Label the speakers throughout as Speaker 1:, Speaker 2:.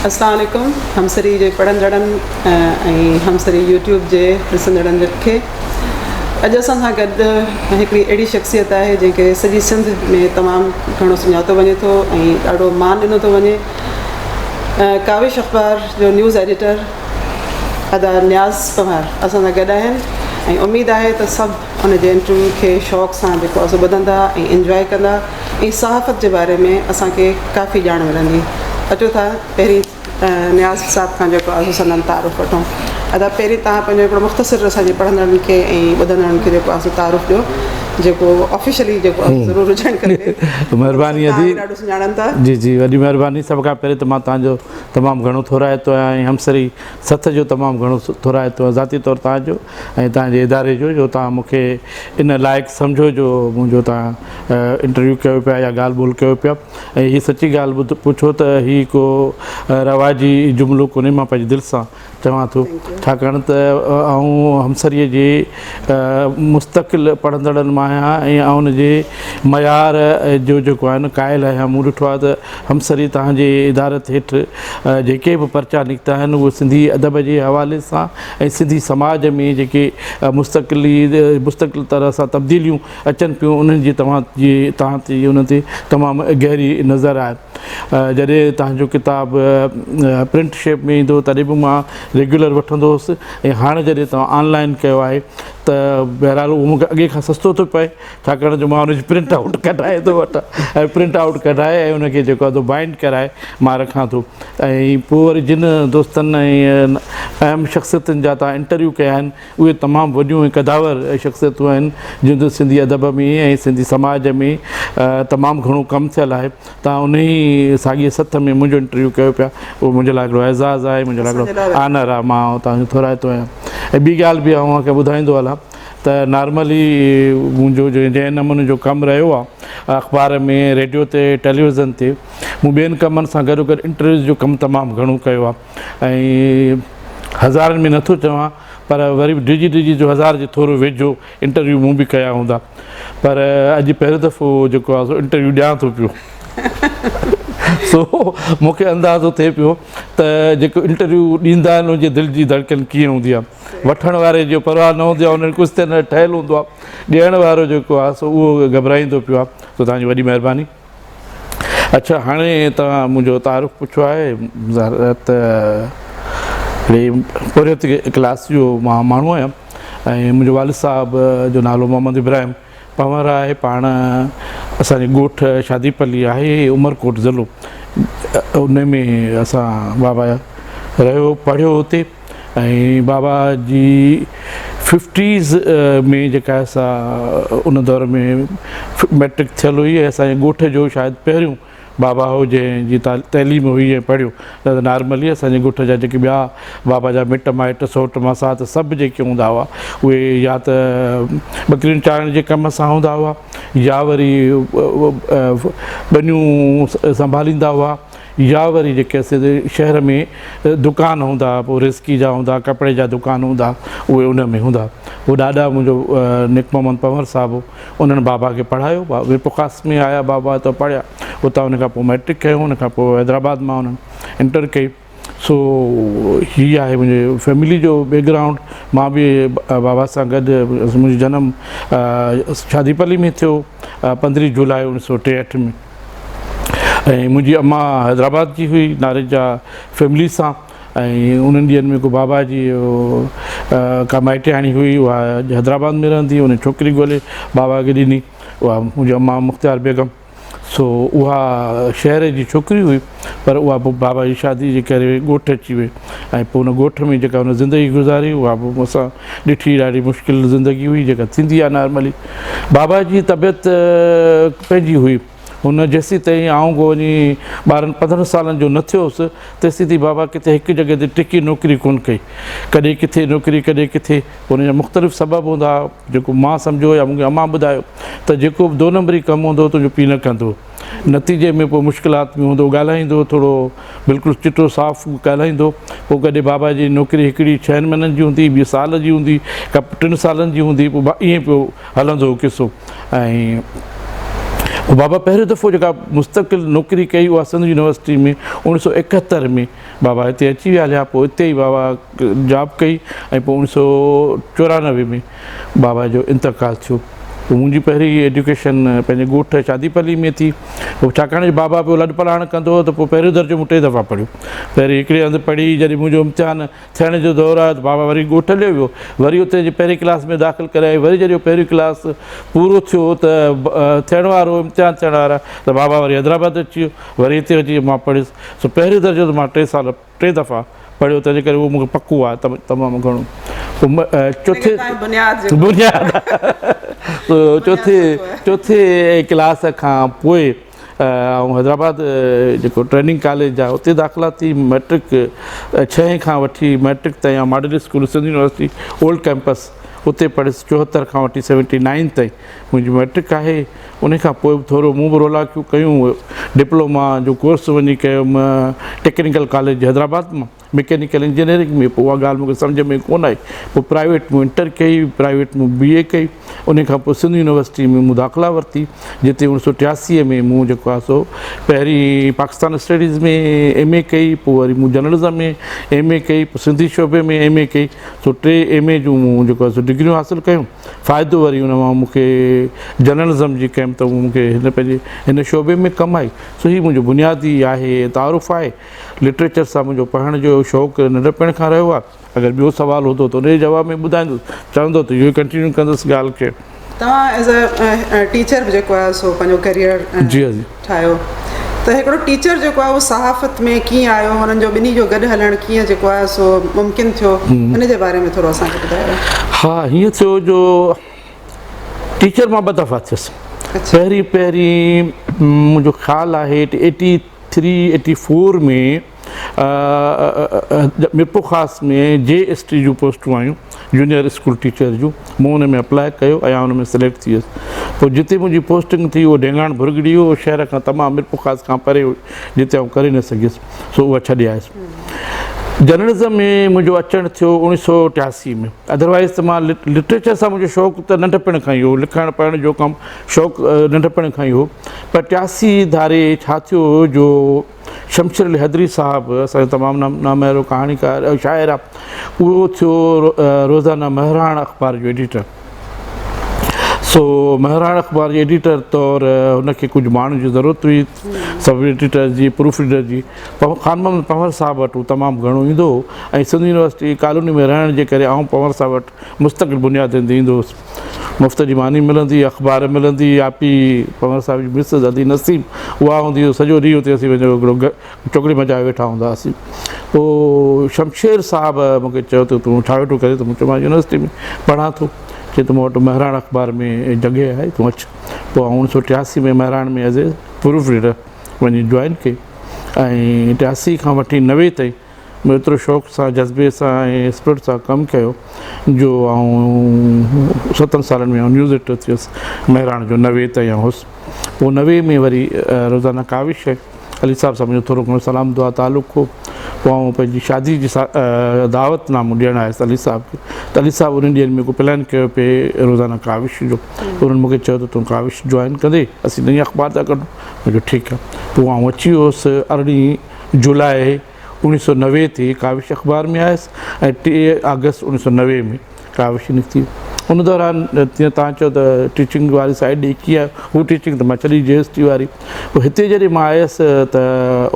Speaker 1: السلام عليڪم همسري جي پڙهندڙن ۽ همسري يوٽيوب جي ڏسندڙن کي اڄ اسان سان گڏ هڪڙي اهڙي شخصيت آهي جنهن کي سڄي سنڌ ۾ تمام گهڻو سڃاتو وڃي ٿو ۽ ڏاڍو مان ڏنو ٿو وڃي ڪاوش اخبار جو نيوز ايڊيٽر ادا نياز پنهور اسان سان گڏ آهن ۽ اميد آهي ته سڀ ان جي انٽرويو کي شوق سان جيڪو آهي سو ٻڌندا ۽ انجواء ڪندا ۽ صحافت جي باري ۾ اسان کي ڪافي ڄاڻ ملندي. اچو ٿا پهرين نياز صاحب کان جيڪو آهي سو سندن تعارف وٺون. ادا پهرين توهان پنهنجو هڪڙو مختصر اسان جي پڙهندڙن کي ۽ ٻڌندڙن کي جيڪو آهي سو تعارف ڏيو جيڪو آفيشلي جيڪو آهي ضرور هجڻ کپي.
Speaker 2: مهرباني ادي.
Speaker 1: توهان کي ڏاڍو سڃاڻن ٿا.
Speaker 2: جي جي وڏي مهرباني سڀ کان پهرين ته مان توهان جو تمام گهڻو ٿورائتو آهيان ۽ همسري سٿ جو تمام گهڻو ٿورائتو آهيان ذاتي طور توهان جو ۽ توهان جي اداري جو جو توهان مون کي ان لائق سمجهو جو منهنجو توهان انٽرويو ڪيو پيا يا ڳالهه ٻولهه ڪيو پيا ۽ هي سچي ڳالهه ٻڌ پڇو ته هي ڪو رواجي جملو ڪونهي مان پنهنجي دل سان چوان ٿو ڇاڪاڻ ته آئون همسريء جي مستقل پڙهندڙن مان آهيان ۽ آئون ان جي معيار جو جيڪو آهي نه قائل آهيان مون ڏٺو آهي ته همسري توهان جي ادارت هيٺ جيڪي به پرچا نڪتا آهن اهي سنڌي ادب جي حوالي سان ۽ سنڌي سماج ۾ جيڪي مستقلي مستقل طرح سان تبديليون اچن پيون انهن جي توهان جي توهان تي انهن تي تمام گهري نظر آهي جڏهن توهان جو ڪتاب پرنٽ شيپ ۾ ايندو تڏهن به مان ريگيولر وٺندو هوس ۽ هاڻي جڏهن توهان آن لائن ڪيو آهي ته بهرحال اهو مونکي اڳي کان سستو ٿو پئي ڇاڪاڻ جو مان ان جي پرنٽ آئوٽ ڪڍائي ٿو وٺان ۽ پرنٽ آئوٽ ڪڍائي ۽ ان کي جيڪو آهي سو بائنڊ ڪرائي مان رکان ٿو ۽ پوء وري جن دوستن ۽ اهم شخصيتن جا توهان انٽرويو ڪيا آهن اهي تمام وڏيون ۽ قداور شخصيتون آهن جن جو سنڌي ادب ۾ ۽ سنڌي سماج ۾ تمام گهڻو ڪم ٿيل آهي توهان ان ئي ساڳئي سٿ ۾ منهنجو انٽرويو ڪيو پيا اهو منهنجي لاء هڪڙو اعزاز آهي منهنجي لاء هڪڙو آنر آهي مان توهان جو ٿورائتو آهيان ۽ ٻي ڳالهه به آئون اوهان کي ٻڌائيندو هلان ته نارملي منهنجو جنهن نموني جو ڪم رهيو آهي اخبار ۾ ريڊيو تي ٽيليويزن تي مون ٻين ڪمن سان گڏو گڏ انٽرويوز جو ڪم تمام گهڻو ڪيو آهي ۽ هزارن ۾ نٿو چوان پر وري به ڊڄي ڊڄي جو هزار جي ٿورو ويجهو انٽرويو مون به ڪيا هوندا پر اڄ پهريون دفعو جيڪو آهي سو انٽرويو ڏيان ٿو پيو سو مون کي اندازو ٿئي پيو ته جيڪو انٽرويو ڏيندا آهن ان جي دل جي ڌڙڪن ڪيئن هوندي آهي وٺڻ واري جو پرواهه نه هوندي آهي ان ڪجهه ته نه ٺهيل هوندو آهي ڏيڻ وارو جيڪو آهي سو اهو گهٻرائيندو پيو آهي سو توهان جي وڏي مهرباني اڇا هاڻي توهان منهنجو تعارف پڇيو آهي ظاهر ته هڪڙي پورهيت ڪلاس جو مان ماڻهو آهيان ۽ منهنجو والد صاحب جو نالو محمد ابراهيم پنهور آهي پاڻ اسان جي ڳوٺ شادي پلي آهي عمرڪوٽ ضلعو ان ۾ اسان بابا رهيو پڙهيو اتي ۽ بابا جي ففٽيز ۾ جيڪا آهي سا ان دور ۾ ميٽرڪ ٿيل هئي ۽ اسان جي ڳوٺ جو شايد پهريون بابا هو جنهن جي تعليم هئي ۽ پڙهيو نه ته نارملي اسان جي ڳوٺ جا جيڪي ٻيا بابا جا مٽ مائٽ سوٽ ماسات سڀ جيڪي هوندا هئا اهي يا ته ٻڪرين چارڻ جي ڪم سان هوندا هئا يا وري ٻنيون سنڀاليندا هئا يا وري جيڪي اسين شهر ۾ دڪان هوندا پوء رزقي جا هوندا ڪپڙي جا دڪان هوندا اهي ان ۾ هوندا پوء ڏاڏا منهنجو نيڪ محمد پنهور صاحب هو انهن بابا کي پڙهايو ميرپورخاص ۾ آيا بابا ته پڙهيا اتان ان کان پوء مئٽرڪ ڪيو ان کان پوء حيدرآباد مان انهن انٽر ڪئي سو هي آهي منهنجي فيملي جو بيڪ گرائونڊ مان به بابا سان گڏ منهنجو جنم شادي پلي ۾ ٿيو پندرهين جولاء اڻويهه سو ٽيهٺ ۾ ۽ منهنجي اما حيدرآباد جي هئي ناريجا فيملي سان ۽ انهن ڏينهن ۾ ڪو بابا جي ڪا مائٽياڻي هئي اها حيدرآباد ۾ رهندي ان ڇوڪري ڳولي بابا کي ڏني اها منهنجي اما مختيار بيگم سو اها شهر جي ڇوڪري هئي پر اها پوء بابا جي شادي جي ڪري ڳوٺ اچي وئي ۽ پوء ان ڳوٺ ۾ جيڪا هن زندگي گذاري اها به مون سان ڏٺي ڏاڍي مشڪل زندگي هئي جيڪا ٿيندي آهي نارملي بابا جي طبيعت پنهنجي هئي هن جيسيتائين آئون ڪو وڃي ٻارهن پندرهن سالن جو نه ٿيو هوس تيسيتائين بابا ڪٿي هڪ جڳهه تي ٽڪي نوڪري ڪونه ڪئي ڪڏهن ڪٿي نوڪري ڪڏهن ڪٿي ان جا مختلف سبب هوندا ها جيڪو مان سمجهيو يا مون کي امان ٻڌايو ته جيڪو به دو نمبري ڪم هوندو هو تنهنجو پيء نه ڪندو هو نتيجي ۾ پوء مشڪلات ۾ هوندو ڳالهائيندو هو ٿورو بلڪل چٽو صاف ڳالهائيندو هو پوء ڪڏهن بابا جي نوڪري هڪڙي ڇهن مهينن جي هوندي ٻي سال جي هوندي ڪا ٽن سالن جي هوندي پوء ائين پيو هلندو هو قصو ۽ پوء بابا پهريون دفعو جيڪا مستقل نوڪري ڪئي اها سنڌ يونيورسٽي ۾ اوڻيهه سو ايڪهتر ۾ بابا هتي اچي ويا هليا پوء اتي ئي بابا جاب ڪئي ۽ پوء اوڻيهه سو 94 ۾ بابا جو انتقال ٿيو. پوء منهنجي پهرين ايڊيوڪيشن پنهنجي ڳوٺ شادي پلي ۾ ٿي. پوء ڇاڪاڻ جو بابا پيو لڏ پلاڻ ڪندو هو ته پوء پهريون درجو مون ٽي دفعا پڙهيو. پهرين هڪڙي هنڌ پڙهي جڏهن منهنجو امتحان ٿيڻ جو دور آيو ته بابا وري ڳوٺ هليو ويو. وري اتي جي پهرين ڪلاس ۾ داخل ڪرايائين. وري جڏهن اهو پهريون ڪلاس پورو ٿيو ته ٿيڻ وارو امتحان ٿيڻ وارا ته بابا وري حيدرآباد اچي ويو. وري هتي اچي مان پڙهيس. سو پهريون درجو ته مان ٽي سال ٽي دفعا پڙهيو تنهنجي ڪري اهو مون کي پڪو آهي تمام گهڻو. پوء چوٿين بنياد چوٿين چوٿين ڪلاس کان پوء آئون حيدرآباد جيڪو ٽريننگ ڪاليج آهي اتي داخلا ٿي مئٽرڪ ڇهين کان وٺي مئٽرڪ تائين آئون model school Sindh university old campus اتي پڙهيس 74 کان وٺي 79 تائين منهنجي مئٽرڪ آهي. ان کان پوء به ٿورو مون به رولاڪيون ڪيون، ڊپلوما جو ڪورس وڃي ڪيم ٽيڪنيڪل ڪاليج حيدرآباد مان مڪينيڪل انجنيئرنگ ۾ پوء اها ڳالهه مون کي سمجهه ۾ ڪونه آئي پوء پرائيويٽ مون انٽر ڪئي پرائيويٽ مون بي اي ڪئي ان کان پوء سنڌ يونيورسٽي ۾ مون داخلا ورتي جتي اوڻيهه سو 83 ۾ مون جيڪو آهي سو پهرين پاڪستان اسٽڊيز ۾ ايم اي ڪئي پوء وري مون جرنلزم ۾ ايم اي ڪئي پوء سنڌي شعبي ۾ ايم اي ڪئي سو ٽي ايم اي جون مون جيڪو آهي سو ڊگريون حاصل ڪيون. فائدو وري ان مان مون کي جرنلزم جي ڪيم ته مون کي هن پنهنجي هن شعبي ۾ ڪم آئي سو هي منهنجو بنيادي آهي تعارف آهي لٽريچر سان منهنجو پڙهڻ جو شوق ننڍپڻ کان رهيو آهي اگر ٻيو سوال هوندو ته ان جي جواب ۾ ٻڌائيندس چوندو ته اهو ئي ڪنٽينيو ڪندس ڳالهه کي.
Speaker 1: توهان ايز اي ٽيچر به جيڪو آهي سو پنهنجو ڪيريئر جي جي ٺاهيو ته هڪڙو ٽيچر جيڪو آهي اهو صحافت ۾ ڪيئن آيو انهن جو ٻنهي جو گڏ هلڻ ڪيئن جيڪو آهي سو ممڪن ٿيو ان جي باري ۾ ٿورو اسان کي ٻڌايو.
Speaker 2: ها هيئن ٿيو جو ٽيچر مان ٻه دفعا ٿيس پهرين پهرين منهنجو خيال آهي 83 84 ۾ ميرپورخاص ۾ جي ايس ٽي جون پوسٽون آيون جونيئر اسڪول ٽيچر جون مون ان ۾ اپلاء ڪيو ۽ آئون ان ۾ سليڪٽ ٿي ويس پوء جتي منهنجي پوسٽنگ ٿي اهو ڊينگاڻ ڀرڳڙي هو شهر کان تمام ميرپورخاص کان پري هو جتي آئون ڪري نه سگهيس سو اها ڇڏي آيس جرنلزم ۾ منهنجو اچڻ ٿيو 1983 ۾ ادروائز ته مان لٽريچر سان منهنجو شوق ته ننڍپڻ کان ئي هو لکڻ پڙهڻ جو ڪم شوق ننڍپڻ کان ئي هو پر 83 ڌاري ڇا ٿيو جو شمشير علي حيدري صاحب اسان جو تمام ناميارو ڪهاڻيڪار ۽ شاعر آهي اهو ٿيو روزانه مهراڻ اخبار جو ايڊيٽر سو مهراڻ اخبار جي ايڊيٽر طور هن کي ڪجهه ماڻهن جي ضرورت هئي سب ايڊيٽر جي پروف ريڊر جي خان محمد پنهور صاحب وٽ هو تمام گهڻو ايندو هو ۽ سنڌ يونيورسٽي ڪالوني ۾ رهڻ جي ڪري آئون پنهور صاحب وٽ مستقل بنيادن تي ايندو هوس مفت جي ماني ملندي، اخبار ملندي، آپي پنهور صاحب جي مسز ادي نسيم اها هوندي هئي، سڄو ڏينهن اتي اسين وڃي هڪڙو چوڪڙي مچائي ويٺا هوندا هئاسين. پوء شمشير صاحب مون کي چيو ته تون ڇا ويٺو ڪرين ته مون چيو مان يونيورسٽي ۾ پڙهان ٿو. چي ته مون وٽ مهراڻ اخبار ۾ جڳهه آهي تون اچ. پوء آئون 1983 ۾ Mehran ۾ as a proof reader وڃي جوائن ڪئي ۽ 83 کان وٺي 90 تائين مون ايترو شوق سان، جذبي سان ۽ اسپرٽ سان ڪم ڪيو جو آئون ستن سالن ۾ آئون نيوز ايڊيٽر ٿي ويس مهراڻ جو 90 تائين آئون هوس. پوء 90 ۾ وري روزانه ڪاوش علي صاحب سان منهنجو ٿورو گهڻو سلام دعا تعلق هو. پوء آئون پنهنجي شادي جي دعوت نامو ڏيڻ آيس علي صاحب کي ته علي صاحب انهن ڏينهن ۾ ڪو پلان ڪيو پئي روزانه ڪاوش جو ته انهن مون کي چيو ته تون ڪاوش جوائن ڪندي اسين نئين اخبار ٿا ڪڍون. مون چيو ٺيڪ آهي. پوء آئون اچي ويو هوس 18 جولاء 1990 تي ڪاوش اخبار ۾ آيس ۽ 3 آگسٽ 1990 ۾ ڪاوش نڪتي. ان دوران جيئن توهان چيو ته ٽيچنگ واري سائيڊ ڏي ڪيئن آيو، هو ٽيچنگ ته مان ڇڏي جي ايس ٽي واري. پوء هتي جڏهن مان آيس ته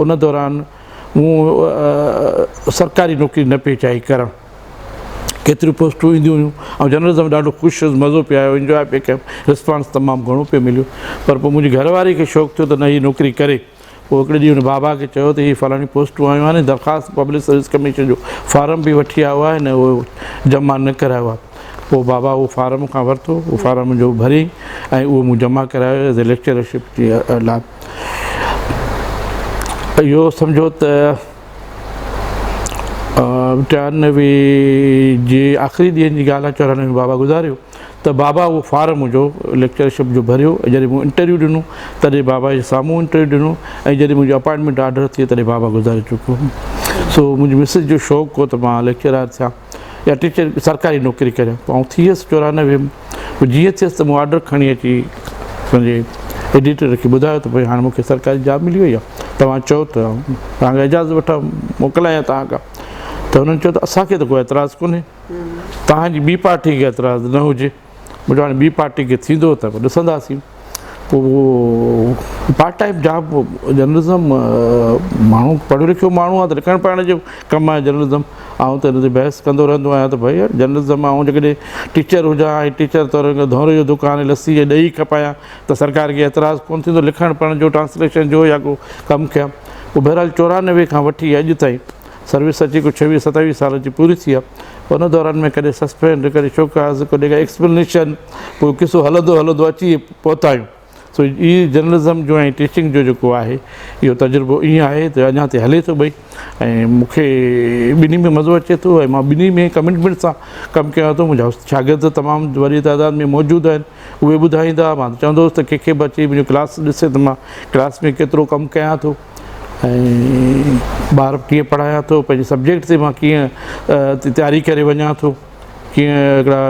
Speaker 2: ان دوران مون سرڪاري نوڪري نه پئي چاهي ڪرڻ. ڪيتريون پوسٽون اينديون هيون. آئون جنرلزم ۾ ڏاڍو خوش هيس، مزو پئي آيو، انجواء پئي ڪيم، رسپانس تمام گهڻو پئي مليو. پر پوء منهنجي گهر واري کي شوق ٿيو ته نه هي نوڪري ڪري. پوء هڪڙي ڏينهن هن بابا کي چيو ته هي فلاڻيون پوسٽون آيون آهن، درخواست پبلڪ سروس ڪميشن جو فارم به وٺي آيو آهي ۽ اهو جمع نه ڪرايو آهي. پوء بابا اهو فارم مون کان ورتو، اهو فارم منهنجو ڀريائين ۽ اهو مون جمع ڪرايو ايز اي ليڪچررشپ جي لاء. اهو سمجهو ته 93 جي آخري ڏينهن جي ڳالهه آهي، 94 ۾ بابا گذاريو. ته بابا اهو فارم منهنجو ليڪچرشپ جو ڀريو ۽ جڏهن مون انٽرويو ڏنو تڏهن بابا جي سامهون انٽرويو ڏنو ۽ جڏهن منهنجو اپائنٽمينٽ آرڊر ٿي تڏهن بابا گذاري چڪو هو. سو منهنجي مسز جو شوق هو ته مان ليڪچرار ٿيان يا ٽيچر سرڪاري نوڪري ڪريان. پوء آئون ٿي ويس 94 ۾ پوء جيئن ٿيس ته مون آرڊر کڻي اچي پنهنجي ايڊيٽر کي ٻڌايو ته ڀئي هاڻي مون کي سرڪاري جاب ملي وئي آهي. توهان چئو ته توهان کان اجازت وٺان موڪلايان توهان کان ته هنن چيو ته اسان کي ته ڪو اعتراض ڪونهي توهان جي ٻي پارٽي کي اعتراض نه هجي. مون چيو هاڻي ٻي پارٽي کي ٿيندو ته پوء ڏسنداسين. پوء پارٽ ٽائيم جاب جرنلزم ماڻهو پڙهيو لکيو ماڻهو آهي ته لکڻ پڙهڻ جو ڪم آهي جرنلزم. آئون ته ان تي بحث ڪندو رهندو آهيان ته ڀئي يار جرنلزم آئون جيڪڏهن ٽيچر هجان ۽ ٽيچر طور ڌونئري جو دڪان ۽ لسي ۽ ڏهي کپايان ته سرڪار کي اعتراض ڪونه ٿيندو لکڻ پڙهڻ جو ٽرانسليشن جو يا ڪو ڪم ڪيان. پوء بهرحال 94 کان وٺي اڄ تائين سروس اچي ڪو ڇويهه ستاويهه سال اچي پوري ٿي آ. ان دوران ۾ ڪڏهن سسپينڊ، ڪڏهن شوڪاز، ڪڏهن ڪا ايڪسپلينيشن، پوء قصو هلندو هلندو اچي پهتا آهيون. سو هي جرنلزم جو ۽ ٽيچنگ جو جيڪو آهي اهو تجربو ائين آهي ته اڃا تائين هلي ٿو ٻئي ۽ مون کي ٻنهي ۾ مزو اچي ٿو ۽ مان ٻنهي ۾ ڪمٽمينٽ سان ڪم ڪيان ٿو. منهنجا شاگرد تمام وڏي تعداد ۾ موجود آهن، اهي ٻڌائيندا. مان ته چوندو هوس ته ڪنهن کي به اچي منهنجو ڪلاس ڏسي ته مان ڪلاس ۾ ڪيترو ڪم ڪيان ٿو. ۽ ٻار ڪيئن پڙهايان ٿو پنهنجي سبجيڪٽ تي مان ڪيئن تياري ڪري وڃان ٿو ڪيئن هڪڙا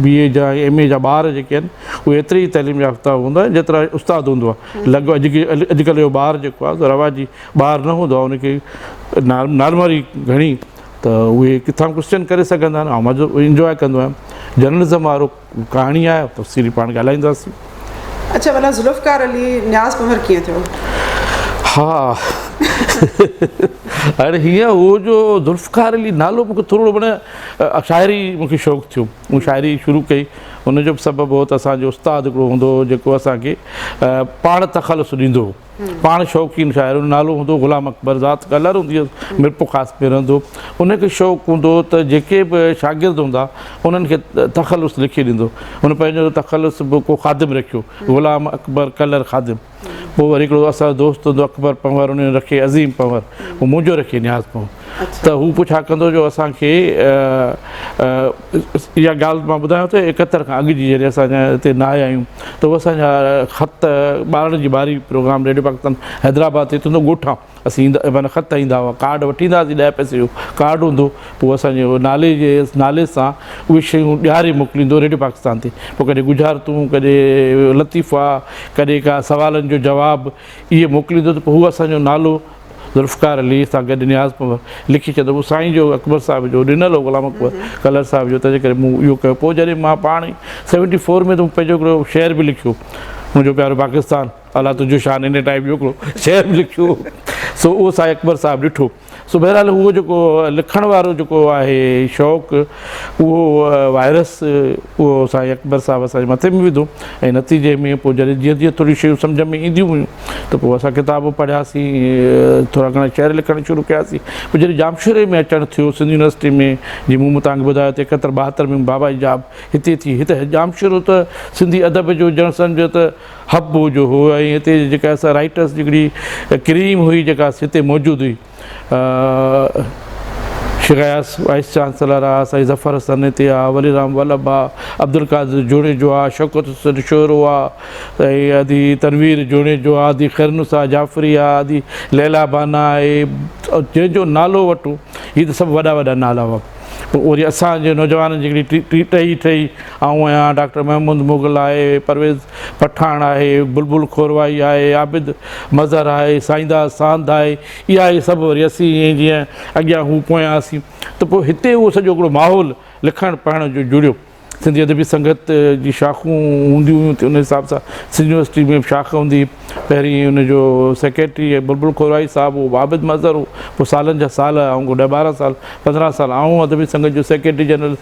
Speaker 2: بي اي جا ايم اي جا ٻار جيڪي آهن اهي ايتري ئي تعليم يافته هوندا آهن جيترا استاد هوندو آهي لڳ اڄ اڄڪلهه جو ٻار جيڪو آهي رواجي ٻار نه هوندو آهي ان کي نارمل گهڻي ته اهي ڪٿان ڪوشچن ڪري سگهندا آهن آئون مزو انجواء ڪندو آهيان جرنلزم وارو ڪهاڻي آهي تفصيلي پاڻ ڳالهائينداسين.
Speaker 1: اڇا ڀلا ذوالفقار علي نياز پنهور ڪيئن ٿيو؟
Speaker 2: ها هاڻي هيئن هو جو ذوالفقار علي نالو مونکي ٿورڙو معنيٰ شاعري مونکي شوق ٿيو مون شاعري شروع ڪئي ان جو به سبب هو ته اسان جو استاد هڪڙو هوندو هو جيڪو اسان کي پاڻ تخلص ڏيندو هو. پاڻ شوقين شاعر جو نالو هوندو هو غلام اڪبر، ذات ڪلر هوندي هيس، ميرپور خاص ۾ رهندو هو. ان کي شوق هوندو هو ته جيڪي به شاگرد هوندا انهن کي تخلص لکي ڏيندو. هن پنهنجو تخلص به ڪو خادم رکيو، غلام اڪبر ڪلر خادم. پوء وري هڪڙو اسان جو دوست هوندو اڪبر پنهور، ان جو رکي عظيم پنهور، پوء منهنجو رکي نياز پنهور. ته هو پڇا ڪندو جو اسان کي اها ڳالهه مان ٻڌايان ٿو 71 کان اڳ جي جڏهن اسان هتي نه آيا آهيون ته هو اسان جا خط ٻارڙن جي ٻاري پروگرام ريڊيو پاڪستان حيدرآباد تي ٿيندو ڳوٺان اسين ايندا معنيٰ خط ايندا هئا ڪارڊ وٺي ايندا هئاسين 10 پئسي جو ڪارڊ هوندو پوء اسان جي نالي جي نالي سان اهي شيون ڏياري موڪليندو ريڊيو پاڪستان تي پوء ڪڏهن ڳجهارتون ڪڏهن لطيفا ڪڏهن ڪا سوالن جو جواب اهي موڪليندو ته پوء هو اسان جو نالو ذوالفقار علي سان گڏ نياز پنهور لکي ڇڏيو. پوء سائين جو اڪبر صاحب جو ڏنل هو غلام اڪبر ڪلر صاحب جو تنهنجي ڪري مون اهو ڪيو. پوء جڏهن مان پاڻ ئي سيونٽي فور ۾ ته مون پنهنجو هڪڙو شعر به لکيو منهنجو پيارو پاڪستان الله تنهنجو شان ان ٽائيپ جو هڪڙو شعر به لکيو سو اهو سائين اڪبر صاحب ڏٺو. سو بهرحال اهو جيڪو لکڻ وارو جيڪو آهي شوق اهو وائرس اهو سائين اڪبر صاحب اسان جي مٿي ۾ وڌو ۽ نتيجي ۾ پوء جڏهن جيئن جيئن ٿوريون شيون سمجهه ۾ اينديون هيون ته پوء اسان ڪتاب پڙهياسين ٿورا گهڻا شعر لکڻ شروع ڪياسين پوء جڏهن ڄامشوري ۾ اچڻ ٿيو سنڌ يونيورسٽي ۾ جيئن مون توهان کي ٻڌايو ته 71 72 ۾ بابا جي جاب هتي ٿي هتي ڄامشورو ته سنڌي ادب جو ڄڻ سمجهو ته حب جو هو ۽ هتي جيڪا اسان رائٽرس جي هڪڙي ڪريم هئي جيڪا هتي موجود هئي شيخ اياز وائيس چانسلر آ سائين ظفر حسن هتي آ ولي رام ولڀ آ عبدالقادر جوڻيجو آ شوڪت حسين شورو آ ۽ ادي تنوير جوڻيجو آ ادي خيرنسا جعفري آ ادي ليلا بانا آهي جنهن جو نالو وٺو هي ته سڀ وڏا وڏا نالا هئا پوء وري اسان جي نوجوانن جي هڪڙي ٽي ٽهي ٺهي، آئون آهيان، ڊاڪٽر محمود مغل آهي، پرويز پٺاڻ آهي، بلبل کورواهي آهي، عابد مظهر آهي، سائينداس ساند آهي، اها اهي سڀ وري اسين ائين جيئن اڳيان هو پويان اسين ته پوء هتي اهو سڄو هڪڙو ماحول لکڻ پڙهڻ جو جڙيو. سنڌي ادبي سنگت جي شاخون هونديون هيون ته ان حساب سان سنڌ يونيورسٽي ۾ به شاخ هوندي هئي. پهرين ان جو سيڪريٽري بلبل کورائي صاحب هو، عابد مظهر هو، پوء سالن جا سال آئون ڪو ڏهه ٻارهن سال پندرهن سال آئون ادبي سنگت جو سيڪريٽري جنرل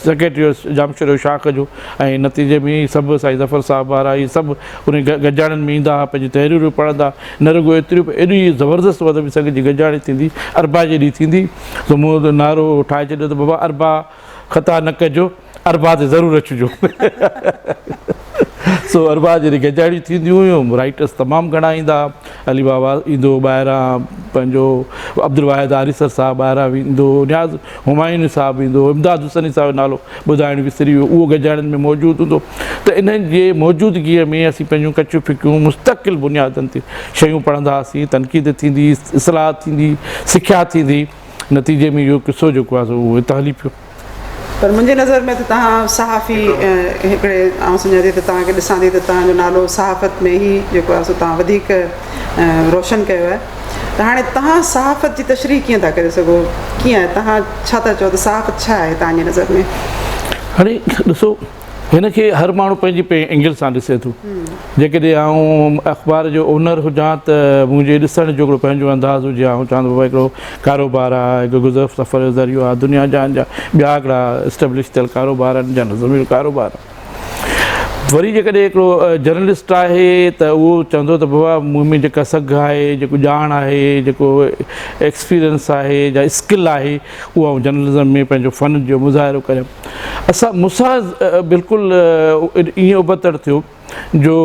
Speaker 2: سيڪريٽري هيس ڄامشوري شاخ جو ۽ نتيجي ۾ هي سڀ سائين ظفر صاحب وارا هي سڀ انهن گڏجاڻين ۾ ايندا هئا پنهنجون تحريرون پڙهندا نه رڳو ايتريون پر ايڏي زبردست ادبي سنگت جي گڏجاڻي ٿيندي اربع جي ڏينهن ٿيندي سو مون نعرو ٺاهي ڇڏيو ته بابا اربع خطا نه ڪجو اربع تي ضرور اچجو. سو اربع جڏهن گڏجاڻيون ٿينديون هيون رائٽرس تمام گهڻا ايندا ها. علي بابا ايندو هو ٻاهران، پنهنجو عبدالواحد آريسر صاحب ٻاهران ايندو هو، نياز همايوني صاحب ايندو هو، امداد حسيني صاحب جو نالو ٻڌائڻ وسري ويو، اهو گڏجاڻين ۾ موجود هوندو ته انهن جي موجودگيء ۾ اسين پنهنجون ڪچيون ڦڪيون مستقل بنيادن تي شيون پڙهندا هئاسين، تنقيد ٿيندي، اصلاح ٿيندي، سکيا ٿيندي. نتيجي ۾ اهو قصو جيڪو آهي سو اهو هتان هلي پيو.
Speaker 1: پر منهنجي نظر ۾ ته توهان صحافي هڪڙي آئون سمجهان ٿي ته توهان کي ڏسان ٿي ته توهان جو نالو صحافت ۾ ئي جيڪو آهي سو توهان وڌيڪ روشن ڪيو آهي ته هاڻي توهان صحافت جي تشريح ڪيئن ٿا ڪري سگهو ڪيئن توهان ڇا ٿا چئو ته صحافت ڇا آهي توهان جي نظر ۾؟
Speaker 2: هاڻي ڏسو هن کي هر ماڻهو پنهنجي پنهنجي اينگل سان ڏسي ٿو. جيڪڏهن آئون اخبار جو اونر هجان ته منهنجي ڏسڻ جو هڪڙو پنهنجو انداز هجي ها. آئون چوان ته بابا هڪڙو ڪاروبار آهي، هڪ گذر سفر جو ذريعو آهي، دنيا جهان جا ٻيا هڪڙا اسٽيبلش ٿيل ڪاروبار آهن، جرنلزم جو ڪاروبار آهي. وري جيڪڏهن هڪڙو جرنلسٽ آهي ته اهو چوندو ته بابا مون ۾ جيڪا سگهه آهي، جيڪو ڄاڻ آهي، جيڪو ايڪسپيرينس آهي يا اسڪل آهي اهو آئون جرنلزم ۾ پنهنجو فن جو مظاهرو ڪريان. اسان مون سان بلڪل ائين ابتڙ ٿيو جو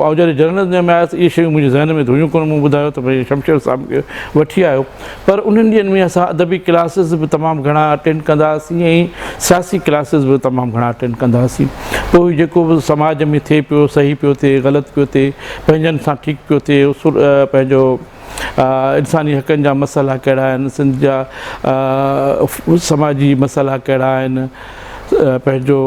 Speaker 2: آئون جڏهن جرنلزم ۾ آيس اهي شيون منهنجي ذهن ۾ ته هيون ڪونه مون ٻڌايو ته ڀئي شمشير صاحب مون کي وٺي آيو پر انهن ڏينهن ۾ اسان ادبي ڪلاسز به تمام گهڻا اٽينڊ ڪندا هئاسين ۽ سياسي ڪلاسز به تمام گهڻا اٽينڊ ڪندا هئاسين پوء جيڪو به سماج ۾ ٿئي پيو صحيح پيو ٿئي غلط پيو ٿئي پنهنجن سان ٺيڪ پيو ٿئي پنهنجو انساني حقن جا مسئلا ڪهڙا آهن، سنڌ جا سماجي مسئلا ڪهڙا آهن، پنهنجو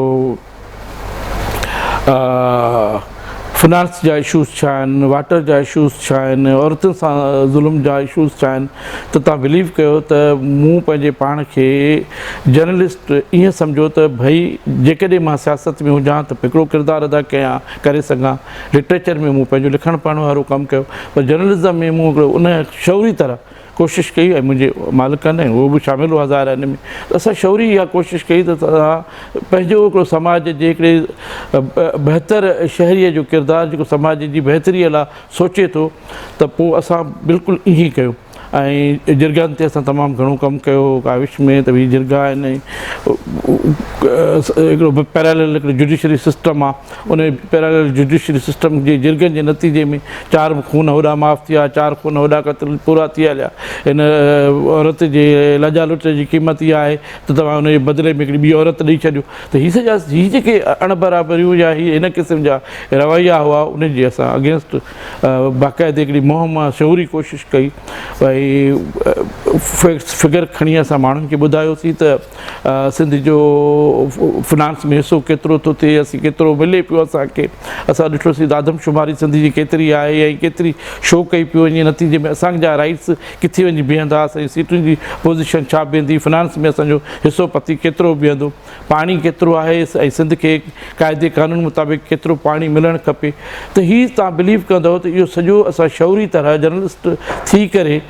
Speaker 2: فنانس جا اشوز ڇا آهن، واٽر جا اشوز ڇا آهن، عورتن سان ظلم جا اشوز ڇا آهن ته توهان بليو ڪيو ته مون پنهنجي پاڻ کي جرنلسٽ ائين سمجهيو ته ڀئي جيڪڏهن مان سياست ۾ هجان ته هڪڙو ڪردار ادا ڪيان ڪري سگهان لٽريچر ۾ مون پنهنجو لکڻ پڙهڻ وارو ڪم ڪيو پر جرنلزم ۾ مون هڪڙو ان شعوري طرح ڪوشش ڪئي ۽ منهنجي مالڪن ۽ اهو به شامل هئا ظاهر آهي ان ۾ ته اسان شعوري اها ڪوشش ڪئي ته اسان پنهنجو هڪڙو سماج جي هڪڙي بهتر شهريء جو ڪردار جيڪو سماج جي بهتريء لاء سوچي ٿو ته پوء اسان بلڪل ائين ڪيو ۽ جرڳن تي اسان تمام گهڻو ڪم ڪيو ڪاوش ۾ ته هي جرڳا آهن ۽ هڪڙو پيرالل هڪڙو جڊيشري سسٽم آهي ان پيرالل جڊيشري سسٽم جي جرڳن جي نتيجي ۾ چار خون هوڏا معاف ٿيا چار خون هوڏا قتل پورا ٿي هليا هن عورت جي لڄا لٽ جي قيمت اها آهي ته توهان ان جي بدلي ۾ هڪڙي ٻي عورت ڏئي ڇڏيو ته هي سڄا هي جيڪي اڻ برابريون يا هي هن قسم جا رويا هئا انهن جي اسان اگينسٽ باقاعدي هڪڙي مهم شعوري ڪوشش ڪئي ڀئي فيڪٽس فگر کڻي اسان ماڻهن کي ٻڌايوسين ته سنڌ جو فنانس ۾ حصو ڪيترو ٿو ٿئي اسين ڪيترو ملي پيو اسانکي اسان ڏٺوسين ته آدمشماري سنڌ جي ڪيتري آهي ۽ ڪيتري شو ڪئي پيو وڃي نتيجي ۾ اسانجا رائٽس ڪٿي وڃي بيهندا اسانجي سيٽن جي پوزيشن ڇا بيهندي فنانس ۾ اسانجو حصو پتي ڪيترو بيهندو پاڻي ڪيترو آهي ۽ سنڌ کي قاعدي قانون مطابق ڪيترو پاڻي ملڻ کپي ته هي توهان بليو ڪندؤ ته اهو سڄو اسان شعوري طرح جرنلسٽ ٿي ڪري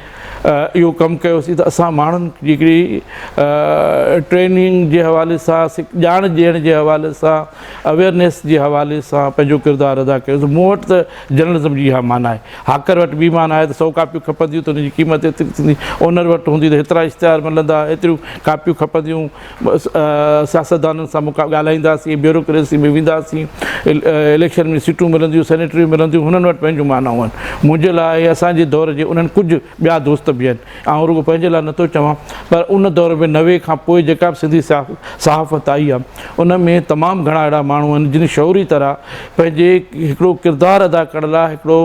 Speaker 2: اهو ڪم ڪيوسين ته اسان ماڻهن جي هڪڙي ٽريننگ جي حوالي سان ڄاڻ ڏيڻ جي حوالي سان اويئرنيس جي حوالي سان پنهنجو ڪردار ادا ڪيوسين مون وٽ ته جرنلزم جي اها معنيٰ آهي هاڪر وٽ ٻي معنيٰ آهي ته سئو ڪاپيون کپنديون ته ان جي قيمت ايتري ٿيندي اونر وٽ هوندي ته هيترا اشتهار ملندا ايتريون ڪاپيون کپنديون سياستدانن سان مقا ڳالهائينداسين، بيوروڪريسي ۾ وينداسين، اليڪشن ۾ سيٽون ملنديون، سينيٽريون ملنديون، هنن وٽ پنهنجون معنائون آهن. منهنجي لاء ۽ اسان جي دور جي انهن ڪجهه ٻيا دوست به آهن. آئون رڳو پنهنجي لاء نٿو چوان پر ان دور ۾ 90 کان پوء جيڪا به سنڌي صحافت آئي آهي ان ۾ تمام گهڻا اهڙا ماڻهو آهن جن شعوري طرح پنهنجي هڪڙو ڪردار ادا ڪرڻ لاء هڪڙو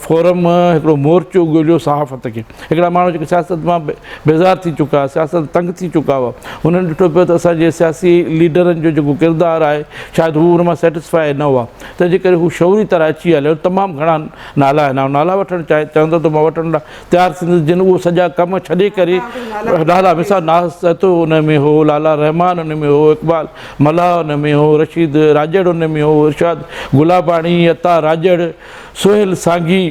Speaker 2: فورم، هڪڙو مورچو ڳوليو صحافت کي. هڪڙا ماڻهو جيڪي سياست مان بيزار ٿي چڪا هئا، سياست تنگ ٿي چڪا هئا، هنن ڏٺو پيو ته اسان جي سياسي ليڊرن جو جيڪو ڪردار آهي شايد هو ان مان سيٽسفائي نه هئا، تنهن جي ڪري هو شعوري طرح اچي هليا. تمام گهڻا نالا آهن، آئون نالا وٺڻ چاهي چوندو ته مان وٺڻ لاء تيار ٿيندس جن اهو سڄا ڪم ڇڏي ڪري نالا مثال ناز سهتو ان ۾ هو، لالا رحمان ان ۾ هو، اقبال ملاح ان ۾ هو، رشيد راڄڙ ان ۾ هو، ارشاد گلاباڻي، عطا راڄڙ، سهيل سانگي،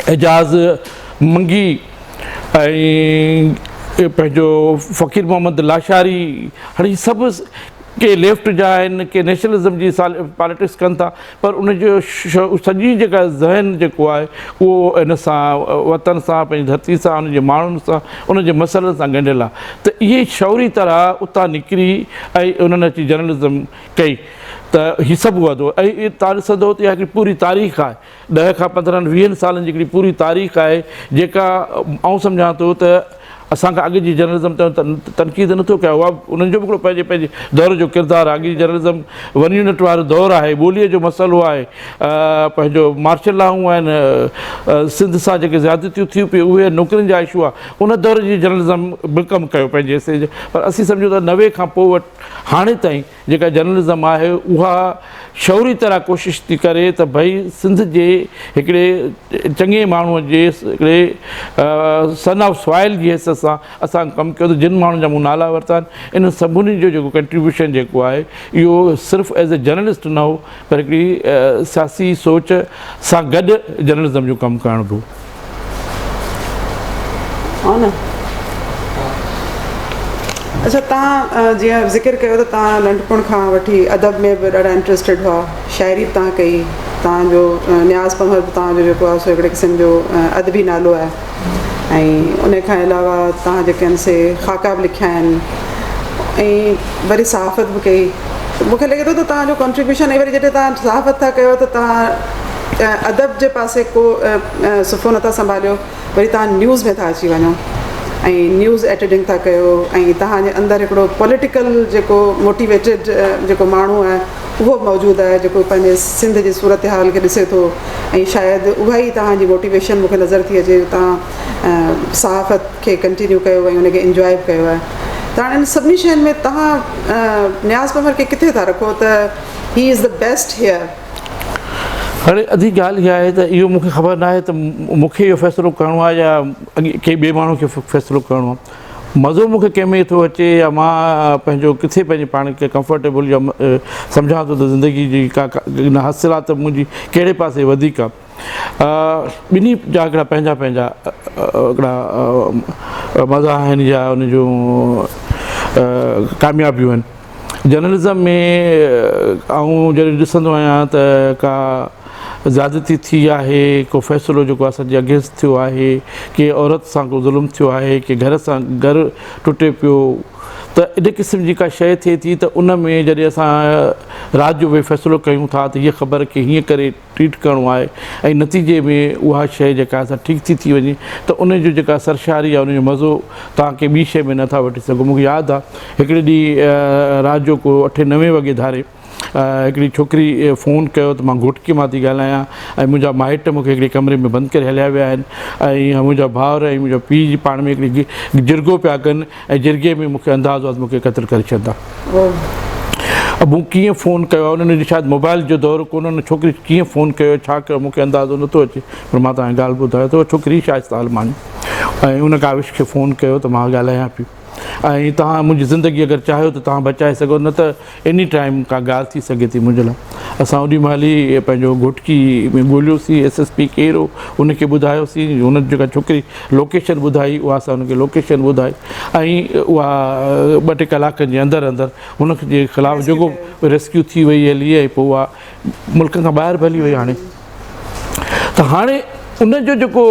Speaker 2: اعجاز منگي ۽ پنهنجو فقير محمد لاشاري هاڻي هي سڀ ڪي ليفٽ جا آهن ڪي نيشنلزم جي پاليٽڪس ڪن ٿا پر ان جو سڄي جيڪا ذهن جيڪو آهي اهو ان سان وطن سان پنهنجي ڌرتي سان ان جي ماڻهن سان ان جي مسئلن سان ڳنڍيل آهي ته اهي شعوري طرح اتان نڪري ۽ انهن اچي جرنلزم ڪئي ته هي سڀ وڌو ۽ تان ڏسندو ته اها هڪڙي پوري تاريخ آهي ڏهه کان پندرهن ويهن سالن جي هڪڙي پوري تاريخ آهي جيڪا آئون سمجهان ٿو ته اسان کان اڳ جي جرنلزم تي تنقيد نٿو ڪيان، اها انهن جو به هڪڙو پنهنجي پنهنجي دور جو ڪردار آهي. اڳ جي جرنلزم ون يونٽ وارو دور آهي، ٻوليء جو مسئلو آهي، پنهنجو مارشل لائون آهن، سنڌ سان جيڪي زيادتيون ٿيون پيون اهي نوڪرين جا اشو آهي، ان دور جي جرنلزم به ڪم ڪيو پنهنجي حصي جو، پر اسين سمجهون ٿا 90 کان پوء وٽ هاڻي تائين جيڪا جرنلزم آهي اها شعوري طرح ڪوشش ٿي ڪري ته ڀئي سنڌ جي هڪڙي چڱي ماڻهوء جي هڪڙي سن آف سوائل جي حيثيت سان اسان ڪم ڪيو ته جن ماڻهن جا مون نالا ورتا آهن انهن سڀني جو جيڪو ڪنٽريبيوشن جيڪو آهي اهو صرف ايز اي جرنلسٽ نه هو پر هڪڙي سياسي سوچ سان گڏ جرنلزم جو ڪم ڪرڻ به هو.
Speaker 1: ها نه. اڇا توهان جيئن ذڪر ڪيو ته توهان ننڍپڻ کان وٺي ادب ۾ به ڏاڍا انٽريسٽيڊ هئا شاعري به توهان ڪئي توهان جو نياز پنهور به توهان جو جيڪو آهي سو هڪڙي قسم جو ادبي نالو آهي ۽ ان کان علاوه توهان جيڪي آهن سي خاڪا به لکيا آهن ۽ وري صحافت به ڪئي ته مونکي لڳي ٿو ته توهان جو ڪنٽريبيوشن ۽ وري جڏهن توهان صحافت ٿا ڪيو ته توهان ادب جي پاسي ڪو صفحو نٿا سنڀاليو وري توهان نيوز ۾ ٿا اچي وڃو ۽ نيوز ايڊيٽنگ ٿا ڪيو ۽ توهان جي اندر هڪڙو پوليٽيڪل جيڪو موٽيويٽيڊ جيڪو ماڻهو آهي اهو به موجود آهي جيڪو پنهنجي سنڌ جي صورتحال کي ڏسي ٿو ۽ شايد اها ئي توهان جي موٽيويشن مون کي نظر ٿي اچي جو توهان صحافت کي ڪنٽينيو ڪيو ۽ ان کي انجواء به ڪيو آهي ته هاڻي ان سڀني شين ۾ توهان نياز پنهور کي ڪٿي ٿا رکو ته he is the best here.
Speaker 2: هاڻي ادي ڳالهه اها آهي ته اهو مون کي خبر ناهي ته مون کي اهو فيصلو ڪرڻو آهي يا اڳي ڪنهن ٻئي ماڻهو کي فيصلو ڪرڻو آهي. مزو مون کي ڪنهن ۾ ٿو اچي يا مان پنهنجو ڪٿي پنهنجي پاڻ کي ڪمفرٽيبل يا سمجهان ٿو ته زندگي جي ڪا حاصلات منهنجي ڪهڙي پاسي وڌيڪ آهي. ٻنهي جا هڪڙا پنهنجا پنهنجا هڪڙا مزا آهن يا ان جون ڪاميابيون آهن. جرنلزم ۾ آئون جڏهن ڏسندو آهيان ته ڪا زيادتي ٿي آهي، ڪو فيصلو جيڪو اسان جي اگينسٽ ٿيو آهي، ڪي عورت سان ڪو ظلم ٿيو آهي، ڪي گهر سان گهر ٽٽي پيو ته ان قسم جي ڪا شيء ٿئي ٿي ته ان ۾ جڏهن اسان رات جو ويهي فيصلو ڪيون ٿا ته هيء خبر کي هيئن ڪري ٽريٽ ڪرڻو آهي ۽ نتيجي ۾ اها شيء جيڪا سا ٺيڪ ٿي ٿي وڃي ته ان جو جيڪا سرشاري آهي ان جو مزو توهان ڪنهن ٻي شيء ۾ نٿا وٺي سگهو. مون کي ياد آهي هڪڙي ڏينهن رات جو ڪو اٺين نوين وڳي ڌاري هڪڙي ڇوڪري فون ڪيو ته مان گهوٽڪي مان ٿي ڳالهايان ۽ منهنجا مائٽ مون کي هڪڙي ڪمري ۾ بند ڪري هليا ويا آهن ۽ منهنجا ڀائر ۽ منهنجو پيء پاڻ ۾ هڪڙي جرڳو پيا ڪن ۽ جرڳي ۾ مون کي اندازو آهي ته مون کي قتل ڪري ڇڏندا. مون ڪيئن فون ڪيو آهي انهن شايد موبائل جو دور ڪونه ان ڇوڪري ڪيئن فون ڪيو ڇا ڪيو مون کي اندازو نٿو اچي پر مان توهان کي ڳالهه ٻڌايان ٿو ڇوڪري شائسته عالماڻي ۽ ان ڪاوش کي فون ڪيو ته مان ڳالهايان پيو ۽ توهان منهنجي زندگي اگر چاهيو ته توهان بچائي سگهو نه ته ايني ٽائيم ڪا ڳالهه ٿي سگهي ٿي منهنجي لاء. اسان اوڏي مهل ئي پنهنجو گهوٽڪي ۾ ڳوليوسين ايس ايس پي ڪير هو ان کي ٻڌايوسين هن جيڪا ڇوڪري لوڪيشن ٻڌائي اها اسان ان کي لوڪيشن ٻڌائي ۽ اها ٻه ٽي ڪلاڪن جي اندر اندر هن جي خلاف جيڪو ريسڪيو ٿي وئي هلي ۽ پوء اها ملڪ کان ٻاهر به هلي وئي هاڻي ته هاڻي ان جو جيڪو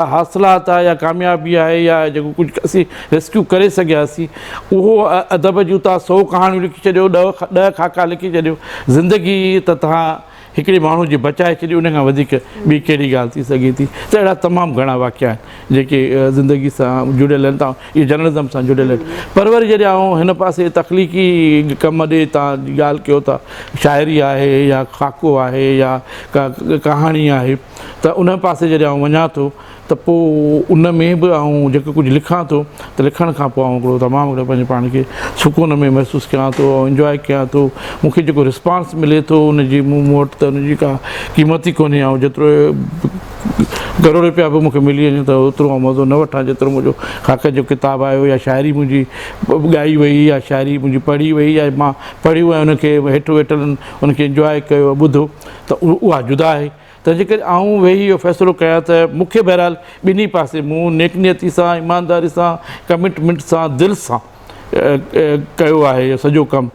Speaker 2: حاصلات آهي يا ڪاميابي آهي يا جيڪو ڪجهه اسين ريسڪيو ڪري سگهياسين اهو ادب جون توهان سو ڪهاڻيون لکي ڇڏيو ڏهه خاڪا لکي ڇڏيو زندگي ته توهان هڪڙي ماڻهو جي بچائي ڇڏي ان کان وڌيڪ ٻي ڪهڙي ڳالهه ٿي سگهي ٿي ته اهڙا تمام گهڻا واقعا آهن جيڪي زندگي سان جڙيل آهن تان اهي جرنلزم سان جڙيل آهن پر وري جڏهن آئون هن پاسي تخليقي ڪم ڏي تان ڳالهه ڪيو ٿا شاعري آهي يا خاڪو آهي يا ڪا ڪهاڻي آهي ته ان پاسي جڏهن آئون وڃان ٿو ته پوء ان ۾ به آئون جيڪو ڪجهه لکان ٿو ته لکڻ کان پوء آئون هڪڙو تمام هڪڙو پنهنجي پاڻ کي سڪون ۾ محسوس ڪيان ٿو ۽ انجواء ڪيان ٿو مون کي جيڪو رسپانس ملي ٿو ان جي مون وٽ ته ان جي ڪا قيمت ئي ڪونهي آئون جيترو ڪروڙ روپيا به مون کي ملي وڃي ته اوترو آئون مزو نه وٺان جيترو منهنجو خاڪ جو ڪتاب آيو يا شاعري منهنجي ڳائي وئي يا شاعري منهنجي پڙهي وئي يا مان پڙهيو ۽ ان کي هيٺ ويٺلن ان کي انجواء ڪيو ٻڌو ته اها جدا آهي. تنهنجي ڪري آئون ويهي اهو فيصلو ڪيان ته مون کي بهرحال ٻنهي پاسي مون نيڪ نيتي سان، ايمانداري سان، ڪمٽمينٽ سان، دل سان ڪيو آهي اهو سڄو ڪم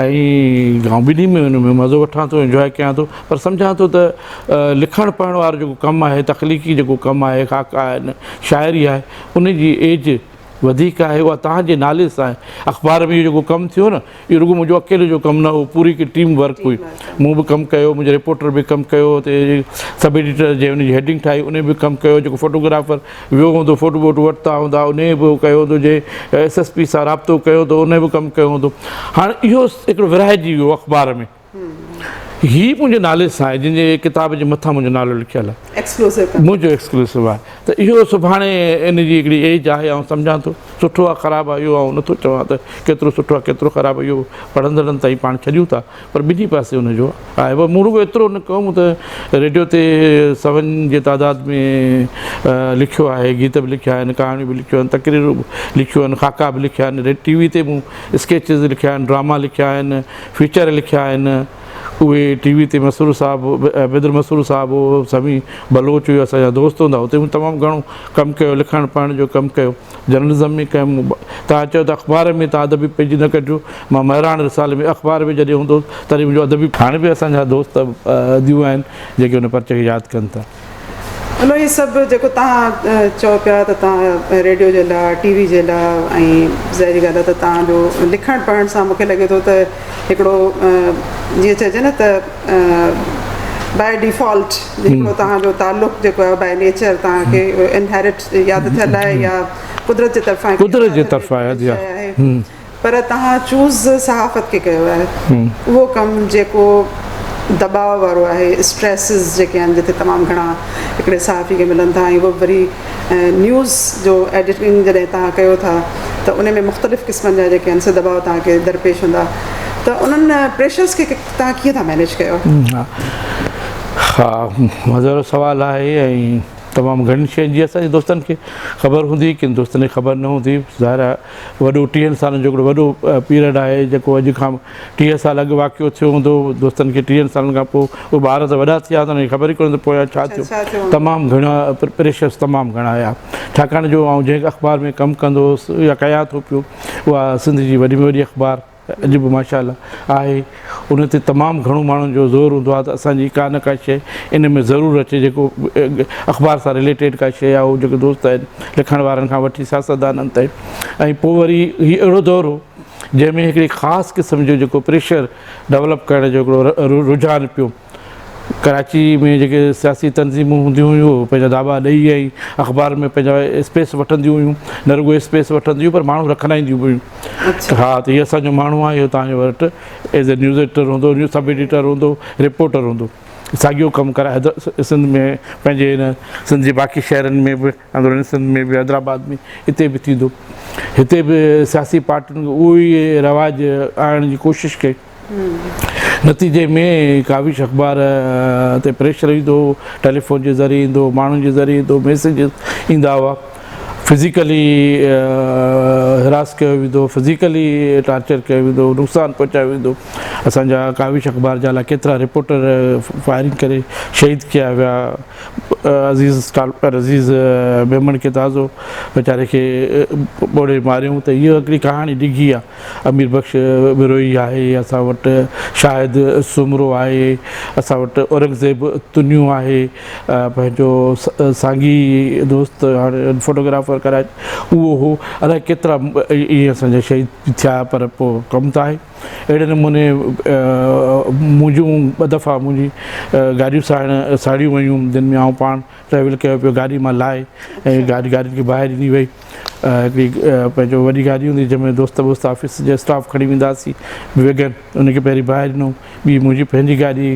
Speaker 2: ۽ آئون ٻنهي ۾ ان ۾ مزو وٺان ٿو، انجواء ڪيان ٿو پر سمجهان ٿو ته لکڻ پڙهڻ وارو جيڪو ڪم آهي، تخليقي جيڪو ڪم آهي، خاڪا آهن، شاعري آهي، ان جي ايج وڌيڪ آهي اها توهان جي نالي سان آهي. اخبار ۾ اهو جيڪو ڪم ٿيو نه اهو رڳو منهنجو اڪيلي جو ڪم نه هو پوري هڪ ٽيم ورڪ هئي. مون به ڪم ڪيو، منهنجي رپورٽر به ڪم ڪيو، اتي سب ايڊيٽر جنهن ان جي هيڊنگ ٺاهي ان به ڪم ڪيو، جيڪو فوٽوگرافر ويو هوندو فوٽو ووٽو ورتا هوندا ان به ڪيو هوندو، جنهن ايس ايس پي سان رابطو ڪيو هوندو ان به ڪم ڪيو هوندو. هاڻ اهو هڪڙو ورهائجي ويو اخبار ۾. هي منهنجي نالي سان آهي جنهن جي ڪتاب جي مٿان منهنجو نالو لکيل آهي. منهنجو ايڪسڪلوسو آهي ته اهو سڀاڻي ان جي هڪڙي ايج آهي آئون سمجهان ٿو سٺو آهي خراب آهي اهو آئون نٿو چوان ته ڪيترو سٺو آهي ڪيترو خراب آهي اهو پڙهندڙن تائين پاڻ ڇڏيون ٿا پر ٻنهي پاسي ان جو آهي پر مون رڳو ايترو نه ڪيو مون ته ريڊيو تي سون جي تعداد ۾ لکيو آهي گيت به لکيا آهن ڪهاڻيون به لکيون آهن تقريرون به لکيون آهن خاڪا به لکيا آهن ٽي وي تي مون اسڪيچز لکيا آهن ڊراما لکيا آهن فيچر لکيا آهن اهي ٽي وي تي مسرور صاحب بدر مسرور صاحب هو سميع بلوچ هيو اسان جا دوست هوندا اتي مون تمام گهڻو ڪم ڪيو لکڻ پڙهڻ جو ڪم ڪيو جرنلزم ۾ ڪيم توهان چيو ته اخبار ۾ توهان ادبي پيج نه ڪڍيو مان مهراڻ رسالي ۾ اخبار ۾ جڏهن هوندو هوس تڏهن منهنجو ادبي هاڻي به اسان جا دوست اديون آهن جيڪي ان پرچي کي ياد ڪن ٿا.
Speaker 1: انو هي سڀ جيڪو توهان چئو پيا ته توهان ريڊيو جي لاء ٽي وي جي لاء ۽ ظاهري ڳالهه آهي ته توهان جو لکڻ پڙهڻ سان مونکي لڳي ٿو ته هڪڙو جيئن چئجي نه ته باء ڊيفالٽ هڪڙو توهان جو تعلق جيڪو آهي باء نيچر توهان کي انهيرٽ يا ته ٿيل آهي يا قدرت جي طرفان
Speaker 2: قدرت جي طرفان آهي
Speaker 1: پر توهان چوز صحافت کي ڪيو آهي اهو ڪم جيڪو دٻاء وارو آهي اسٽريسز جيڪي آهن جتي تمام گهڻا هڪڙي صحافي کي ملن ٿا ۽ اهو وري نيوز جو ايڊيٽنگ جڏهن توهان ڪيو ٿا ته ان ۾ مختلف قسمن جا جيڪي آهن سي دٻاء توهان کي درپيش هوندا ته انهن پريشرز کي توهان ڪيئن ٿا مينيج ڪيو؟
Speaker 2: ها مزي وارو سوال آهي ۽ تمام گهڻين شين جي اسان جي دوستن کي خبر هوندي ڪن دوستن کي خبر نه هوندي ظاهر آهي وڏو ٽيهن سالن جو هڪڙو وڏو پيريڊ آهي جيڪو اڄ کان 30 سال اڳ واقعو ٿيو هوندو دوستن کي ٽيهن سالن کان پوء اهي ٻار ته وڏا ٿيا هوندا انهن کي خبر ئي ڪونه ته پويان ڇا ٿيو تمام گهڻا پريشرس تمام گهڻا آيا ڇاڪاڻ جو آئون جنهن اخبار ۾ ڪم ڪندو هوس يا ڪيان ٿو پيو اها سنڌ جي وڏي ۾ وڏي اخبار اڄ به ماشاء الله آهي ان تي تمام گهڻو ماڻهن جو زور هوندو آهي ته اسان جي ڪا نه ڪا شيء ان ۾ ضرور اچي جيڪو اخبار سان رليٽيڊ ڪا شيء آهي اهو جيڪي دوست آهن لکڻ وارن کان وٺي سياستدانن تائين ۽ پوء وري هي اهڙو دور هو جنهن ۾ هڪڙي خاص قسم جو جيڪو پريشر ڊولپ ڪرڻ جو هڪڙو رجحان پيو ڪراچي ۾ جيڪي سياسي تنظيمون هونديون هيون اهي پنهنجا داٻا ڏئي ۽ اخبار ۾ پنهنجا اسپيس وٺنديون هيون نه رڳو اسپيس وٺنديون پر ماڻهو رکرائينديون به هيون ها ته هي اسان جو ماڻهو آهي اهو توهان جي وٽ ايز اي نيوز ايڊيٽر هوندو نيوز سب ايڊيٽر هوندو رپورٽر هوندو ساڳيو ڪم ڪرائي سنڌ ۾ پنهنجي هن سنڌ جي باقي شهرن ۾ به اندرون سنڌ ۾ به حيدرآباد ۾ اتي به ٿيندو هتي به سياسي پارٽين اهو ئي رواج آڻڻ جي ڪوشش ڪئي نتيجي ۾ ڪاوش اخبار تي پريشر ايندو هو، ٽيليفون جي ذريعي ايندو هو، ماڻهن جي ذريعي ايندو هو، ميسيجز ايندا هئا، فزيڪلي هراس ڪيو ويندو هو، فزيڪلي ٽارچر ڪيو ويندو هو، نقصان پهچايو ويندو هو. اسان جا ڪاوش اخبار جا الاء ڪيترا رپورٽر فائرنگ ڪري شهيد ڪيا ويا. عزيز ٽالپر عزيز ميمڻ کي تازو ويچاري کي ٻوڙي ماريون ته هيء هڪڙي ڪهاڻي ڊگهي آهي. امير بخش بروهي آهي اسان وٽ، شاهد سومرو آهي اسان وٽ، اورنگزيب تنيو آهي پنهنجو سانگي دوست هاڻي فوٽوگرافر ڪراچي اهو هو الائي ڪيترا ائين اسان جا شهيد ٿيا پر پوء ڪم ته آهي اهڙي نموني منهنجون ٻه دفعا منهنجي گاڏيون ساڙڻ ساڙيون ويون جن ۾ آئون پاڻ ٽريول ڪيو پيو گاڏي مان لاهي ۽ گاڏي گاڏين کي باهه ڏني وئي هڪڙي پنهنجو وڏي گاڏي هوندي جنهن ۾ دوست ووست آفيس جا اسٽاف کڻي ويندا هئاسين ويگن ان کي پهرين باهه ڏنو ٻي منهنجي پنهنجي گاڏي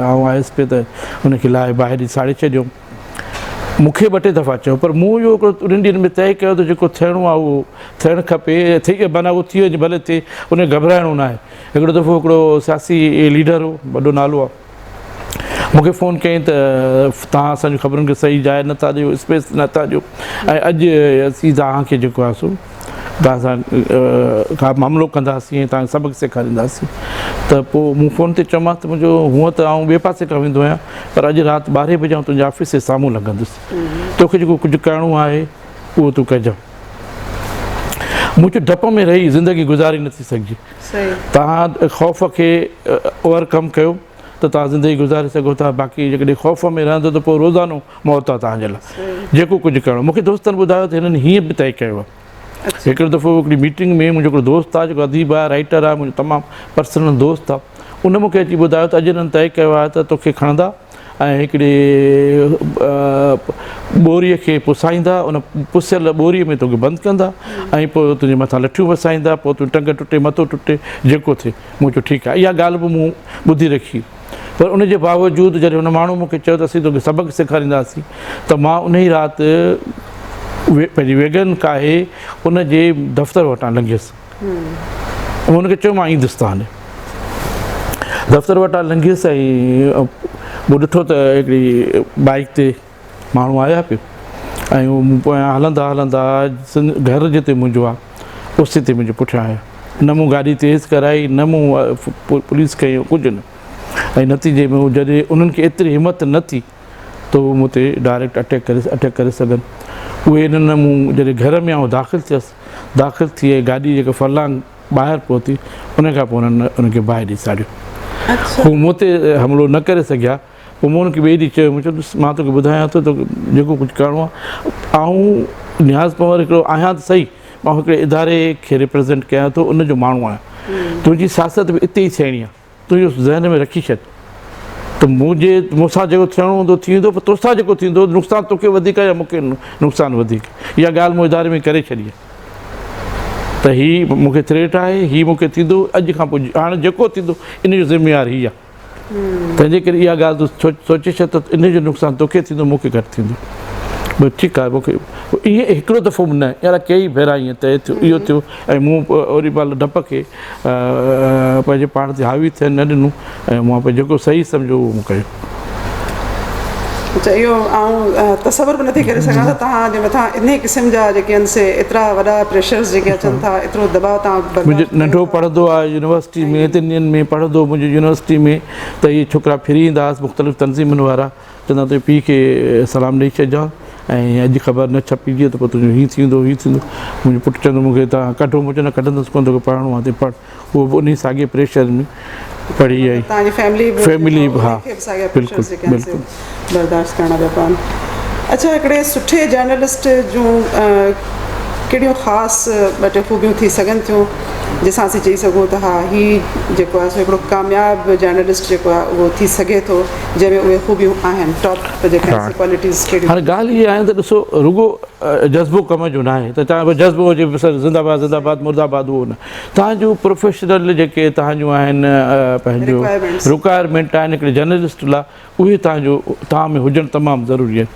Speaker 2: آئون آيس پئي ته ان کي لاهي باهه ڏئي ساڙي ڇڏيو مون کي ٻه ٽي دفعا چيو پر مون اهو هڪڙو انهن ڏينهن ۾ طئي ڪيو ته جيڪو ٿيڻو آهي اهو ٿيڻ کپي ٿي معنيٰ اهو ٿي وڃي ڀلي ٿئي ان کي گهٻرائڻو نه آهي هڪڙو دفعو هڪڙو سياسي ليڊر هو وڏو نالو آهي مون کي فون ڪيائين ته توهان اسان جون خبرن کي صحيح جاء نه ٿا ڏيو اسپيس نه ٿا ڏيو ۽ اڄ اسين توهان کي جيڪو آهي سو توهان سان ڪا معاملو ڪنداسين ۽ توهان کي سبق سيکارينداسين ته پوء مون فون تي چيومانس ته منهنجو هونء ته آئون ٻئي پاسي کان ويندو آهيان پر اڄ رات ٻارهين بجي آئون تنهنجي آفيس جي سامهون لنگهندس توکي جيڪو ڪجهه ڪرڻو آهي اهو تون ڪجان مون چيو ڊپ ۾ رهي زندگي گذاري نٿي سگهجي توهان خوف کي اوور ڪم ڪيو ته توهان زندگي گذاري سگهو ٿا باقي جيڪڏهن خوف ۾ رهندو ته پوء روزانو موت آهي توهان جي لاء جيڪو ڪجهه ڪرڻو مون کي دوستن ٻڌايو ته هنن هيئن به طئي ڪيو آهي. هڪڙو دفعو هڪڙي ميٽنگ ۾ منهنجو هڪڙو دوست آهي جيڪو اديب آهي، رائيٽر آهي، منهنجو تمام پرسنل دوست آهي، ان مون کي اچي ٻڌايو ته اڄ هنن طئي ڪيو آهي ته توکي کڻندا ۽ هڪڙي ٻوريء کي پسائيندا، ان پسيل ٻوريء ۾ توکي بند ڪندا ۽ پوء تنهنجي مٿان لٺيون وسائيندا، پوء تنهنجي ٽنگ ٽٽي، مٿو ٽٽي، جيڪو ٿئي. مون چيو ٺيڪ آهي. اها ڳالهه به مون ٻڌي رکي. پر ان جي باوجود جڏهن ان ماڻهو مون کي چيو ته اسين توکي سبق سيکارينداسين ته مان انهي رات پنهنجي ويگن ڪاهي ان جي دفتر وٽان لنگهيس. مون ان کي چيو مان ايندس توهان ڏي. دفتر وٽان لنگهيس ۽ مون ڏٺو ته هڪڙي بائيڪ تي ماڻهو آيا پيو ۽ هو مون پويان هلندا هلندا گهر جتي منهنجو آ اتي تي منهنجي پٺيان آيا. نه مون گاڏي تيز ڪرائي نه مون پوليس کي ڪجهه نه ۽ نتيجي ۾ جڏهن انهن کي ايتري همت نه ٿي ته هو مون تي ڊائريڪٽ اٽيڪ ڪري اٽيڪ ڪري سگهن. اهي انهن مون جڏهن گهر ۾ آئون داخل ٿيس داخل ٿي ۽ گاڏي جيڪا فرلانگ ٻاهر پهتي ان کان پوء انهن ان کي باهه ڏئي ساڙيو. هو مون تي حملو نه ڪري سگهيا. پوء مون ان کي ٻئي ڏينهن چيو، مون چيو ڏس مان توکي ٻڌايان ٿو توکي جيڪو ڪجهه ڪرڻو آهي آئون نياز پنهور هڪڙو آهيان ته سهي مان هڪڙي اداري کي ريپريزنٽ ڪيان ٿو ان جو ماڻهو آهيان تنهنجي سياست به اتي ئي ٿيڻي آهي تون اهو ذهن ۾ رکي ڇڏ ته منهنجي مون سان جيڪو ٿيڻو هوندو ٿي ويندو پر توسان جيڪو ٿيندو نقصان توکي وڌيڪ يا مون کي نقصان وڌيڪ. اها ڳالهه مون اداري ۾ ڪري ڇڏي آهي ته هي مون کي ٿريٽ آهي هي مون کي ٿيندو اڄ کان پوء هاڻي جيڪو ٿيندو ان جو ذميوار هي آهي. تنهنجي ڪري اها ڳالهه تون سوچي ڇڏ ته ان جو نقصان توکي ٿيندو مون کي گهٽ ٿيندو. بس ٺيڪ آهي مون کي ائين هڪڙو دفعو به نه يار ڪيئي ڀيرا ائين طئي ٿيو اهو ٿيو ۽ مون اوڏي مهل ڊپ کي پنهنجي پاڻ تي حاوي ٿيڻ نه ڏنو ۽ مان پنهنجو جيڪو صحيح سمجهيو اهو مون ڪيو.
Speaker 1: اچا اهو آئون تصور به نٿي ڪري سگهان ته توهان جي مٿان انهي قسم جا جيڪي آهن سي ايترا وڏا پريشرز جيڪي اچن ٿا ايترو دٻاء توهان برداشت
Speaker 2: منهنجو ننڍو پڙهندو آهي يونيورسٽي ۾ تن ڏينهن ۾ پڙهندو هو منهنجو يونيورسٽي ۾ ته اهي ڇوڪرا ڦري ايندا هئس مختلف تنظيمن وارا چوندا تنهنجي پيء کي سلام ڏئي ڇڏجان ۽ اڄ خبر نه ڇپجي ته پوء تنهنجو هي ٿيندو هي ٿيندو منهنجو پٽ چوندو مون کي توهان ڪڍو مون چيو نه ڪڍندس ڪونه توکي پڙهڻو آهي ته پڙهه اهو به انهي ساڳي پريشر ۾ پڙهي ۽
Speaker 1: توهان جي فيملي به
Speaker 2: فيملي به ها
Speaker 1: کي به ساڳيا
Speaker 2: بلڪل
Speaker 1: پريشرز جيڪي آهن سي
Speaker 2: بلڪل
Speaker 1: برداشت ڪرڻا پيا پون اڇا هڪڙي سٺي جرنلسٽ جون ڪهڙيون خاص ٻه ٽي خوبيون ٿي سگهن ٿيون جنهن سان اسين چئي سگهون ته ها هي جيڪو آهي سو هڪڙو ڪامياب جرنلسٽ جيڪو آهي اهو ٿي سگهي ٿو جنهن ۾ اهي خوبيون آهن ٽاپ جيڪي آهن سي ڪوالٽيز ڪهڙيون
Speaker 2: هاڻي ڳالهه اها آهي ته ڏسو رڳو جذبو ڪم جو ناهي ته توهان وٽ جذبو هجي بس زنده باد زنده باد مرده باد اهو نه توهان جون پروفيشنل جيڪي توهان جون آهن پنهنجو رڪوائرمينٽ آهن هڪڙي جرنلسٽ لاء اهي توهان جو توهان ۾ هجڻ تمام ضروري آهي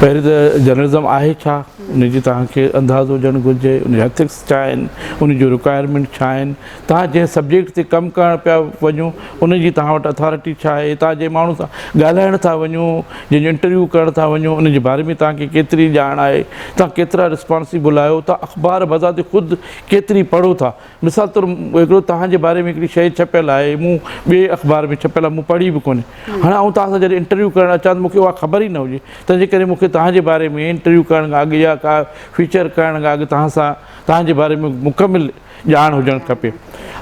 Speaker 2: پهرين ته جرنلزم آهي ڇا ان جي توهان کي اندازو هجڻ گهرجي ان جا ايٿڪس ڇا آهن ان جو رڪوائرمينٽ ڇا آهن توهان جنهن سبجيڪٽ تي ڪم ڪرڻ پيا وڃو ان جي توهان وٽ اٿارٽي ڇا آهي توهان جنهن ماڻهو سان ڳالهائڻ ٿا وڃو جنهن جو انٽرويو ڪرڻ ٿا وڃو ان جي باري ۾ توهان کي ڪيتري ڄاڻ آهي توهان ڪيترا رسپانسيبل آهيو توهان اخبار بذات خود ڪيتري پڙهو ٿا مثال طور هڪڙو توهان جي باري ۾ هڪڙي شيء ڇپيل آهي مون ٻئي اخبار ۾ ڇپيل آهي مون پڙهي به ڪونهي هاڻي آئون توهان سان جڏهن انٽرويو ڪرڻ اچان ته مون کي اها خبر ئي نه هجي تنهن جي ڪري مون کي توهان جي باري ۾ انٽرويو ڪرڻ کان اڳ يا ڪا فيچر ڪرڻ کان اڳ توهان سان توهان جي باري ۾ مڪمل ڄاڻ هجڻ کپي.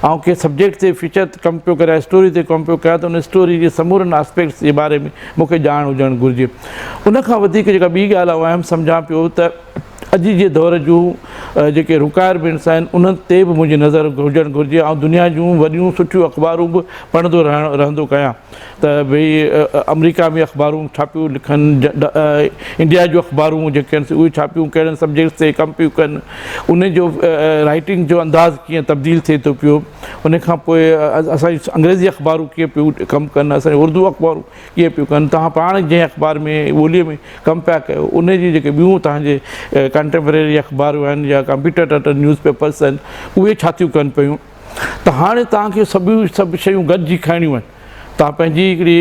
Speaker 2: آئون ڪنهن سبجيڪٽ تي فيچر تي ڪم پيو ڪريان، اسٽوري تي ڪم پيو ڪريان ته ان اسٽوري جي سمورن آسپيڪٽس جي باري ۾ مون کي ڄاڻ هجڻ گهرجي. ان کان وڌيڪ جيڪا ٻي ڳالهه آئون اهم سمجهان پيو ته اڄ جي دور جون جيڪي رڪوائرمينٽس آهن انهن تي به منهنجي نظر هجڻ گهرجي. آئون دنيا جون وڏيون سٺيون اخبارون به پڙهندو رهڻ رهندو ڪيان. ته ڀئي آمريڪا ۾ اخبارون ڇا پيون لکن، انڊيا جون اخبارون جيڪي آهن سي اهي ڇا پيون ڪهڙن سبجيڪٽس تي ڪم پيون ڪن، ان جو رائٽنگ جو انداز ڪيئن تبديل ٿئي ٿو پيو، ان کان پوء اسان جون انگريزي اخبارون ڪيئن پيون ڪم ڪن، اسان جون اردو اخبارون ڪيئن پيون ڪن، توهان پاڻ جنهن اخبار ۾ ٻوليء ۾ ڪم پيا ڪيو ان جي جيڪي ٻيون توهان جي ڪنٽيمپرري اخبارون آهن يا ڪمپيوٽر نيوز پيپرس آهن اهي ڇا ٿيون ڪن پيون. ته هاڻي توهان کي سڀ سڀ شيون گڏجي کائڻيون آهن. توهان پنهنجي هڪڙي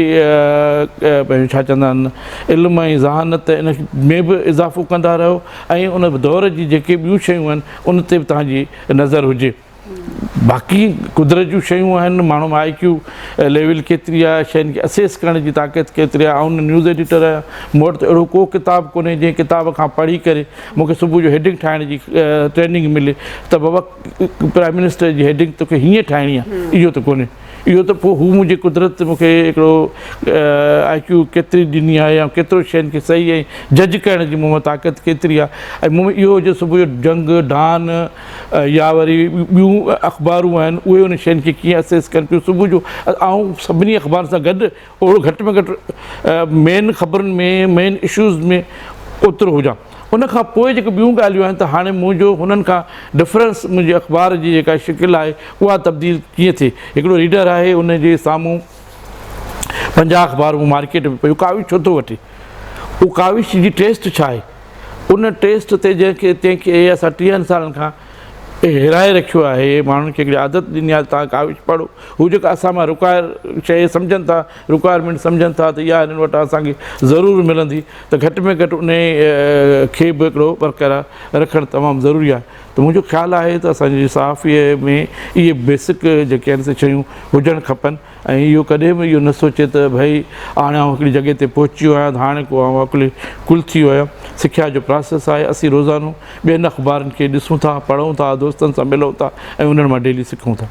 Speaker 2: پنهنجو ڇا چوندا آهن علم ۽ ذهانت ان ۾ به اضافو ڪندا رهو ۽ ان دور جي جيڪي ٻيون شيون آهن ان تي به توهان جي نظر هجي. باقي قدرت جون شيون آهن ماڻهو ۾ آء ڪيو ليول ڪيتري آهي شين کي اسيس ڪرڻ جي طاقت ڪيتري آهي. آئون نيوز ايڊيٽر آهيان مون وٽ ته اهڙو ڪو ڪتاب ڪونهي جنهن ڪتاب کان پڙهي ڪري مون کي صبح جو هيڊنگ ٺاهڻ جي ٽريننگ ملي ته بابا پرائم منسٽر جي هيڊنگ توکي هيئن ٺاهڻي آهي اهو ته ڪونهي اهو ته پوء هو منهنجي قدرت مون کي هڪڙو آء ڪيو ڪيتري ڏني آهي يا ڪيترو شين کي صحيح ۽ جج ڪرڻ جي مون ۾ طاقت ڪيتري آهي ۽ مون ۾ اهو هجي صبح جو جنگ ڊان يا وري ٻيون اخبارون آهن اهي ان شين کي ڪيئن اسيس ڪن پيون صبح جو آئون سڀني اخبارن سان گڏ اوڙو گهٽ ۾ گهٽ مين خبرن ۾ مين اشوز ۾ اوترو هجان ان کان پوء جيڪي ٻيون ڳالهيون آهن ته هاڻي منهنجو هنن کان ڊفرنس منهنجي اخبار جي جيڪا شڪل آهي اها تبديل ڪيئن ٿئي هڪڙو ريڊر آهي ان جي سامهون 50 اخبارون مارڪيٽ ۾ پيون ڪاوش ڇو ٿو وٺي اهو ڪاوش جي ٽيسٽ ڇا آهي ان ٽيسٽ تي جنهن کي تنهن کي اسان 30 سالن کان هيرائي رکيو آهي ماڻهن کي هڪڙي عادت ڏني آهي توهان ڪاوش پڙهو هو جيڪا اسان مان رڪوائر شيء سمجهن ٿا رڪوائرمينٽ سمجهن ٿا ته اها هنن وٽان اسان کي ضرور ملندي ته گهٽ ۾ گهٽ ان کي به هڪڙو برقرار رکڻ تمام ضروري آهي ته منهنجو خيال آهي ته اسان جي صحافي ۾ اهي بيسڪ جيڪي آهن سي شيون هجڻ کپن ۽ اهو ڪڏهن به اهو نه سوچي ته ڀئي هاڻي آئون هڪڙي جڳهه تي پهچي ويو آهيان ته هاڻي ڪو آئون عقل ڪل ٿي ويو آهيان. سکيا جو پراسيس آهي اسين روزانو ٻين اخبارن کي ڏسون ٿا، پڙهون ٿا، دوستن سان ملون ٿا ۽ انهن مان ڊيلي سکون ٿا.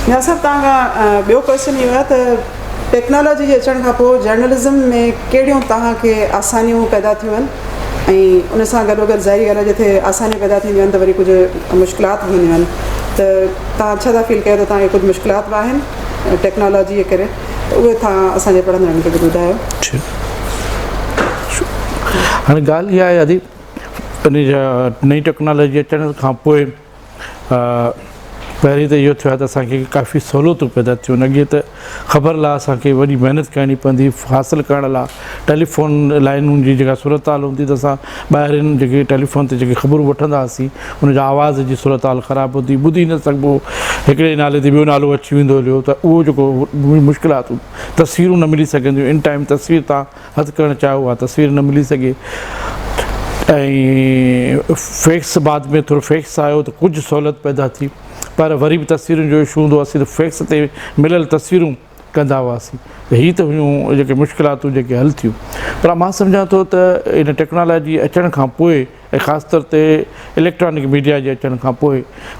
Speaker 1: ميان صاحب توهان کان ٻيو ڪويسچن اهو آهي ته ٽيڪنالاجي جي اچڻ کان پوء جرنلزم ۾ ڪهڙيون توهان کي آسانيون پيدا ٿيون آهن ۽ ان سان گڏوگڏ ظاهري ڳالهه آهي جتي آسانيون پيدا ٿينديون آهن ته وري ڪجهه مشڪلات به هونديون آهن ته توهان ڇا ٿا فيل ڪيو ته توهان کي ڪجهه مشڪلات به آهن ٽيڪنالاجي جي ڪري ته اهي توهان اسان جي پڙهندڙن کي به ٻڌايو.
Speaker 2: هاڻي ڳالهه اها آهي ادي ان جا نئين ٽيڪنالاجي اچڻ کان پوء پهرين ته اهو ٿيو آهي ته اسان کي ڪافي سهولتون پيدا ٿيون اڳي ته خبر لاء اسان کي وڏي محنت ڪرڻي پوندي حاصل ڪرڻ لاء ٽيليفون لائنن جي جيڪا صورتحال هوندي ته اسان ٻاهرين جيڪي ٽيليفون تي جيڪي خبرون وٺندا هئاسين ان جا آواز جي صورتحال خراب هوندي ٻڌي نه سگهبو هڪڙي نالي تي ٻيو نالو اچي ويندو هليو ته اهو جيڪو مشڪلات تصويرون نه ملي سگهنديون ان ٽائيم تصوير تان هٿ ڪرڻ چاهيو اها تصوير نه ملي سگهي ۽ فيڪس بعد ۾ ٿورو فيڪس آيو ته ڪجهه سهولت پيدا ٿي پر وري به تصويرن جو اشو هوندو اسين ته فيڪس تي مليل تصويرون ڪندا هئاسين ته هي ته هيون جيڪي مشڪلاتون جيڪي حل ٿيون پر مان سمجهان ٿو ته ان ٽيڪنالاجي اچڻ کان پوء ۽ خاص طور تي اليڪٽرانڪ ميڊيا جي اچڻ کان پوء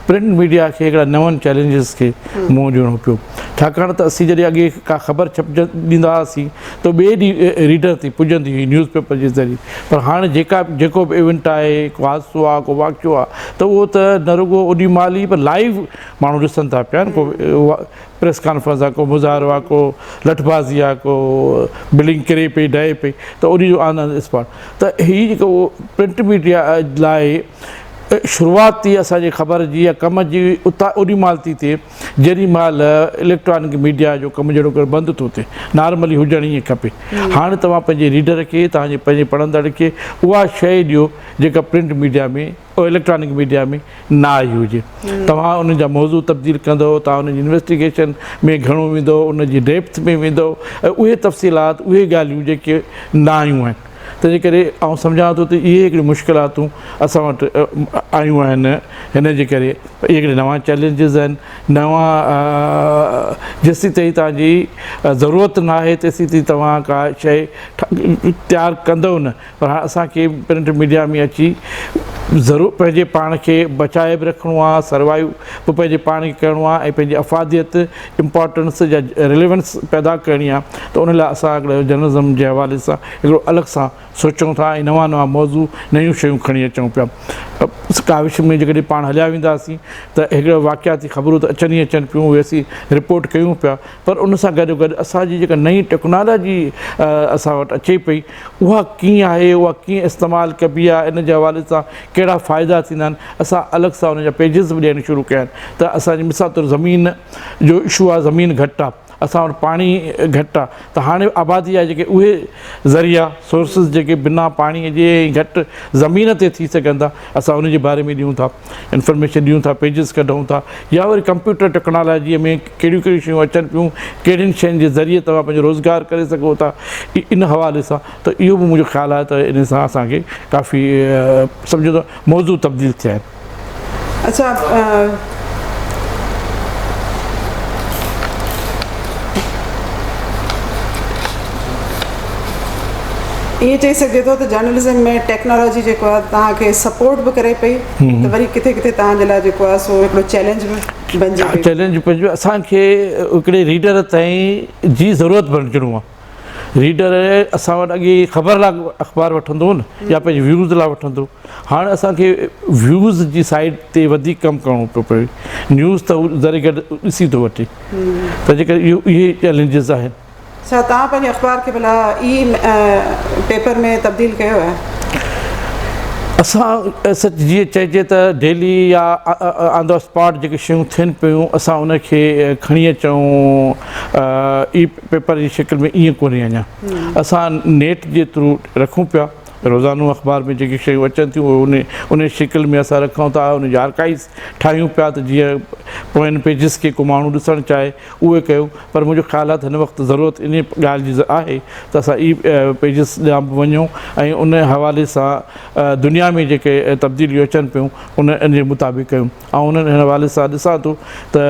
Speaker 2: پرنٽ ميڊيا کي هڪڙا نون چئلينجز کي منهن ڏيڻو پيو ڇاڪاڻ ته اسين جڏهن اڳي ڪا خبر ڇپجي ڏيندا هئاسين ته ٻئي ڏينهن ريڊر تائين پڄندي هئي نيوز پيپر جي ذريعي پر هاڻي جيڪا جيڪو به ايونٽ آهي ڪو حادثو آهي ڪو واقعو آهي ته اهو ته نه رڳو اوڏي مهل ئي پر لائيو ماڻهو ڏسن ٿا پيا ڪو پريس ڪانفرنس آ ڪو مظاهرو آ ڪو لٺ بازي آ ڪو بلڊنگ ڪري پئي ڊهي پئي ته ان جو آن اسپاٽ ته هي جيڪو پرنٽ ميڊيا لاء شروعات ٿي اسان جي خبر جي يا ڪم جي اتان اوڏي مهل ٿي ٿئي جيڏي مهل اليڪٽرانڪ ميڊيا جو ڪم جهڙو ڪر بند ٿو ٿئي نارملي هجڻ ائين کپي هاڻي توهان پنهنجي ريڊر کي توهان جي پنهنجي پڙهندڙ کي اها شيء ڏيو جيڪا پرنٽ ميڊيا ۾ اليڪٽرانڪ ميڊيا ۾ نه آئي هجي توهان انهن جا موضوع تبديل ڪندو توهان انهن جي انويسٽيگيشن ۾ گهڻو ويندو ان جي ڊيپٿ ۾ ويندو ۽ اهي تفصيلات اهي ڳالهيون جيڪي نه آيون آهن تنهنجي ڪري آئون سمجهان ٿو ته اهي هڪڙيون مشڪلاتون اسان وٽ آيون آهن هن جي ڪري اهي هڪڙي نوان چئلينجز آهن نوان جيسين تائين توهان جي ضرورت نه آهي تيسين تائين توهان ڪا شيء تيار ڪندو نه پر هاڻ اسان کي پرنٽ ميڊيا ۾ اچي ضرور پنهنجي پاڻ کي بچائي به رکڻو آهي سروائيو به پنهنجي پاڻ کي ڪرڻو آهي ۽ پنهنجي افاديت امپارٽنس يا رليونس پيدا ڪرڻي آهي ته ان لاء اسان هڪڙو جرنلزم جي حوالي سان هڪڙو الڳ سان سوچون ٿا ۽ نوان نوان موضوع نيون شيون کڻي اچون پيا ڪاوش ۾ جيڪڏهن پاڻ هليا وينداسين ته هڪڙو واقعاتي خبرون ته اچن ئي اچن پيون اهي اسين رپورٽ ڪيون پيا پر ان سان گڏو گڏ اسان جي جيڪا نئين ٽيڪنالاجي اسان وٽ اچي پئي اها ڪيئن آهي اها ڪيئن استعمال ڪبي آهي ان جي حوالي سان ڪهڙا فائدا ٿيندا آهن اسان الڳ سان ان جا پيجز به ڏيڻ شروع ڪيا آهن ته اسان جي مثال طور زمين جو اشو آهي زمين گهٽ آهي اسان وٽ پاڻي گهٽ آهي ته هاڻي آبادي جا جيڪي اهي ذريعا سورسز جيڪي بنا پاڻي جي ۽ گهٽ زمين تي ٿي سگهن ٿا اسان ان جي باري ۾ ڏيون ٿا انفارميشن ڏيون ٿا پيجز ڪڍون ٿا يا وري ڪمپيوٽر ٽيڪنالاجي ۾ ڪهڙيون ڪهڙيون شيون اچن پيون ڪهڙين شين جي ذريعي توهان پنهنجو روزگار ڪري سگهو ٿا ان حوالي سان ته اهو به منهنجو خيال آهي ته ان سان اسان کي ڪافي سمجهو ته موضوع تبديل ٿيا آهن.
Speaker 1: اڇا ائين چئي سگهجي ٿو ته جرنلزم ۾ ٽيڪنالاجي جيڪو آهي توهان کي سپورٽ به ڪري پئي ته وري ڪٿي ڪٿي توهان جي لاء جيڪو آهي سو هڪڙو چئلينج به بنجي پئي.
Speaker 2: چئلينج بنجي اسان کي هڪڙي ريڊر تائين جي ضرورت بڻجڻو آهي. ريڊر اسان وٽ اڳي خبر لاء اخبار وٺندو هو نه يا پنهنجي ويوز لاء وٺندو هاڻ اسان کي ويوز جي سائيڊ تي وڌيڪ ڪم ڪرڻو پيو پوي. نيوز ته هو ذري گهٽ ڏسي ٿو وٺي ته جيڪر اهو اهي چئلينجز آهن.
Speaker 1: ڇا توهان پنهنجي اخبار کي ڀلا اي پيپر ۾ تبديل ڪيو آهي؟
Speaker 2: اسان سچ جيئن چئجي ته ڊيلي يا آن the spot جيڪي شيون ٿين پيون اسان ان کي کڻي اچون اي پيپر جي شڪل ۾ ائين ڪونهي اڃا اسان نيٽ جي ٿرو رکون پيا روزانو اخبار ۾ جيڪي شيون اچن ٿيون اهي ان ان شڪل ۾ اسان رکون ٿا ان جا آرڪائيوز ٺاهيون پيا ته جيئن پوين پيجز کي ڪو ماڻهو ڏسڻ چاهي اهي ڪيون پر منهنجو خيال آهي ته هن وقت ضرورت انهي ڳالهه جي آهي ته اسان اي پيجز ڏانهن به وڃون ۽ ان حوالي سان دنيا ۾ جيڪي تبديليون اچن پيون ان ان جي مطابق ڪيون. آئون انهن حوالي سان ڏسان ٿو ته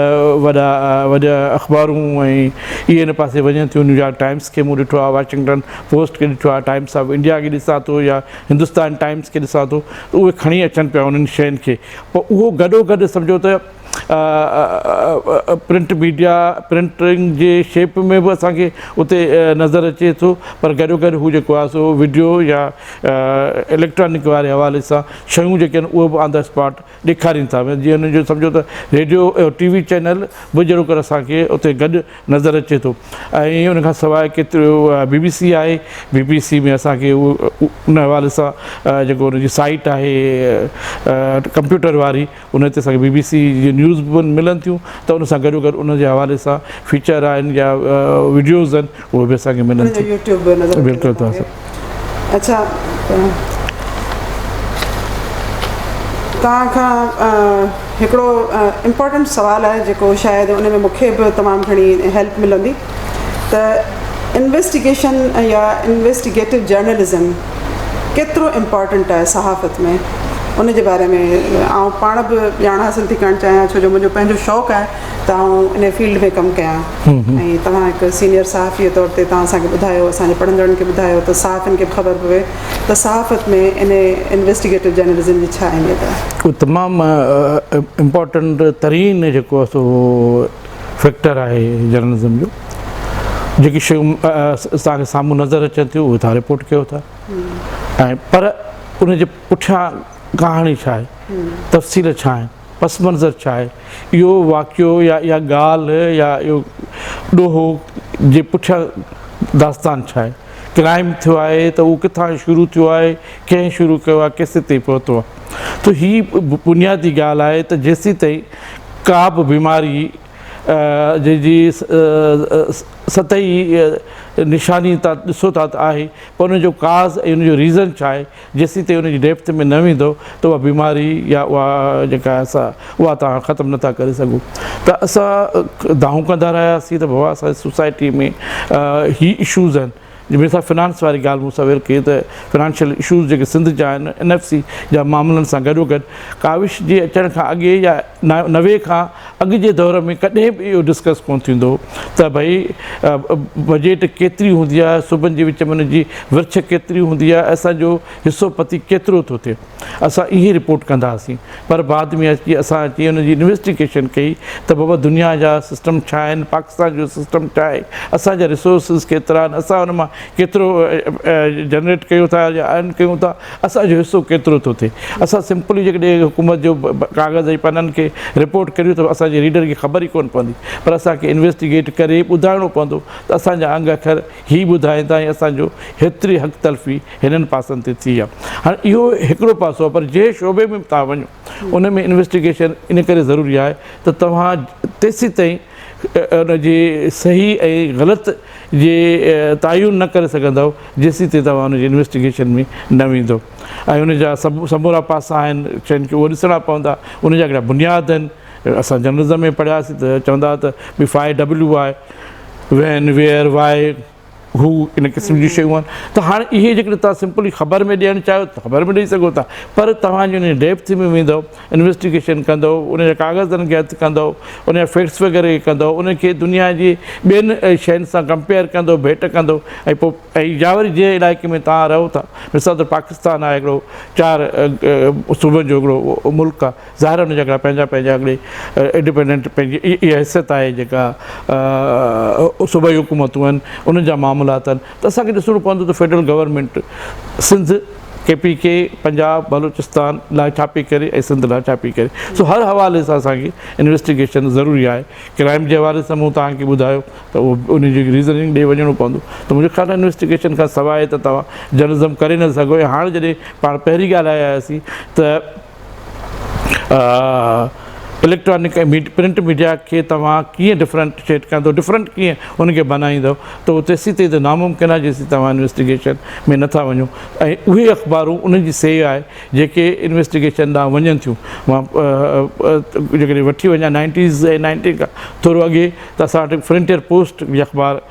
Speaker 2: وڏا وڏا اخبارون ۽ اهي ان پاسي وڃن ٿيون نيويارڪ ٽائمز کي مون ڏٺو آهي واشنگٽن پوسٽ کي ڏٺو آهي ٽائمز آف انڊيا کي ڏسان ٿو يا هندستان ٽائمز کي ڏسان ٿو ته اهي کڻي اچن پيا انهن شين کي پوء اهو گڏو گڏ سمجهو ته پرنٽ ميڊيا پرنٽنگ جي شيپ ۾ به اسان کي اتي نظر اچي ٿو پر گڏو گڏ هو جيڪو آهي سو وڊيو يا اليڪٽرانڪ واري حوالي سان شيون جيڪي آهن اهي به آن the spot ڏيکارين ٿا جيئن انهن جو سمجهو ته ريڊيو ٽي وي چينل به جهڙوڪر اسان کي اتي گڏ نظر اچي ٿو ۽ ان کان سواء ڪيتريو بي بي سي آهي بي بي سي ۾ اسان کي ان حوالي سان جيڪو ان جي سائيٽ آهي ڪمپيوٽر واري ان تي اسان کي بي بي سي جي نيوز به ملن ٿيون ته ان سان گڏو گڏ ان جي حوالي سان فيچر آهن يا وڊيوز آهن اهي به اسان کي ملن ٿيون
Speaker 1: يوٽيوب به نظر
Speaker 2: بلڪل
Speaker 1: اڇا توهان کان هڪڙو امپورٽنٽ سوال آهي جيڪو شايد ان ۾ مونکي به تمام گهڻي هيلپ ملندي ته انويسٽيگيشن يا انويسٽيگيٽو جرنلزم ڪيترو امپورٽنٽ آهي صحافت ۾ ان جي باري ۾ آئون پاڻ به ڄاڻ حاصل ٿي ڪرڻ چاهيان ڇو جو منهنجو پنهنجو شوق آهي ته آئون ان فيلڊ ۾ ڪم ڪيان ۽ توهان هڪ سينيئر صحافي طور تي توهان اسان کي ٻڌايو اسان جي پڙهندڙن کي ٻڌايو ته صحافين کي به خبر پوي ته صحافت ۾ ان انويسٽيگيٽو جرنلزم جي ڇا اهميت آهي.
Speaker 2: اهو تمام امپارٽنٽ ترين جيڪو آهي سو فيڪٽر آهي جرنلزم جو جيڪي شيون اسان کي سامهون نظر اچن ٿيون اهي توهان رپورٽ ڪيو ٿا ۽ پر ان جي پٺيان ڪهاڻي ڇا آهي تفصيل ڇا آهن پس منظر ڇا آهي؟ اهو واقعو يا اها ڳالهه يا اهو ڏوهه جي پٺيان داستان ڇا آهي؟ ڪرائيم ٿيو آهي ته اهو ڪٿان شروع ٿيو آهي، ڪنهن شروع ڪيو آهي، ڪيسيتائين پهتو آهي؟ ته هي بنيادي ڳالهه آهي ته جيسيتائين ڪا به بيماري جنهن جي سطحي نشاني تان ڏسو ٿا ته آهي پر ان جو ڪاز ۽ ان جو ريزن ڇا آهي؟ جيسين تائين ان جي ڊيپٿ ۾ نه ويندو ته اها بيماري يا اها جيڪا آهي سا اها توهان ختم نٿا ڪري سگهو ته اسان دانهون ڪندا رهياسين ته بابا اسان جي سوسائٽي ۾ هي اشوز آهن جي مثال فنانس واري ڳالهه مون سويل ڪئي ته فنانشل اشوز جيڪي سنڌ جا آهن اين ايف سي جا معاملن سان گڏو گڏ ڪاوش جي اچڻ کان اڳي يا 90 کان اڳ جي دور ۾ ڪڏهن به اهو ڊسڪس ڪونه ٿيندو هو ته ڀئي بجيٽ ڪيتري هوندي آهي، صوبن جي وچ ۾ ان جي ورڇ ڪيتري هوندي آهي، اسان جو حصو پتي ڪيترو ٿو ٿئي. اسان اهي رپورٽ ڪندا هئاسين پر بعد ۾ اچي اسان اچي ان جي انويسٽيگيشن ڪئي ته بابا دنيا جا سسٽم ڇا آهن، پاڪستان جو سسٽم ڇا آهي، اسان جا ريسورسز ڪيترا آهن، اسان ان مان ڪيترو جنريٽ ڪيون ٿا يا ارن ڪيون ٿا، اسان جو حصو ڪيترو ٿو ٿئي. اسان سمپلي جيڪڏهن حڪومت جو ڪاغذ ۽ پنن کي رپورٽ ڪريون ته اسان جي ريڊر کي خبر ئي ڪونه پوندي پر اسان کي انويسٽيگيٽ ڪري ٻڌائڻو پوندو ته اسان جا انگ اکر هي ٻڌائين ٿا ۽ اسان جو هيتري حق تلفي هنن پاسن تي ٿي آهي. هاڻي اهو هڪڙو پاسو آهي پر جنهن شعبي ۾ به توهان وڃو ان ۾ انويسٽيگيشن ان ڪري ضروري آهي ته توهان تيسيتائين ان جي صحيح ۽ غلط جي تعين نه ڪري سگهندؤ جيسين تائين توهان ان جي انويسٽيگيشن ۾ نه ويندؤ ۽ ان جا سڀ سمورا پاسا آهن شين کي اهي ڏسڻا پوندا ان جا ڪهڙا بنياد آهن اسان جرنلزم ۾ پڙهياسين ته چوندا ته ڀي فائي ڊبليو آهي وين ويئر وائي هو ان قسم جون شيون آهن ته هاڻي اهي جيڪڏهن توهان سمپلي خبر ۾ ڏيڻ چاهيو ته خبر ۾ ڏئي سگهو ٿا پر توهان جي ان ڊيپٿ ۾ ويندؤ انويسٽيگيشن ڪندؤ ان جا ڪاغذن کي هٿ ڪندؤ ان جا فيڪٽس وغيره کي ڪندؤ ان کي دنيا جي ٻين شين سان ڪمپيئر ڪندؤ ڀيٽ ڪندؤ ۽ پوء ۽ يا وري جنهن علائقي ۾ توهان رهو ٿا مثال طور پاڪستان آهي هڪڙو چار صوبن جو هڪڙو ملڪ آهي ظاهر ان جا هڪڙا پنهنجا پنهنجا هڪڙي انڊيپينڊنٽ پنهنجي اها حيثيت آهي جيڪا صوبائي حڪومتون آهن انهن جا معاملات آهن ته اسان کي ڏسڻو پوندو ته federal government Sindh, K P K, Punjab, Balochistan لاء ڇا پئي ڪري ۽ سنڌ لاء ڇا پئي ڪري سو هر حوالي سان اسان کي انويسٽيگيشن ضروري آهي ڪرائم جي حوالي سان مون توهان کي ٻڌايو ته اهو ان جي ريزننگ ڏي وڃڻو پوندو ته منهنجو خيال آهي انويسٽيگيشن کان سواء ته توهان جرنلزم ڪري نه سگهو ۽ هاڻ جڏهن پاڻ پهرين ڳالهائي آياسين ته اليڪٽرانڪ ۽ پرنٽ ميڊيا کي توهان ڪيئن ڊفرنٽشيٽ ڪندو ڊفرنٽ ڪيئن ان کي بنائيندو ته اهو تيسين تائين ته ناممڪن آهي جيسين توهان انويسٽيگيشن ۾ نٿا وڃو ۽ اهي اخبارون انهن جي سي آهي جيڪي انويسٽيگيشن ڏانهن وڃن ٿيون مان جيڪڏهن وٺي وڃان نائنٽيز ۽ نائنٽي کان ٿورو اڳي ته اسان وٽ فرنٽيئر پوسٽ جي اخبار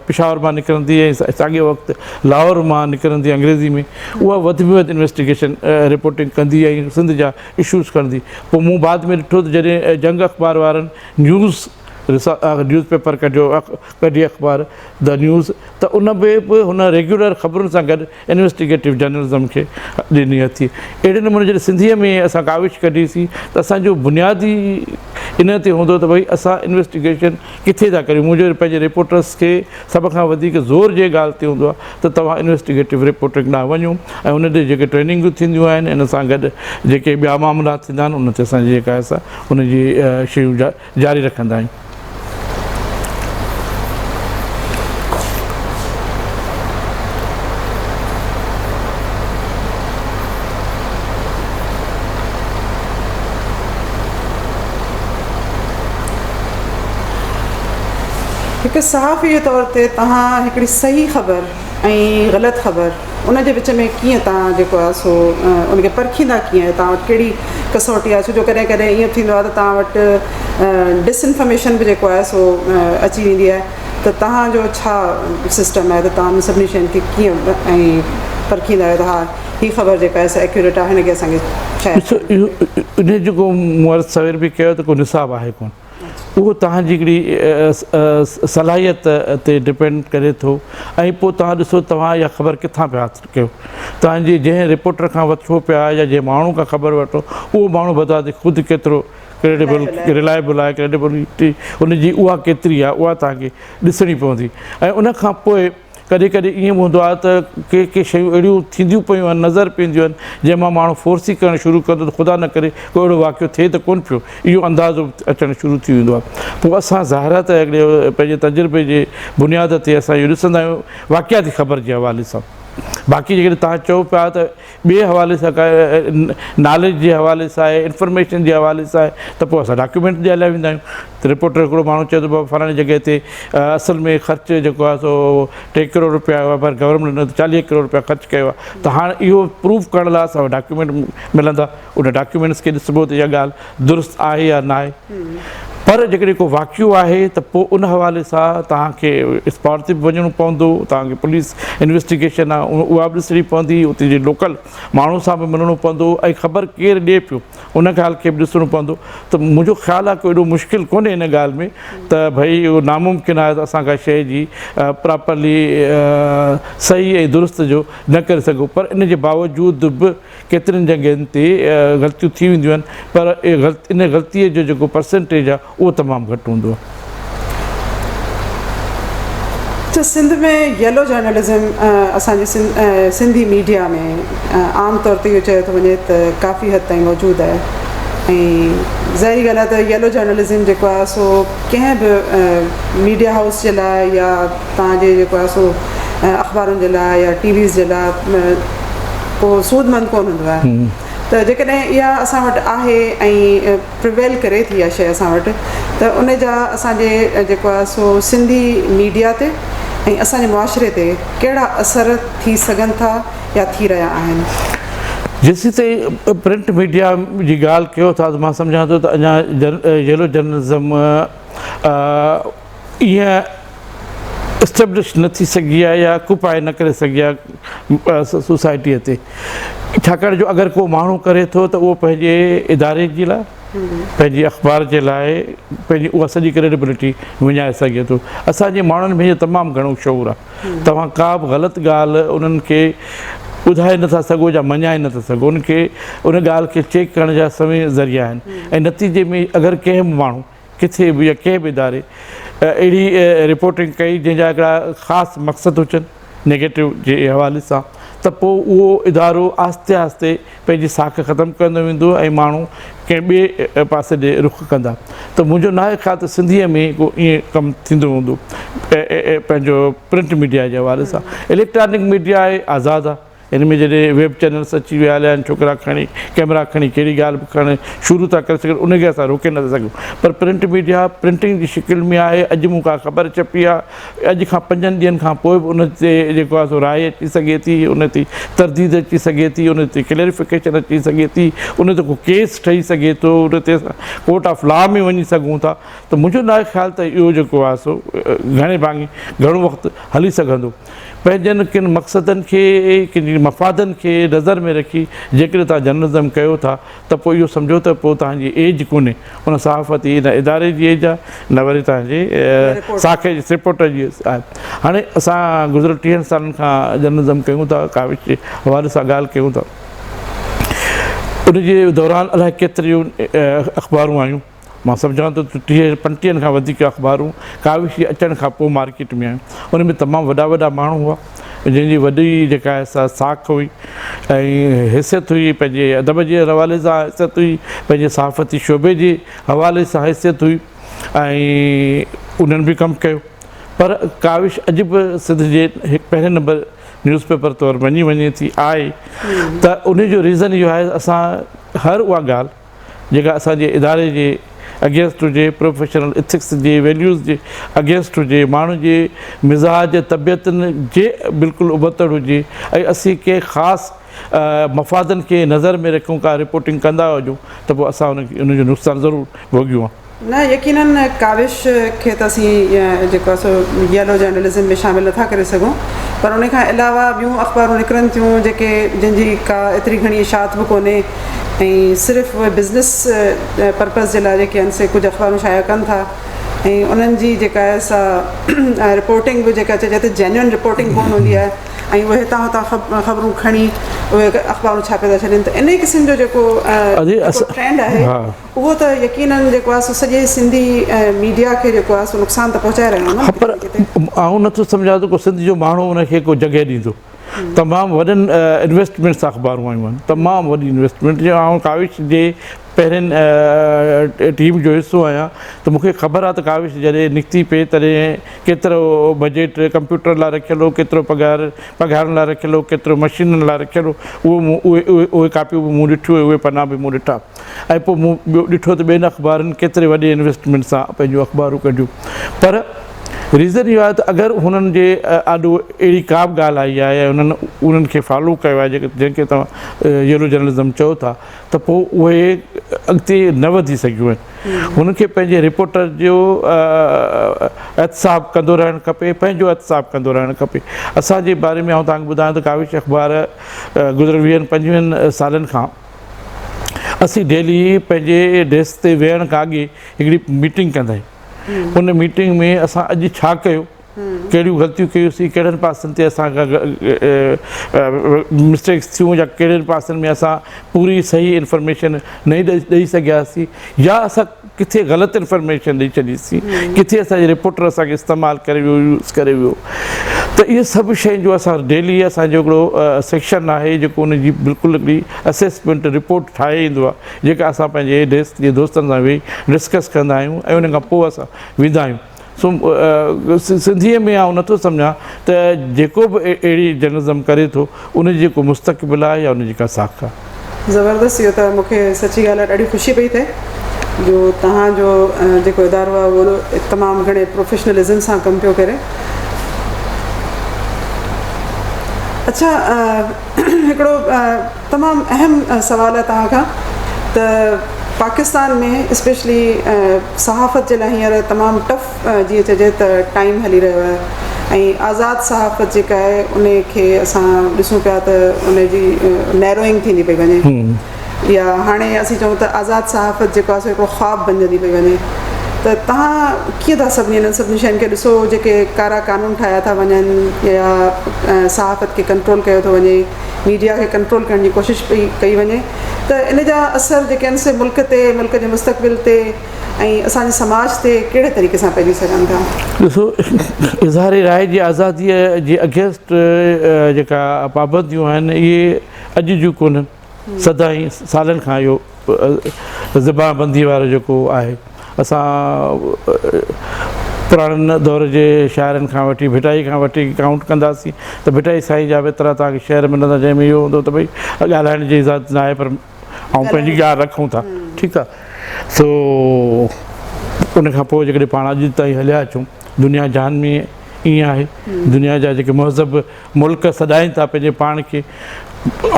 Speaker 2: پشاور مان نڪرندي ۽ ساڳئي وقت لاهور مان نڪرندي انگريزي ۾ اها وڌ ۾ وڌ انويسٽيگيشن رپورٽنگ ڪندي ۽ سنڌ جا اشوز کڻندي پوء مون بعد ۾ ڏٺو ته جڏهن جنگ اخبار وارن نيوز نيوز پيپر ڪڍيو ڪڍي اخبار the news ته ان ۾ به هن ريگيولر خبرن سان گڏ انويسٽيگيٽو جرنلزم کي ڏني اٿي. اهڙي نموني جڏهن سنڌيء ۾ اسان ڪاوش ڪڍيسين ته اسان جو بنيادي ان تي هوندو ته ڀئي اسان انويسٽيگيشن ڪٿي ٿا ڪريون. منهنجو پنهنجي رپورٽرس کي سڀ کان وڌيڪ زور جنهن ڳالهه تي هوندو آهي ته توهان انويسٽيگيٽو رپورٽنگ ڏانهن وڃو ۽ ان تي جيڪي ٽريننگون ٿينديون آهن ان سان گڏ جيڪي ٻيا معاملا ٿيندا آهن ان تي اسان جيڪا آهي سا ان جي شيون جاري رکندا آهيون.
Speaker 1: هڪ صحافي جي طور تي توهان هڪڙي صحيح خبر ۽ غلط خبر ان جي وچ ۾ ڪيئن توهان جيڪو آهي سو ان کي پرکيندا ڪيئن آهيو توهان وٽ ڪهڙي ڪسوٽي آهي ڇو جو ڪڏهن ڪڏهن ائين ٿيندو آهي ته توهان وٽ ڊس انفارميشن به جيڪو آهي سو اچي ويندي آهي ته توهان جو ڇا سسٽم آهي ته توهان ان سڀني شين کي ڪيئن ۽ پرکيندا آهيو ته ها هي خبر جيڪا آهي سا ايڪيوريٽ آهي هن کي اسان کي شايع
Speaker 2: ڏسو اهو ان جيڪو مون عرض سوير به ڪيو ته ڪو نصاب آهي ڪونه اهو توهان جي هڪڙي صلاحيت تي ڊپينڊ ڪري ٿو ۽ پوء توهان ڏسو توهان اها خبر ڪٿان پيا حاصل ڪيو توهان جي جنهن رپورٽر کان وٺو پيا يا جنهن ماڻهو کان خبر وٺو اهو ماڻهو بذات خود ڪيترو ڪريڊيبل رلائبل آهي ڪريڊيبلٽي ان جي اها ڪيتري آهي اها توهان کي ڏسڻي پوندي ۽ ان کان پوء ڪڏهن ڪڏهن ائين به هوندو آهي ته ڪي ڪي شيون اهڙيون ٿينديون پيون آهن، نظر پينديون آهن، جنهن مان ماڻهو فورسي ڪرڻ شروع ڪندو ته خدا نه ڪري ڪو اهڙو واقعو ٿئي ته ڪونه پيو، اهو اندازو به اچڻ شروع ٿي ويندو آهي. پوء اسان ظاهر آهي ته هڪڙي پنهنجي تجربي جي بنياد تي اسان اهو ڏسندا آهيون واقعاتي خبر جي حوالي سان. باقي جيڪڏهن توهان چئو پيا ته ٻئي حوالي سان ڪا ناليج جي حوالي سان آهي، انفارميشن جي حوالي سان آهي ته پوء اسان ڊاڪيومينٽ ڏيڻ لاء ويندا آهيون ته رپورٽر هڪڙو ماڻهو چئي ٿو بابا فلاڻي جڳهه تي اصل ۾ خرچ جيڪو آهي سو ٽي ڪروڙ روپيا آيو آهي پر گورنمينٽ ان تي 40 ڪروڙ روپيا خرچ ڪيو آهي ته هاڻ اهو پروف ڪرڻ لاء اسان وٽ ڊاڪيومينٽ ملندا ان ڊاڪيومينٽس کي ڏسبو ته اها ڳالهه درست آهي يا ناهي پر جيڪڏهن ڪو واقعو آهي ته پوء ان حوالي سان توهان کي اسپاٽ تي به وڃڻو پوندو توهان کي پوليس انويسٽيگيشن آهي اها به ڏسڻي پوندي اتي جي لوڪل ماڻهن سان به ملڻو پوندو ۽ خبر ڪير ڏئي پيو ان ڳالهه کي به ڏسڻو پوندو ته منهنجو خيال آهي ڪو ايڏو مشڪل ڪونهي ان ڳالهه ۾ ته ڀئي اهو ناممڪن آهي ته اسان ڪا شيء جي پراپرلي صحيح ۽ درست جو نه ڪري سگهون پر ان جي باوجود به ڪيترين جڳهين تي غلطيون ٿي وينديون آهن پر ان غلطيء جو جيڪو پرسنٽيج آهي اهو تمام گهٽ هوندو آهي.
Speaker 1: اچا سنڌ ۾ ييلو جرنلزم اسان جي سنڌي ميڊيا ۾ عام طور تي اهو چيو ٿو وڃي ته ڪافي حد تائين موجود آهي ۽ ظاهري ڳالهه آهي ته ييلو جرنلزم جيڪو آهي سو ڪنهن به ميڊيا هائوس جي لاء يا توهان جي جيڪو آهي سو اخبارن جي لاء يا ٽي ويز جي لاء ڪو سودمند ڪونه هوندو آهي ته جيڪڏهن اها اسان وٽ آهي ۽ پريويل ڪري ٿي اها شيء اسان وٽ ته ان جا اسان جي جيڪو آهي سو سنڌي ميڊيا تي ۽ اسان جي معاشري تي ڪهڙا اثر ٿي سگهن ٿا يا ٿي رهيا آهن.
Speaker 2: جيسيتائين پرنٽ ميڊيا جي ڳالهه ڪيو ٿا ته مان سمجهان ٿو ته اڃا ييلو جرنلزم ائين اسٽيبلش نه ٿي سگهي آهي يا آڪوپائي نه ڪري سگهي آهي سوسائٽيء تي. ڇاڪاڻ جو اگر ڪو ماڻهو ڪري ٿو ته اهو پنهنجي اداري جي لاء، پنهنجي اخبار جي لاء پنهنجي اها سڄي ڪريڊبلٽي وڃائي سگهي ٿو. اسان جي ماڻهن ۾ اهو تمام گهڻو شعور آهي. توهان ڪا به غلط ڳالهه انهن کي ٻڌائي نٿا سگهو يا مڃائي نٿا سگهو. انهن کي ان ڳالهه کي چيڪ ڪرڻ جا سوين ذريعا آهن ۽ نتيجي ۾ اگر ڪنهن به ماڻهو ڪٿي به يا ڪنهن به اداري اهڙي رپورٽنگ ڪئي جنهن جا هڪڙا خاص مقصد هجن نيگيٽو جي حوالي سان ته پوء اهو ادارو آهستي آهستي پنهنجي ساک ختم ڪندو ويندو ۽ ماڻهو ڪنهن ٻئي پاسي ڏي رخ ڪندا ته منهنجو ناهي خيال ته سنڌيء ۾ ڪو ائين ڪم ٿيندو هوندو پنهنجو پرنٽ ميڊيا جي حوالي سان اليڪٽرانڪ ميڊيا آهي آزاد آهي ان ۾ جڏهن ويب چينلس اچي ويا هليا آهن ڇوڪرا کڻي ڪئميرا کڻي ڪهڙي ڳالهه به کڻي شروع ٿا ڪري سگهن ان کي اسان روڪي نٿا سگهون پر پرنٽ ميڊيا پرنٽنگ جي شڪل ۾ آهي اڄ مون ڪا خبر ڇپي آهي اڄ کان پنجن ڏينهن کان پوء به ان تي جيڪو آهي سو راء اچي سگهي ٿي ان تي ترديد اچي سگهي ٿي ان تي ڪليريفڪيشن اچي سگهي ٿي ان تي ڪو ڪيس ٺهي سگهي ٿو ان تي اسان ڪورٽ آف لا ۾ وڃي سگهون ٿا ته منهنجو ناهي خيال ته اهو جيڪو آهي سو گهڻي ڀاڱي گهڻو وقت هلي سگهندو. پنهنجن ڪن مقصدن کي، ڪن مفادن کي نظر ۾ رکي جيڪڏهن توهان جرنلزم ڪيو ٿا ته پوء اهو سمجهو ته پوء توهان جي ايج ڪونهي ان صحافتي نه اداري جي ايج آهي نه وري توهان جي ساک جي رپورٽر جي آهي. هاڻي اسان گذريل ٽيهن سالن کان جرنلزم ڪيون ٿا، ڪاوش جي حوالي سان ڳالهه ڪيون ٿا. ان جي دوران الائي ڪيتريون اخبارون آيون. مان سمجهان ٿو ته ٽيهه پنجٽيهن کان وڌيڪ اخبارون ڪاوش جي اچڻ کان پوء مارڪيٽ ۾ آيون. ان ۾ تمام وڏا وڏا ماڻهو هئا، جن جي وڏي جيڪا آهي سا ساک هئي ۽ حيثيت هئي، پنهنجي ادب جي حوالي سان حيثيت هئي، پنهنجي صحافتي شعبي جي حوالي سان حيثيت هئي ۽ انهن به ڪم ڪيو. پر ڪاوش اڄ به سنڌ جي هڪ پهرين نمبر نيوز پيپر طور مڃي وڃي ٿي آهي ته ان جو ريزن اهو آهي اسان هر اها ڳالهه جيڪا اسان جي اداري جي اگينسٽ هجي، پروفيشنل اٿڪس جي ويليوز جي اگينسٽ هجي، ماڻهن جي مزاج طبيعتن جي بلڪل ابتڙ هجي ۽ اسين ڪنهن خاص مفادن کي نظر ۾ رکون ڪا رپورٽنگ ڪندا هجون ته پوء اسان ان جو نقصان ضرور ڀوڳيون آهي.
Speaker 1: نه يقينن ڪاوش کي ته اسين جيڪو آهي سو ييلو جرنلزم ۾ شامل نٿا ڪري سگهون پر ان کان علاوه ٻيون اخبارون نڪرن ٿيون جيڪي جن جي ڪا ايتري گهڻي اشاعت به ڪونهي ۽ صرف اهي بزنس پرپز جي لاء جيڪي آهن سي ڪجهه اخبارون شايع ڪن ٿا ۽ انهن جي جيڪا آهي سا رپورٽنگ به جيڪا چئجي ته جينوئن رپورٽنگ ڪونه هوندي آهي ۽ اهي هتان هتان خبرون کڻي اهي اخبارون ڇاپي ٿا ڇڏين ته انهي قسم جو جيڪو ٽرينڊ آهي اهو ته يقينن جيڪو آهي سو سڄي سنڌي ميڊيا کي جيڪو آهي سو نقصان ته پهچائي رهيو آهي نه.
Speaker 2: ها پر آئون نٿو سمجهان ته ڪو سنڌ جو ماڻهو ان کي ڪو جڳهه ڏيندو. تمام وڏن انويسٽمينٽ سان اخبارون آيون آهن تمام وڏي انويسٽمينٽ جي آئون ڪاوش جي پهرين ٽيم جو حصو آهيان ته مون کي خبر آهي ته ڪاوش جڏهن نڪتي پئي تڏهن ڪيترو بجيٽ ڪمپيوٽر لاء رکيل هو ڪيترو پگهار پگهارن لاء رکيل هو ڪيترو مشينن لاء رکيل هو اهو مون اهي اهي ڪاپيون به مون ڏٺيون اهي پنا به مون ڏٺا. ۽ پوء مون ٻيو ڏٺو ته ٻين اخبارن ڪيتري وڏي انويسٽمينٽ سان پنهنجون اخبارون ڪڍيون پر ريزن اهو آهي ته اگر هنن جي آڏو اهڙي ڪا به ڳالهه آئي آهي ۽ انهن انهن کي فالو ڪيو آهي جنهن کي توهان يلو جرنلزم چئو ٿا ته پوء اهي اڳتي نه وڌي سگهيون آهن هنن کي پنهنجي رپورٽر جو احتساب ڪندو رهڻ کپي پنهنجو احتساب ڪندو رهڻ کپي اسان جي باري ۾ آئون توهان کي ٻڌايان ته ڪاوش اخبار گذريل ويهن پنجويهن سالن کان اسين ڊيلي پنهنجي ڊيسڪ تي ويهڻ کان اڳي هڪڙي ميٽنگ ڪندا آهيون ان ميٽنگ ۾ اسان اڄ ڇا ڪيو ڪهڙيون غلطيون ڪيوسين ڪهڙن پاسن تي اسان کان مسٽيڪس ٿيون يا ڪهڙن پاسن ۾ اسان پوري صحيح انفارميشن نه ڏئي سگهياسين يا اسان ڪٿي غلط انفارميشن ڏئي ڇڏيسين ڪٿي اسان جي رپورٽر اسان کي استعمال ڪري ويو يوز ڪري ويو ته اهي سڀ شين جو اسان ڊيلي اسان جو هڪڙو سيڪشن آهي جيڪو ان جي بلڪل هڪڙي اسيسمينٽ رپورٽ ٺاهي ايندو آهي جيڪا اسان پنهنجي ڊيسڪ جي دوستن سان ويهي ڊسڪس ڪندا آهيون ۽ ان کان پوء اسان ويندا آهيون سو سنڌيء ۾ آئون نٿو سمجهان ته جيڪو به اهڙي جرنلزم ڪري ٿو ان جي ڪو مستقبل آهي يا ان جي ڪا ساک آهي.
Speaker 1: زبردست اهو ته مون کي سچي ڳالهه آهي ڏاڍي خوشي پئي ٿئي جو توهان جو جيڪو ادارو آهي اهو تمام گهڻي پروفيشنلزم سان ڪم پيو ڪري. اڇا هڪڙو تمام اهم سوال آهي توهان کان ته پاڪستان ۾ اسپيشلي صحافت جي لاء هينئر تمام ٽف جيئن چئجي ته ٽائيم هلي رهيو آهي. ۽ آزاد صحافت جيڪا آهي ان کي اسان ڏسون پيا ته ان جي نيروئنگ ٿيندي پئي وڃي يا هاڻي اسين چئون ته آزاد صحافت جيڪو آهي سو هڪڙو خواب بنجندي پئي وڃي ته توهان ڪيئن ٿا سڀني انهن سڀني شين کي ڏسو جيڪي ڪارا قانون ٺاهيا ٿا وڃن يا صحافت کي ڪنٽرول ڪيو ٿو وڃي ميڊيا کي ڪنٽرول ڪرڻ جي ڪوشش پئي ڪئي وڃي ته ان جا اثر جيڪي آهن سي ملڪ تي ملڪ جي مستقبل تي ۽ اسان جي سماج تي ڪهڙي طريقي سان پئجي سگهن ٿا؟
Speaker 2: ڏسو اظهار راء جي آزاديء جي اگينسٽ جيڪا پابنديون آهن اهي اڄ جون ڪونهن سدائين سالن کان اهو زبان بندي وارو جيڪو آهي اسان پراڻن دور جي شاعرن کان وٺي ڀٽائي کان وٺي ڪائونٽ ڪنداسين ته ڀٽائي سائين جا به ايترا توهان کي شعر ملندا جنهن ۾ اهو هوندو ته ڀئي ڳالهائڻ جي اجازت ناهي پر آئون پنهنجي ڳالهه رکون ٿا ٺيڪ آهي سو ان کان پوء جيڪڏهن پاڻ اڄ تائين هليا اچون دنيا جهان ۾ ائين آهي دنيا جا جيڪي مهذب ملڪ سڏائين ٿا پنهنجي پاڻ کي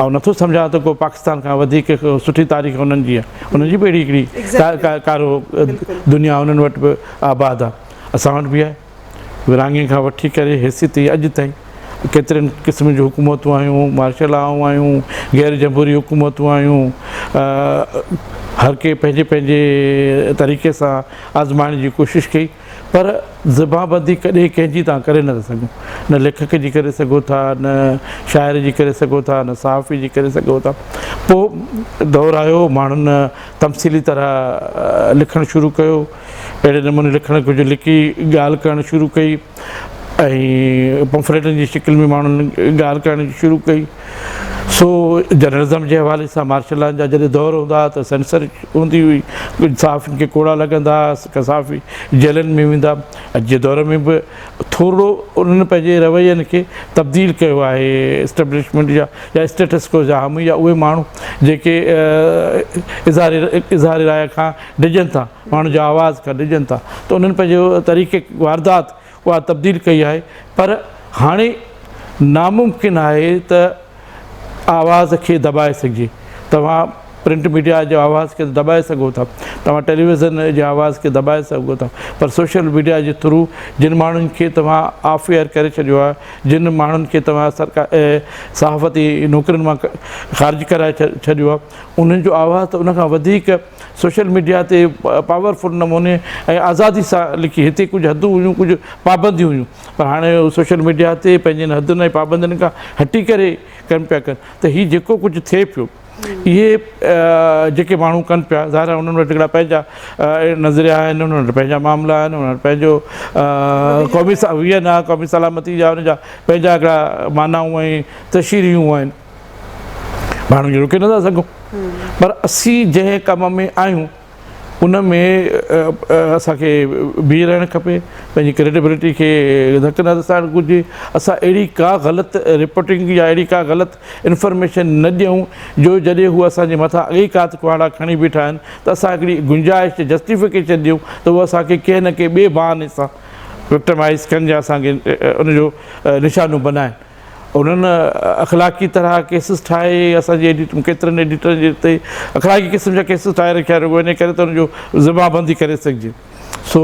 Speaker 2: آئون نٿو سمجهان ته ڪو پاڪستان کان وڌيڪ سٺي تاريخ انهن جي آهي انهن جي به اهڙي هڪڙي ڪارو دنيا انهن وٽ به آباد آهي اسان وٽ به آهي ورهاڱي کان وٺي ڪري هيسي تائين اڄ تائين ڪيترين قسمن جون حڪومتون آيون مارشل لائون آيون غير جمهوري حڪومتون آيون هر ڪنهن پنهنجي پنهنجي طريقي سان آزمائڻ جي ڪوشش ڪئي پر زبان بندي ڪڏهن ڪنهن جي توهان ڪري نٿا سگهو نه ليکڪ جي ڪري سگهو ٿا نه شاعر جي ڪري سگهو ٿا نه صحافي جي ڪري سگهو ٿا پوء دور آيو ماڻهن تمثيلي طرح لکڻ شروع ڪيو اهڙي نموني لکڻ ڪجهه لکي ڳالهه ڪرڻ شروع ڪئي ۽ پمفليٽن جي شڪل ۾ ماڻهن ڳالهه ڪرڻ شروع ڪئي سو جرنلزم جي حوالي سان مارشل لان جا جڏهن دور هوندا هئا ته سينسر هوندي هئي ڪجهه صحافين کي ڪوڙا لڳندا هئا صحافي جيلن ۾ ويندا اڄ جي دور ۾ به ٿورڙو انهن پنهنجي روين کي تبديل ڪيو آهي اسٽيبلشمينٽ جا يا اسٽيٽس ڪو جا حامي يا اهي ماڻهو جيڪي اظهار اظهار راء کان ڊڄن ٿا ماڻهن جي آواز کان ڊڄن ٿا ته انهن پنهنجو طريقي واردات اها تبديل ڪئي آهي پر هاڻي ناممڪن آهي ته آواز کي دٻائي سگهجي. توهان پرنٽ ميڊيا جي آواز کي ته دٻائي سگهو ٿا، توهان ٽيليويزن جي آواز کي دٻائي سگهو ٿا پر سوشل ميڊيا جي ٿرو جن ماڻهن کي توهان آف ايئر ڪري ڇڏيو آهي، جن ماڻهن کي توهان سرڪاري صحافتي نوڪرين مان خارج ڪرائي ڇڏيو آهي انهن جو آواز ته ان کان وڌيڪ سوشل ميڊيا تي پاورفل نموني ۽ آزادي سان لکي هتي ڪجهه حدون هيون ڪجهه پابنديون هيون پر هاڻي سوشل ميڊيا تي پنهنجين حدن ۽ پابندين کان هٽي ڪري ڪن پيا ڪن ته هي جيڪو ڪجهه ٿئي پيو اهي جيڪي ماڻهو ڪن پيا ظاهر آهي انهن وٽ هڪڙا پنهنجا نظريا آهن انهن وٽ پنهنجا معاملا آهن انهن وٽ پنهنجو قومي ويزن آهي قومي سلامتي جا انهن جا پنهنجا هڪڙا معنائون ۽ تشريحون آهن ماڻهن کي روڪي نٿا سگهون پر اسين جنهن ڪم ۾ آهيون ان ۾ اسان کي بيهي رهڻ کپي پنهنجي ڪريڊيبلٽي کي ڌڪ نه رسائڻ گهرجي اسان اهڙي ڪا غلط رپورٽنگ يا اهڙي ڪا غلط انفارميشن نه ڏيون جو جڏهن هو اسان جي مٿان اڳي ڪات ڪهاڙا کڻي بيٺا آهن ته اسان هڪڙي گنجائش جسٽيفڪيشن ڏيون ته هو اسان کي ڪنهن نه ڪنهن ٻئي بهاني سان وڪٽمائز ڪن يا اسان کي ان جو نشانو بنائن انهن اخلاقي طرح ڪيسز ٺاهي اسان جي ايڊيٽ ڪيترن ايڊيٽرن جي تي اخلاقي قسم جا ڪيسز ٺاهي رکيا رڳو ان ڪري ته ان جو زبان بندي ڪري سگهجي سو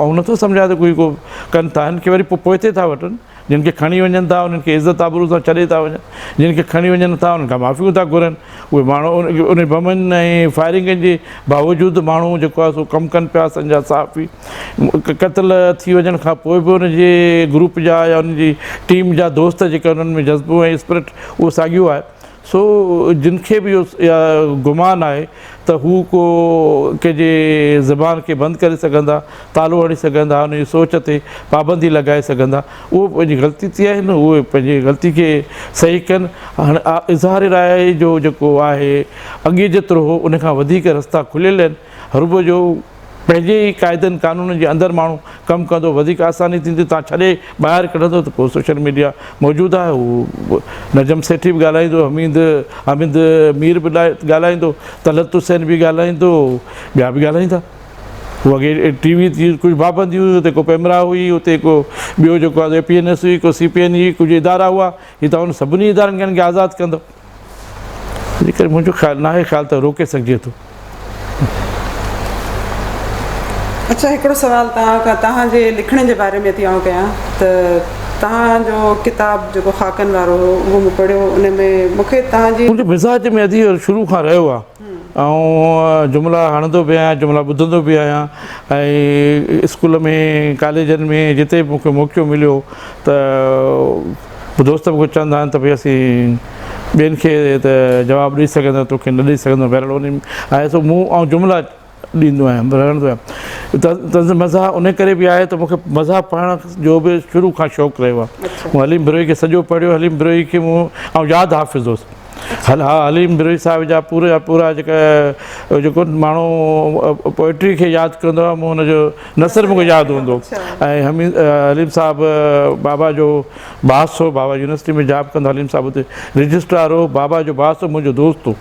Speaker 2: آئون نٿو سمجهان ته ڪوئي ڪو ڪن ٿا هن کي وري پوء پوئتي ٿا وٺن جن کي کڻي وڃن ٿا انهن کي عزت آبرو سان ڇڏي ٿا وڃن جن کي کڻي وڃن ٿا انهن کان معافيون ٿا گهرن اهي ماڻهو ان بمن ۽ فائرنگن جي باوجود ماڻهو جيڪو آهي سو ڪم ڪن پيا اسان جا صحافي قتل ٿي وڃڻ کان پوء به ان جي گروپ جا يا ان جي ٽيم جا دوست جيڪي انهن ۾ جذبو ۽ اسپرٽ اهو ساڳيو آهي سو جن کي به اهو گمان آهي ته هو ڪو ڪنهن جي زبان کي بند ڪري سگهندا تالو هڻي سگهندا ان جي سوچ تي پابندي لڳائي سگهندا اهو پنهنجي غلطي تي آهن اهي پنهنجي غلطي کي صحيح ڪن هاڻي اظهار راء جو جيڪو آهي اڳي جيترو هو ان کان وڌيڪ رستا کليل آهن هربو جو پنهنجي ئي قاعدن قانونن جي اندر ماڻهو ڪم ڪندو وڌيڪ آساني ٿيندي تان ڇڏي ٻاهر ڪڍندو ته پوء سوشل ميڊيا موجود آهي هو نجم سيٺي به ڳالهائيندو حميد حامد مير به ڳالهائيندو طلعت حسين به ڳالهائيندو ٻيا به ڳالهائيندا هو اڳي ٽي وي تي ڪجهه پابنديون هيون اتي ڪو پيمرا هئي اتي ڪو ٻيو جيڪو آهي اي پي اين ايس هئي ڪو سي پي اين هئي ڪجهه ادارا هئا هي ته ان سڀني ادارن کي آزاد ڪندو ان ڪري منهنجو خيال ناهي خيال ته روڪي سگهجي ٿو.
Speaker 1: اڇا هڪڙو سوال توهان کان توهان جي لکڻين جي باري ۾ ٿي آئون ڪيان ته توهان جو ڪتاب جيڪو خاڪن وارو هو اهو مون پڙهيو ان ۾ مون کي توهان جي.
Speaker 2: منهنجي مزاج ۾ ادي اهو شروع کان رهيو آهي. آئون جملا هڻندو به آهيان جملا ٻڌندو به آهيان ۽ اسڪول ۾ ڪاليجن ۾ جتي به مونکي موقعو مليو ته دوست مونکي چوندا آهن ته ڀئي اسين ٻين کي ته جواب ڏئي سگهندا توکي نه ڏئي سگهندو بهرحال ان آهي سو مون آئون جملا ڏيندو آهيان رهندو آهيان طنز مزاح ان ڪري به آهي ته مونکي مزاح پڙهڻ جو به شروع کان شوق رهيو آهي مون حليم بروهي کي سڄو پڙهيو حليم بروهي کي مون آئون ياد حافظ هوس هل ها حليم بروهي صاحب جا پورا جا پورا جيڪا جيڪو ماڻهو پوئٽري کي ياد ڪندو آهي مون هن جو نثر مونکي ياد هوندو ۽ حليم صاحب بابا جو باس هو بابا يونيورسٽي ۾ جاب ڪندو حليم صاحب اتي رجسٽرار هو بابا جو باس هو منهنجو دوست هو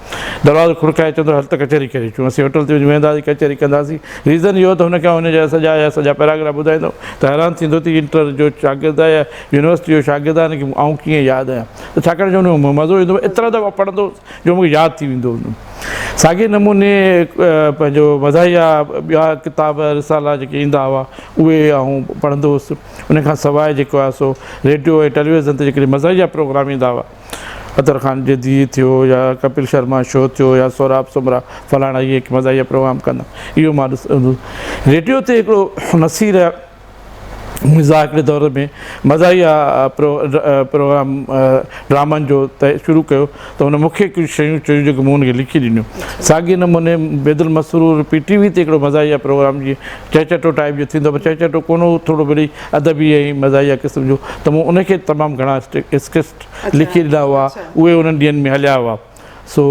Speaker 2: دروازو کڙڪائي چوندو هل ته ڪچهري ڪري اچون اسين هوٽل تي وڃي ويهنداسين ڪچهري ڪنداسين ريزن اهو ته هن کي آئون هن جا سڄا جا سڄا پيراگراف ٻڌائيندو ته حيران ٿيندو ته انٽر جو شاگرد آهي يا يونيورسٽي جو شاگرد آهي هن کي آئون ڪيئن ياد آهيان ته ڇاڪاڻ جو ان ۾ مزو ايندو هو ايترا دفعا پڙهندو هوس جو مون کي ياد ٿي ويندو هو ساڳئي نموني پنهنجو مزاحيه ٻيا ڪتاب رسالا جيڪي ايندا هئا اهي آئون پڙهندو هوس ان کان سواء جيڪو آهي سو ريڊيو ۽ ٽيليويزن تي جيڪڏهن مزاحيه پروگرام ايندا هئا اطهر خان جي ڌيء ٿيو يا ڪپل شرما شو ٿيو يا سهراب سومرا فلاڻا اهي مزاحيه پروگرام ڪندا اهو مان ڏسندو هوس ريڊيو تي هڪڙو نصير مزاح هڪڙي دور ۾ مزاحيه پروگرام ڊرامن جو شروع ڪيو ته هن مون کي ڪجهه شيون چيون جيڪي مون هن کي لکي ڏنيون ساڳئي نموني Bedil Masroor P T V تي هڪڙو مزاحيه پروگرام جيئن چهچٽو ٽائيپ جو ٿيندو پر چهچٽو ڪونه هو ٿورو وري ادبي ۽ مزاحيه قسم جو ته مون ان کي تمام گهڻا اسڪرپٽ لکي ڏنا هئا اهي انهن ڏينهن ۾ هليا هئا سو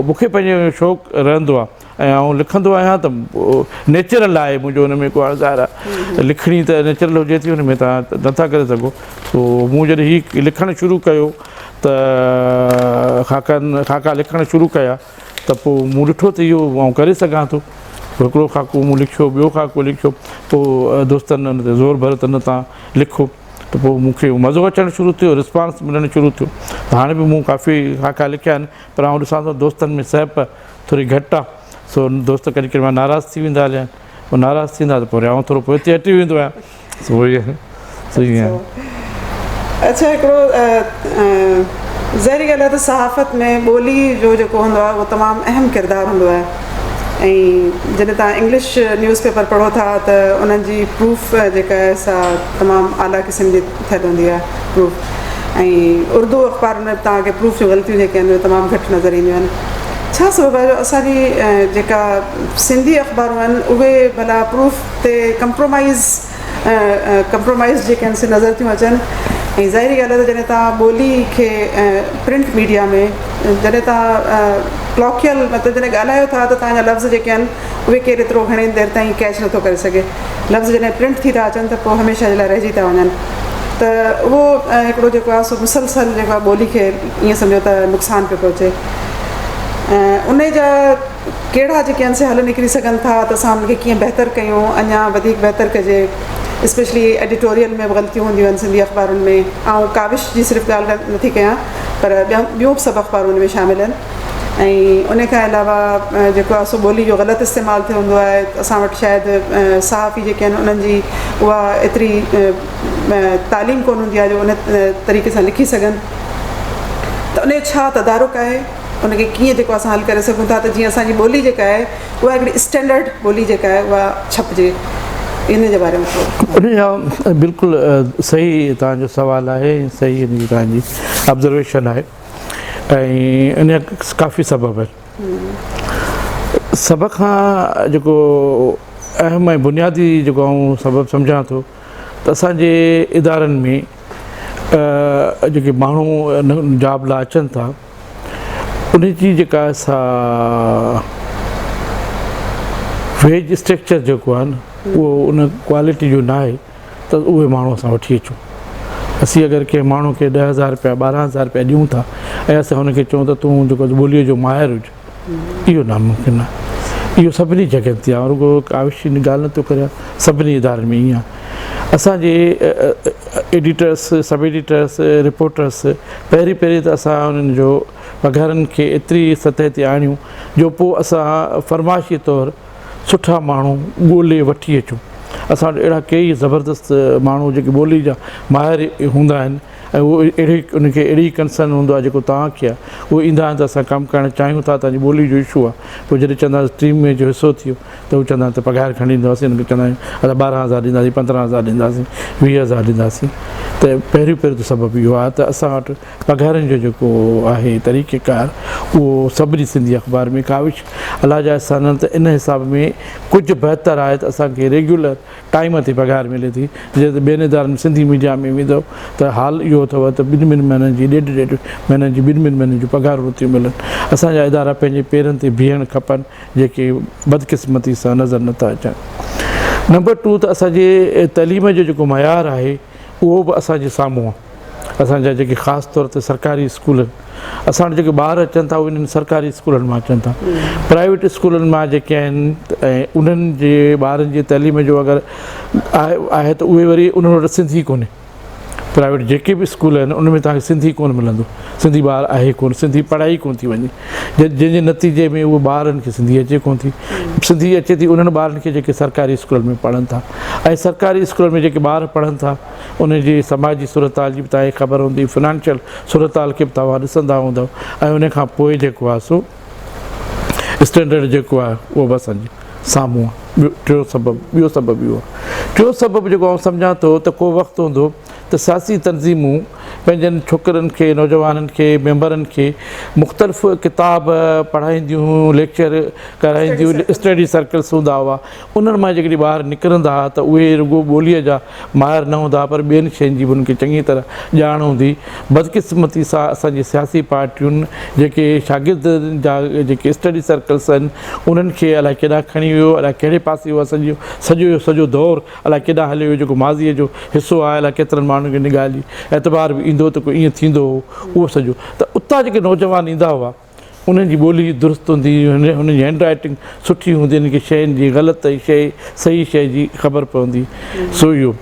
Speaker 2: مون کي پنهنجو شوق رهندو آهي ۽ آئون لکندو آهيان ته نيچرل آهي منهنجو ان ۾ ڪو ظاهر آهي لکڻي ته نيچرل هجي ٿي ان ۾ تان نٿا ڪري سگهو سو مون جڏهن هي لکڻ شروع ڪيو ته خاڪن خاڪا لکڻ شروع ڪيا ته پوء مون ڏٺو ته اهو آئون ڪري سگهان ٿو هڪڙو خاڪو مون لکيو ٻيو خاڪو لکيو پوء دوستن ان تي زور ڀريو ته نه تان لکو ته پوء مون کي مزو اچڻ شروع ٿيو رسپانس ملڻ شروع ٿيو ته هاڻي به مون ڪافي خاڪا لکيا آهن پر آئون ڏسان ٿو دوستن ۾ سهپ ٿوري گهٽ آهي سو دوست ڪڏهن ڪڏهن مان ناراض ٿي ويندا هليا آهن پوء ناراض ٿيندا ته پوء وري آئون ٿورو پوئتي هٽي ويندو آهيان سو سو ائين آهي.
Speaker 1: اڇا هڪڙو ظاهري ڳالهه آهي ته صحافت ۾ ٻولي جو جيڪو هوندو آهي اهو تمام اهم ڪردار هوندو آهي ۽ جڏهن توهان انگلش نيوز پيپر پڙهو ٿا ته انهن جي پروف جيڪا آهي سا تمام اعليٰ قسم جي ٿيل هوندي آهي پروف ۽ اردو اخبارن ۾ به توهان کي پروف جون غلطيون جيڪي آهن اهي تمام گهٽ نظر اينديون آهن ڇا سبب آهي جو اسان جي جيڪا سنڌي اخبارون آهن اهي ڀلا پروف تي ڪمپرومائز ڪمپرومائز جيڪي آهن سي نظر ٿيون اچن ۽ ظاهري ڳالهه آهي ته جڏهن توهان ٻولي کي پرنٽ ميڊيا ۾ جڏهن توهان ڪلاڪيل مطلب جڏهن ڳالهايو ٿا ته توهان جا لفظ جيڪي آهن اهي ڪير ايترو گهڻي دير تائين ڪيچ نٿو ڪري سگهي لفظ جڏهن پرنٽ ٿي ٿا اچن ته پوء هميشه جي لاء رهجي ٿا وڃن ته اهو هڪڙو جيڪو آهي سو مسلسل جيڪو آهي ٻولي کي ائين سمجهو ته نقصان پيو پهچي ان جا ڪهڙا جيڪي آهن سي حل نڪري سگهن ٿا ته اسان ان کي ڪيئن بهتر ڪيون اڃا وڌيڪ بهتر ڪجي اسپيشلي ايڊيٽوريل ۾ به غلطيون هونديون آهن سنڌي اخبارن ۾ آئون ڪاوش جي صرف ڳالهه نٿي ڪيان پر ٻيون به سڀ اخبارون ان ۾ شامل آهن ۽ ان کان علاوه جيڪو آهي سو ٻولي جو غلط استعمال ٿيو هوندو آهي اسان وٽ شايد صحافي جيڪي آهن انهن جي اها ايتري تعليم ڪونه هوندي آهي جو ان طريقي سان لکي سگهن ته ان جو ڇا تدارڪ آهي ان کي ڪيئن جيڪو اسان حل ڪري سگهون ٿا ته جيئن اسان جي ٻولي جيڪا آهي اها هڪڙي اسٽينڊرڊ ٻولي جيڪا آهي اها ڇپجي ان جي باري ۾ ٿورو.
Speaker 2: ان جا بلڪل صحيح توهان جو سوال آهي صحيح ان جي توهان جي آبزرويشن آهي ۽ ان جا ڪافي سبب آهن سڀ کان جيڪو اهم ۽ بنيادي جيڪو آئون سبب سمجهان ٿو ته اسان جي ادارن ۾ جيڪي ماڻهو جاب لاء اچن ٿا ان جي جيڪا سا ويج اسٽرڪچر جيڪو آهي نه اهو ان ڪوالٽي جو نه آهي ته اهي ماڻهو اسان وٺي اچون اسين اگر ڪنهن ماڻهو کي 10000 روپيا 12000 روپيا ڏيون ٿا ۽ اسان هن کي چئون ته تون جيڪو ٻوليء جو ماهر هج اهو ناممڪن آهي. اهو سڀني جڳهين تي آهي. رڳو ڪاوش جي ڳالهه نه ٿو ڪريان، سڀني ادارن ۾ ائين آهي. اسان جي ايڊيٽرس، سب ايڊيٽرس، رپورٽرس پهرين پهرين ته اسان انهن جو پگهارن کي ايتري سطح تي آڻيون جو پوء اسان فرمائشي طور سٺا ماڻهو ڳولي وٺي اچون. اسان وٽ اهڙا ڪيئي زبردست ماڻهو جيڪي ٻولي جا ماهر هوندا آهن ۽ اهو اهڙي ان کي اهڙي ڪنسرن هوندو آهي جيڪو توهان کي آهي اهي ايندا آهن ته اسان ڪم ڪرڻ چاهيون ٿا توهان جي ٻولي جو اشو آهي پوء جڏهن چوندا آهن ٽيم ۾ جو حصو ٿيو ته هو چوندا آهن ته پگهار کڻي ڏينداسين انهن کي چوندا آهيون اسان 12 هزار ڏينداسين 15 هزار ڏينداسين 20 هزار ڏينداسين ته پهريون پهريون ته سبب اهو آهي ته اسان وٽ پگهارن جو جيڪو آهي طريقه ڪار اهو سڀني سنڌي اخبار ۾ ڪاوش الله جا احسان آهن ته ان حساب ۾ ڪجهه بهتر آهي ته اسان کي ريگيولر ٽائيم تي پگهار ملي ٿي جڏهن ته ٻين ادارن ۾ سنڌي ميڊيا ۾ ويندؤ ته حال اهو اٿو ته ٻن ٻن مهينن جي ڏيڍ ڏيڍ مهينن جي ٻن ٻن مهينن جون پگهارون نٿيون ملن اسان جا ادارا پنهنجي پيرن تي بيهڻ کپن جيڪي بدقسمتي سان نظر نٿا اچن. نمبر ٽو ته اسان جي تعليم جو جيڪو معيار آهي اهو به اسان جي سامهون آهي. اسان جا جيڪي خاص طور تي سرڪاري اسڪول آهن اسان وٽ جيڪي ٻار اچن ٿا اهي انهن سرڪاري اسڪولن مان اچن ٿا. پرائيويٽ اسڪولن مان جيڪي آهن ۽ انهن جي ٻارن جي تعليم جو اگر آهي ته اهي وري انهن وٽ سنڌي ڪونهي. پرائيويٽ جيڪي به اسڪول آهن ان ۾ توهان کي سنڌي ڪونه ملندو، سنڌي ٻار آهي ڪونه، سنڌي پڙهائي ڪونه ٿي وڃي، جنهن جي نتيجي ۾ اهي ٻارن کي سنڌي اچي ڪونه ٿي، سنڌي اچي ٿي انهن ٻارن کي جيڪي سرڪاري اسڪولن ۾ پڙهن ٿا ۽ سرڪاري اسڪولن ۾ جيڪي ٻار پڙهن ٿا انهن جي سماجي صورتحال جي به توهان کي خبر هوندي، فنانشل صورتحال کي به توهان ڏسندا هوندؤ ۽ ان کان پوء جيڪو آهي سو اسٽينڊرڊ جيڪو آهي اهو به اسان جي سامهون آهي. ٻيو ٽيون سبب ٻيو سبب اهو آهي. ٽيون سبب جيڪو آئون سمجهان ٿو ته ڪو وقت هوندو ته سياسي تنظيمون پنهنجن ڇوڪرن کي، نوجوانن کي، ميمبرن کي مختلف ڪتاب پڙهائينديون هيون، ليڪچر ڪرائينديون هيون، اسٽڊي سرڪلس هوندا هئا، انهن مان جيڪڏهن ٻار نڪرندا ها ته اهي رڳو ٻوليء جا ماهر نه هوندا ها پر ٻين شين جي به انهن کي چڱي طرح ڄاڻ هوندي. بدقسمتي سان اسان جي سياسي پارٽين جيڪي شاگردن جا جيڪي اسٽڊي سرڪلس آهن انهن کي الائي ڪيڏانهن کڻي ويو، الائي ڪهڙي پاسي اهو اسان جو سڄو جو سڄو دور الائي ڪيڏانهن هليو ويو جيڪو ماضيء جو حصو آهي، الائي ڪيترن ماڻهن کي ان ڳالهه جي اعتبار به ايندو ته ڪو ائين ٿيندو هو اهو سڄو ته اتان جيڪي نوجوان ايندا هئا انهن جي ٻولي درست هوندي هئي، انهن جي هينڊ رائيٽنگ سٺي هوندي، انهن کي شين جي غلط ۽ شيء صحيح شيء جي خبر پوندي. سو اهو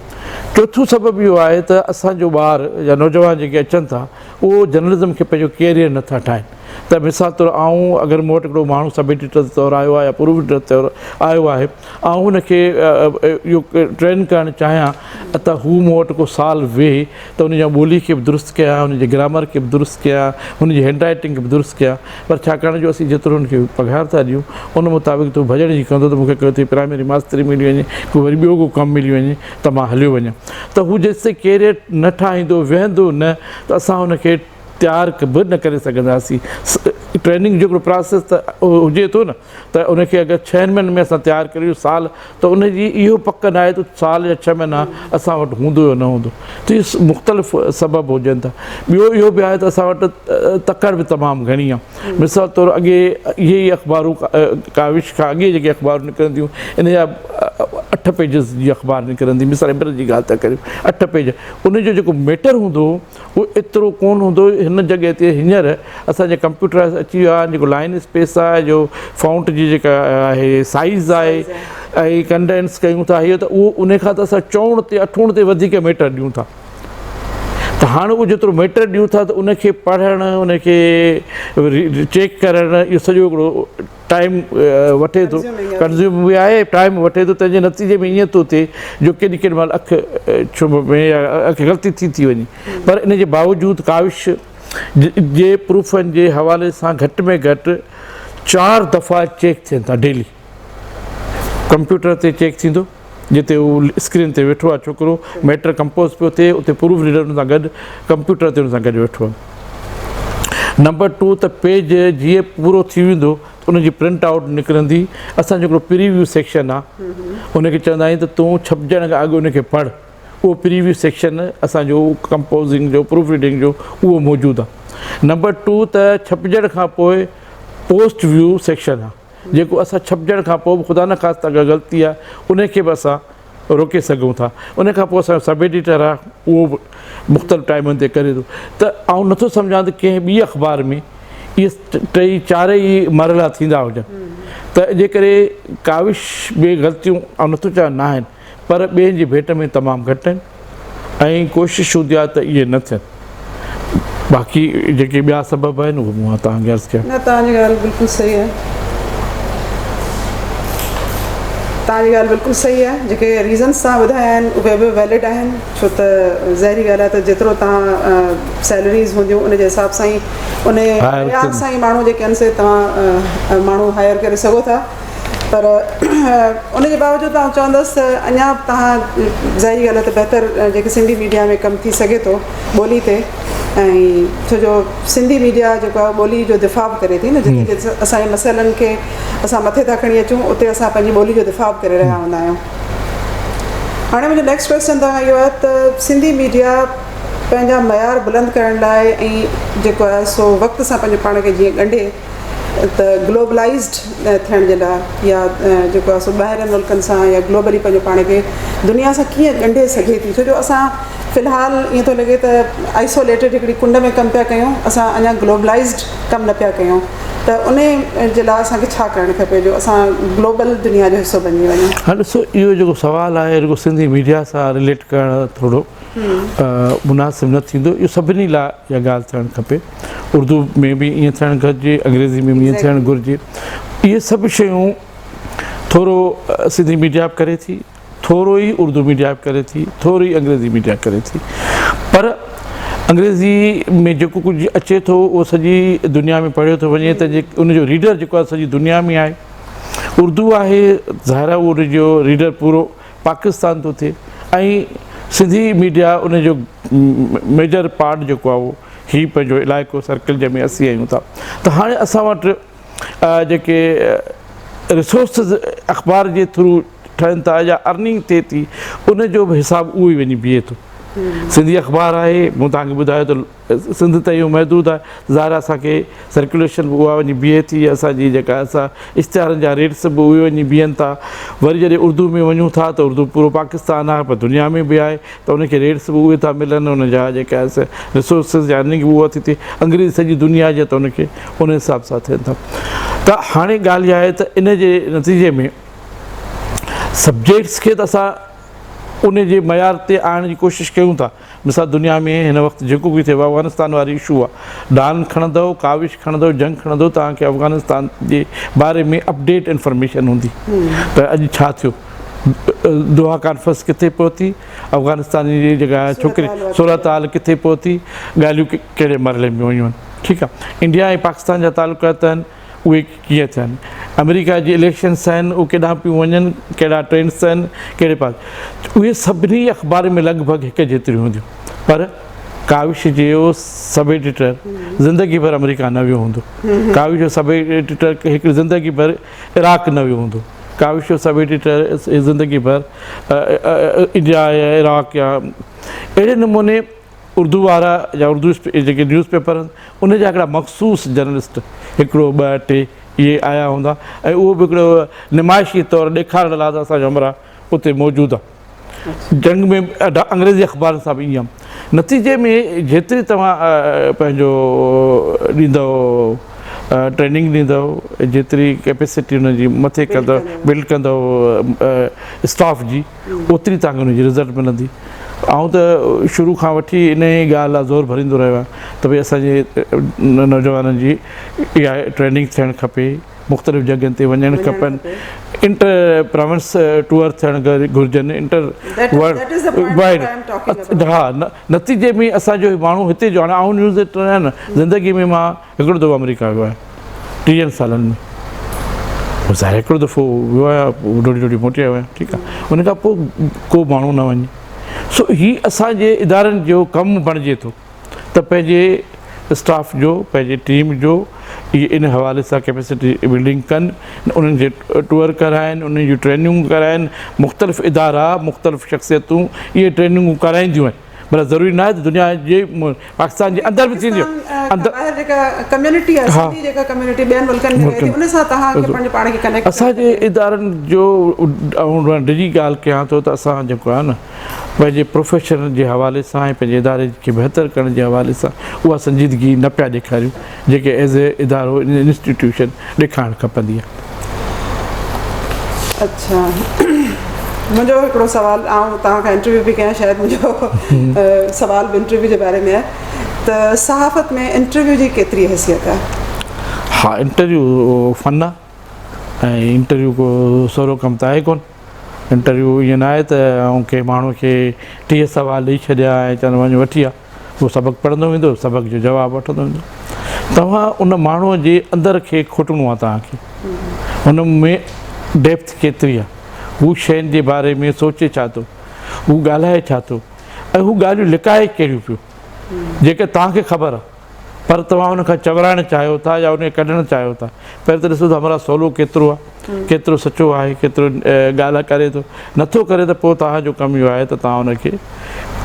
Speaker 2: چوٿون سبب اهو آهي ته اسان جو ٻار يا نوجوان جيڪي اچن ٿا اهو جرنلزم کي پنهنجو ڪيريئر نٿا ٺاهين ته مثال طور آئون اگر مون وٽ هڪڙو ماڻهو سب ايڊيٽر طور آيو آهي يا پروف ريڊر طور آيو آهي آئون ان کي اهو ٽرين ڪرڻ چاهيان ته هو مون وٽ ڪو سال ويهي ته ان جا ٻولي کي به درست ڪيان، ان جي گرامر کي به درست ڪيان، ان جي هينڊ رائيٽنگ کي به درست ڪيان پر ڇاڪاڻ جو اسين جيترو ان کي پگهار ٿا ڏيون ان مطابق ته هو ڀڄڻ جي ڪندو ته مون کي ڪٿي پرائمري ماستري ملي وڃي ڪو وري ٻيو ڪو ڪم ملي وڃي ته مان هليو وڃان ته هو جيستائين ڪيريئر نه ٺاهيندو ويهندو نه ته اسان ان کي تيار به نه ڪري سگهنداسين ٽريننگ جو هڪڙو پراسيس ته هجي ٿو نه ته ان کي اگر ڇهن مهينن ۾ اسان تيار ڪريون سال ته ان جي اهو پڪ ناهي ته سال يا ڇهه مهينا اسان وٽ هوندو يا نه هوندو ته اهي مختلف سبب هجن ٿا ٻيو اهو به آهي ته اسان وٽ تڪڙ به تمام گهڻي آهي مثال طور اڳي اهي ئي اخبارون ڪاوش کان اڳي جيڪي اخبارون نڪرنديون ان جا اٺ پيجز جي اخبار نڪرندي مثال عبرت جي ڳالهه ٿا ڪريون اٺ پيج ان جو جيڪو ميٽر هوندو هو اهو ايترو ڪونه هوندو هو هن جڳهه تي هينئر اسان جا ڪمپيوٽرائز اچي ويا آهن جيڪو لائن اسپيس آهي جو فونٽ جي جيڪا آهي سائيز آهي ۽ ڪنڊينس ڪيون ٿا هيء ته اهو ان کان ته اسان چوڻ تي اٺوڻ تي وڌيڪ ميٽر ڏيون ٿا ته هاڻ اهو جيترو ميٽر ڏيون ٿا ته ان کي پڙهڻ ان کي چيڪ ڪرڻ اهو سڄو هڪڙو ٽائيم وٺي ٿو ڪنزيوم به آهي ٽائيم وٺي ٿو تنهن جي نتيجي ۾ ائين ٿو ٿئي جو ڪيڏي ڪيڏي مهل اک ڇنڀ ۾ يا اک غلطي ٿي ٿي وڃي پر ان جي باوجود ڪاوش جي پروفن جي حوالي سان گهٽ ۾ گهٽ چار دفعا چيڪ ٿين ٿا ڊيلي ڪمپيوٽر تي چيڪ ٿيندو جتي هو اسڪرين تي ويٺو آهي ڇوڪرو ميٽر ڪمپوز پيو ٿئي اتي پروف ريڊر ان سان گڏ ڪمپيوٽر تي ان سان گڏ ويٺو آهي نمبر ٽو ته پيج جيئن پورو ٿي ويندو ته ان جي پرنٽ آئوٽ نڪرندي اسان جو هڪڙو پري ويو سيڪشن آهي ان کي چوندا آهيون ته تون ڇپجڻ کان اڳ ان کي پڙهه اهو پري ويو سيڪشن اسان جو ڪمپوزنگ جو پروف ريڊنگ جو اهو موجود آهي نمبر ٽو ته ڇپجڻ کان پوء پوسٽ ويو سيڪشن آهي جيڪو اسان ڇپجڻ کان پوء به خدا نخواسته اگر غلطي آهي ان کي به اسان روڪي سگهون ٿا ان کان پوء اسان جو سب ايڊيٽر آهي اهو به مختلف ٽائمن تي ڪري ٿو ته آئون نٿو سمجهان ته ڪنهن ٻي اخبار ۾ اهي ٽئي چارئي مرحلا ٿيندا هجن ته ان جي ڪري ڪاوش ۾ غلطيون آئون نٿو چوان نه آهن پر ٻين جي ڀيٽ ۾ تمام گهٽ آهن ۽ ڪوشش هوندي آهي ته اهي نه ٿين. باقي جيڪي ٻيا سبب آهن اهي مون توهان کي عرض ڪيا.
Speaker 1: نه توهان جي ڳالهه بلڪل صحيح آهي. توهان جي ڳالهه بلڪل صحيح آهي جيڪي ريزنس توهان ٻڌايا آهن اهي به ويلڊ آهن ڇو ته ظاهري ڳالهه آهي ته جيترو توهان سيلريز هونديون ان جي حساب سان ئي ان معيار سان ئي ماڻهو جيڪي آهن سي توهان ماڻهو هائر ڪري سگهو ٿا پر ان جي باوجود آئون چوندس ته اڃا به توهان ظاهري ڳالهه آهي ته بهتر جيڪي سنڌي ميڊيا ۾ ڪم ٿي سگهي ٿو ٻولي تي ۽ ڇو جو سنڌي ميڊيا جيڪو آهي ٻولي جو دفاع به ڪري ٿي نه جتي جتي اسان جي مسئلن کي اسان مٿي ٿا کڻي اچون اتي اسان پنهنجي ٻولي جو دفاع به ڪري رهيا هوندا آهيون. هاڻي منهنجو نيڪسٽ ڪويسچن توهان کان اهو آهي ته سنڌي ميڊيا پنهنجا معيار بلند ڪرڻ لاء ۽ جيڪو آهي سو وقت سان پنهنجو پاڻ کي جيئن ڳنڍي ته گلوبلائزڊ ٿيڻ جي لاء يا جيڪو آهي سو ٻاهرين ملڪن سان يا گلوبلي پنهنجو پاڻ کي دنيا سان ڪيئن ڳنڍي سگهي ٿي ڇو جو اسان في الحال ائين ٿو لڳي ته آئسوليٽيڊ هڪڙي ڪنڊ ۾ ڪم پيا ڪيون اسان اڃا گلوبلائزڊ ڪم نه پيا ڪيون ته انهي جي لاء اسان کي ڇا ڪرڻ کپي جو اسان گلوبل دنيا جو حصو بنجي وڃون.
Speaker 2: هاڻ ڏسو اهو جيڪو سوال آهي رڳو سنڌي ميڊيا سان رليٽ ڪرڻ ٿورو مناسب نه ٿيندو اهو سڀني لاء اها ڳالهه ٿيڻ کپي اردو ۾ به ائين ٿيڻ گهرجي انگريزي ۾ به ائين ٿيڻ گهرجي اهي سڀ شيون ٿورو سنڌي ميڊيا به ڪري ٿي ٿورو ئي اردو ميڊيا به ڪري ٿي ٿورو ئي انگريزي ميڊيا ڪري ٿي پر انگريزي ۾ جيڪو ڪجهه اچي ٿو اهو سڄي دنيا ۾ پڙهيو ٿو وڃي ته ان جو ريڊر جيڪو آهي سڄي دنيا ۾ آهي اردو آهي ظاهر آهي ان جو ريڊر پورو پاڪستان ٿو ٿئي ۽ سنڌي ميڊيا ان جو ميجر پارٽ جيڪو آهي اهو هي پنهنجو علائقو سرڪل جنهن ۾ اسين آهيون ٿا ته هاڻي اسان وٽ جيڪي ريسورسز اخبار جي ٿرو ٺهن ٿا يا ارننگ ٿئي ٿي ان جو به حساب اهو ئي وڃي بيهي ٿو. سنڌي اخبار آهي مون توهان کي ٻڌايو ته سنڌ تائين اهو محدود آهي ظاهر آهي اسان کي سرڪيوليشن به اها وڃي بيهي ٿي اسان جي جيڪا اسان اشتهارن جا ريٽس به اهي وڃي بيهن ٿا وري جڏهن اردو ۾ وڃون ٿا ته اردو پورو پاڪستان آهي پر دنيا ۾ به آهي ته ان کي ريٽس به اهي ٿا ملن ان جا جيڪا ريسورسز يا ارننگ به اها ٿي ٿئي انگريزي سڄي دنيا جي ته ان کي ان حساب سان ٿين ٿا ته هاڻي ڳالهه اها آهي ته ان جي نتيجي ۾ سبجيڪٽس کي ته اسان ان جي معيار تي آڻڻ جي ڪوشش ڪيون ٿا مثال دنيا ۾ هن وقت جيڪو ڪجهه ٿيو افغانستان واري اشو آهي ڊان کڻندو ڪاوش کڻندو جنگ کڻندو توهان کي افغانستان جي باري ۾ اپڊيٽ انفارميشن هوندي ته اڄ ڇا ٿيو دوها ڪانفرنس ڪٿي پهتي افغانستان جي جيڪا ڇوڪري صورتحال ڪٿي پهتي ڳالهيون ڪهڙي مرحلي ۾ ويون آهن ٺيڪ آهي انڊيا ۽ پاڪستان جا تعلقات آهن اهي ڪيئن ٿيا آهن آمريڪا جي اليڪشنس آهن اهي ڪيڏانهن پيون وڃن ڪهڙا ٽرينڊس آهن ڪهڙي پاس اهي سڀني اخبارن ۾ لڳ ڀڳ هڪ جيتريون هونديون پر ڪاوش جو سب ايڊيٽر زندگي ڀر آمريڪا نه ويو هوندو ڪاوش جو سب ايڊيٽر هڪ زندگي ڀر عراق نه ويو هوندو ڪاوش جو سب ايڊيٽر زندگي ڀر انڊيا يا عراق يا اهڙي نموني اردو وارا يا اردو جيڪي نيوز پيپر آهن ان جا هڪڙا مخصوص جرنلسٽ هڪڙو ٻه ٽي اهي آيا هوندا ۽ اهو به هڪڙو نمائشي طور ڏيکارڻ لاء ته اسان جو همراهه اتي موجود آهي جنگ ۾ انگريزي اخبارن سان به ائين نتيجي ۾ جيتري توهان پنهنجو ڏيندؤ ٽريننگ ڏيندؤ جيتري ڪيپيسٽي ان جي مٿي ڪندؤ بلڊ ڪندؤ اسٽاف جي اوتري توهان کي ان جي رزلٽ ملندي. آئون ته شروع کان وٺي انهيء ڳالهه لاء زور ڀريندو رهيو آهيان ته ڀئي اسان جي نوجوانن جي اها ٽريننگ ٿيڻ کپي، مختلف جڳهين تي وڃڻ کپن، انٽر پراونس ٽوئر ٿيڻ گهرجن، انٽر ورلڊ ها نتيجي ۾ اسان جو ماڻهو هتي جو هاڻي آئون نيوز ايڊيٽر آهيان نه زندگي ۾ مان هڪڙو دفعو آمريڪا ويو آهيان ٽيهن سالن ۾ پوء ظاهر هڪڙو دفعو ويو آهيان پوء ڊوڙي ڊوڙي موٽي آيو آهيان ٺيڪ آهي ان کان پوء ڪو ماڻهو نه وڃي سو هي اسان جي ادارن جو ڪم بڻجي ٿو ته پنهنجي اسٽاف جو پنهنجي ٽيم جو اهي ان حوالي سان ڪيپيسٽي بلڊنگ ڪن انهن کي ٽوئر ڪرائن انهن جون ٽريننگون ڪرائن مختلف ادارا مختلف شخصيتون اهي ٽريننگون ڪرائينديون آهن مطلب ضروري ناهي ته دنيا جي پاڪستان جي اندر به ٿيندي
Speaker 1: اندر ٻاهر جيڪا ڪميونٽي آهي سنڌي جيڪا ڪميونٽي ٻين ملڪن ۾ رهي ٿي ان سان توهان کي پنهنجو پاڻ کي ڪنيڪٽ
Speaker 2: اسان جي ادارن جو آئون ڊڄي ڳالهه ڪيان ٿو ته اسان جيڪو آهي نه پنهنجي پروفيشن جي حوالي سان ۽ پنهنجي اداري کي بهتر ڪرڻ جي حوالي سان اها سنجيدگي نه پيا ڏيکاريون جيڪي ايز اي ادارو انسٽيٽيوشن ڏيکارڻ کپندي آهي.
Speaker 1: اڇا منهنجو هڪڙو سوال آئون توهان کان انٽرويو پئي ڪيان شايد منهنجو سوال به انٽرويو جي باري ۾ آهي ته صحافت ۾ انٽرويو جي ڪيتري حيثيت آهي؟
Speaker 2: ها انٽرويو فن آهي ۽ انٽرويو ڪو سولو ڪم ته آهي ڪونه. انٽرويو ائين ناهي ته آئون ڪنهن ماڻهو کي 30 سوال ڏئي ڇڏيا ۽ چوندو وڃ وٺي آ. هو سبق پڙهندو ويندو، سبق جو جواب وٺندو ويندو. توهان ان ماڻهوء جي اندر کي کوٽڻو آهي توهان کي. هن ۾ ڊيپٿ ڪيتري آهي. هو شين جي باري ۾ سوچي ڇا ٿو، هو ڳالهائي ڇا ٿو ۽ هو ڳالهيون لڪائي ڪهڙيون پيو، جيڪي توهان کي خبر آهي پر توهان ان کان چورائڻ چاهيو ٿا يا ان کي ڪڍڻ چاهيو ٿا. پهرين ته ڏسو ته همراهه سولو ڪيترو آهي، ڪيترو سچو آهي، ڪيترو ڳالهه ڪري ٿو، نٿو ڪري ته پوء توهان جو ڪم اهو آهي ته توهان ان کي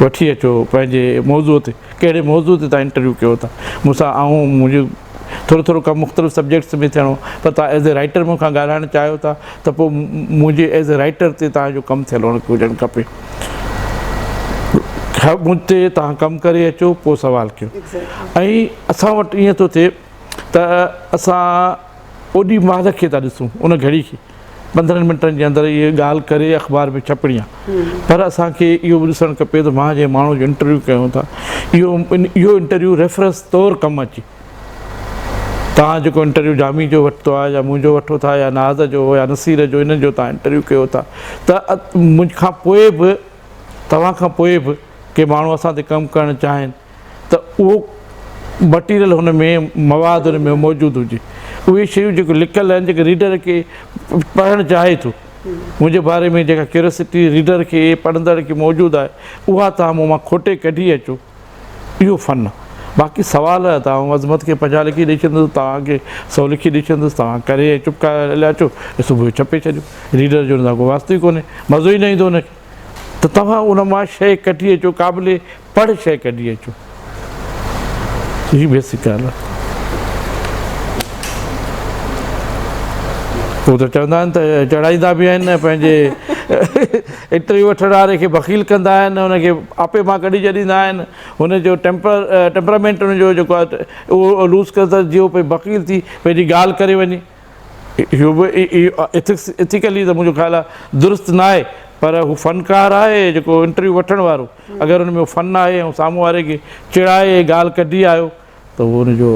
Speaker 2: وٺي اچو پنهنجي موضوع تي، ڪهڙي موضوع تي توهان انٽرويو ڪيو ٿا مون سان. آئون منهنجو ٿورو ٿورو ڪم مختلف سبجيڪٽس ۾ ٿيڻو پر توهان ايز اي رائيٽر مون کان ڳالهائڻ چاهيو ٿا ته پوء منهنجي ايز اي رائيٽر تي توهان جو ڪم ٿيل هجڻ کپي. مون تي توهان ڪم ڪري اچو پوء سوال ڪيو. ۽ اسان وٽ ائين ٿو ٿئي ته اسان اوڏي مهل کي ٿا ڏسون، ان گهڙي کي، 15 منٽن جي اندر اهي ڳالهه ڪري اخبار ۾ ڇپڻي آهي، پر اسان کي اهو به ڏسڻ کپي ته مان جنهن ماڻهو جو انٽرويو ڪيون ٿا اهو انٽرويو ريفرنس طور ڪم اچي. توهان جيڪو انٽرويو جامي جو ورتو آهي يا منهنجو وٺو ٿا يا ناز جو يا نصير جو، انهن جو توهان انٽرويو ڪيو ٿا ته مون کان پوء به توهان کان پوء به ڪي ماڻهو اسان تي ڪم ڪرڻ چاهين ته اهو مٽيريل هن ۾ مواد هن ۾ موجود هجي. اهي شيون جيڪي لکيل آهن جيڪي ريڊر کي پڙهڻ چاهي ٿو، منهنجي باري ۾ جيڪا ڪيوريسٽي ريڊر کي پڙهندڙ کي موجود آهي اها توهان مون مان کوٽي ڪڍي اچو، اهو فن آهي. باقي سوال ته آئون عظمت کي 50 لکي ڏئي ڇڏيندس، توهان کي 100 لکي ڏئي ڇڏيندس، توهان ڪري ۽ چپ ڪري هليا اچو ۽ صبح جو ڇپي ڇڏيو، ريڊر جو ان سان ڪو واسطو ئي ڪونهي، مزو ئي نه ايندو ان کي. ته توهان ان مان شيء ڪڍي اچو، قابل پڙهه شيء ڪڍي اچو. هي بيسڪ ڳالهه آهي. هو ته چوندا آهن ته چڙهائيندا به آهن ۽ پنهنجي انٽرويو وٺڻ واري کي بخيل ڪندا آهن، ان کي آپي مان ڪڍي ڇڏيندا آهن، هن جو ٽيمپرامينٽ هن جو جيڪو آهي اهو لوز ڪندا جيئن هو بخيل ٿي پنهنجي ڳالهه ڪري وڃي. اهو به ايٿڪس ايٿيڪلي ته منهنجو خيال آهي درست ناهي پر هو فنڪار آهي جيڪو انٽرويو وٺڻ وارو اگر ان ۾ فن آهي ۽ سامهون واري کي چڙائي ۽ ڳالهه ڪڍي آيو ته اهو ان جو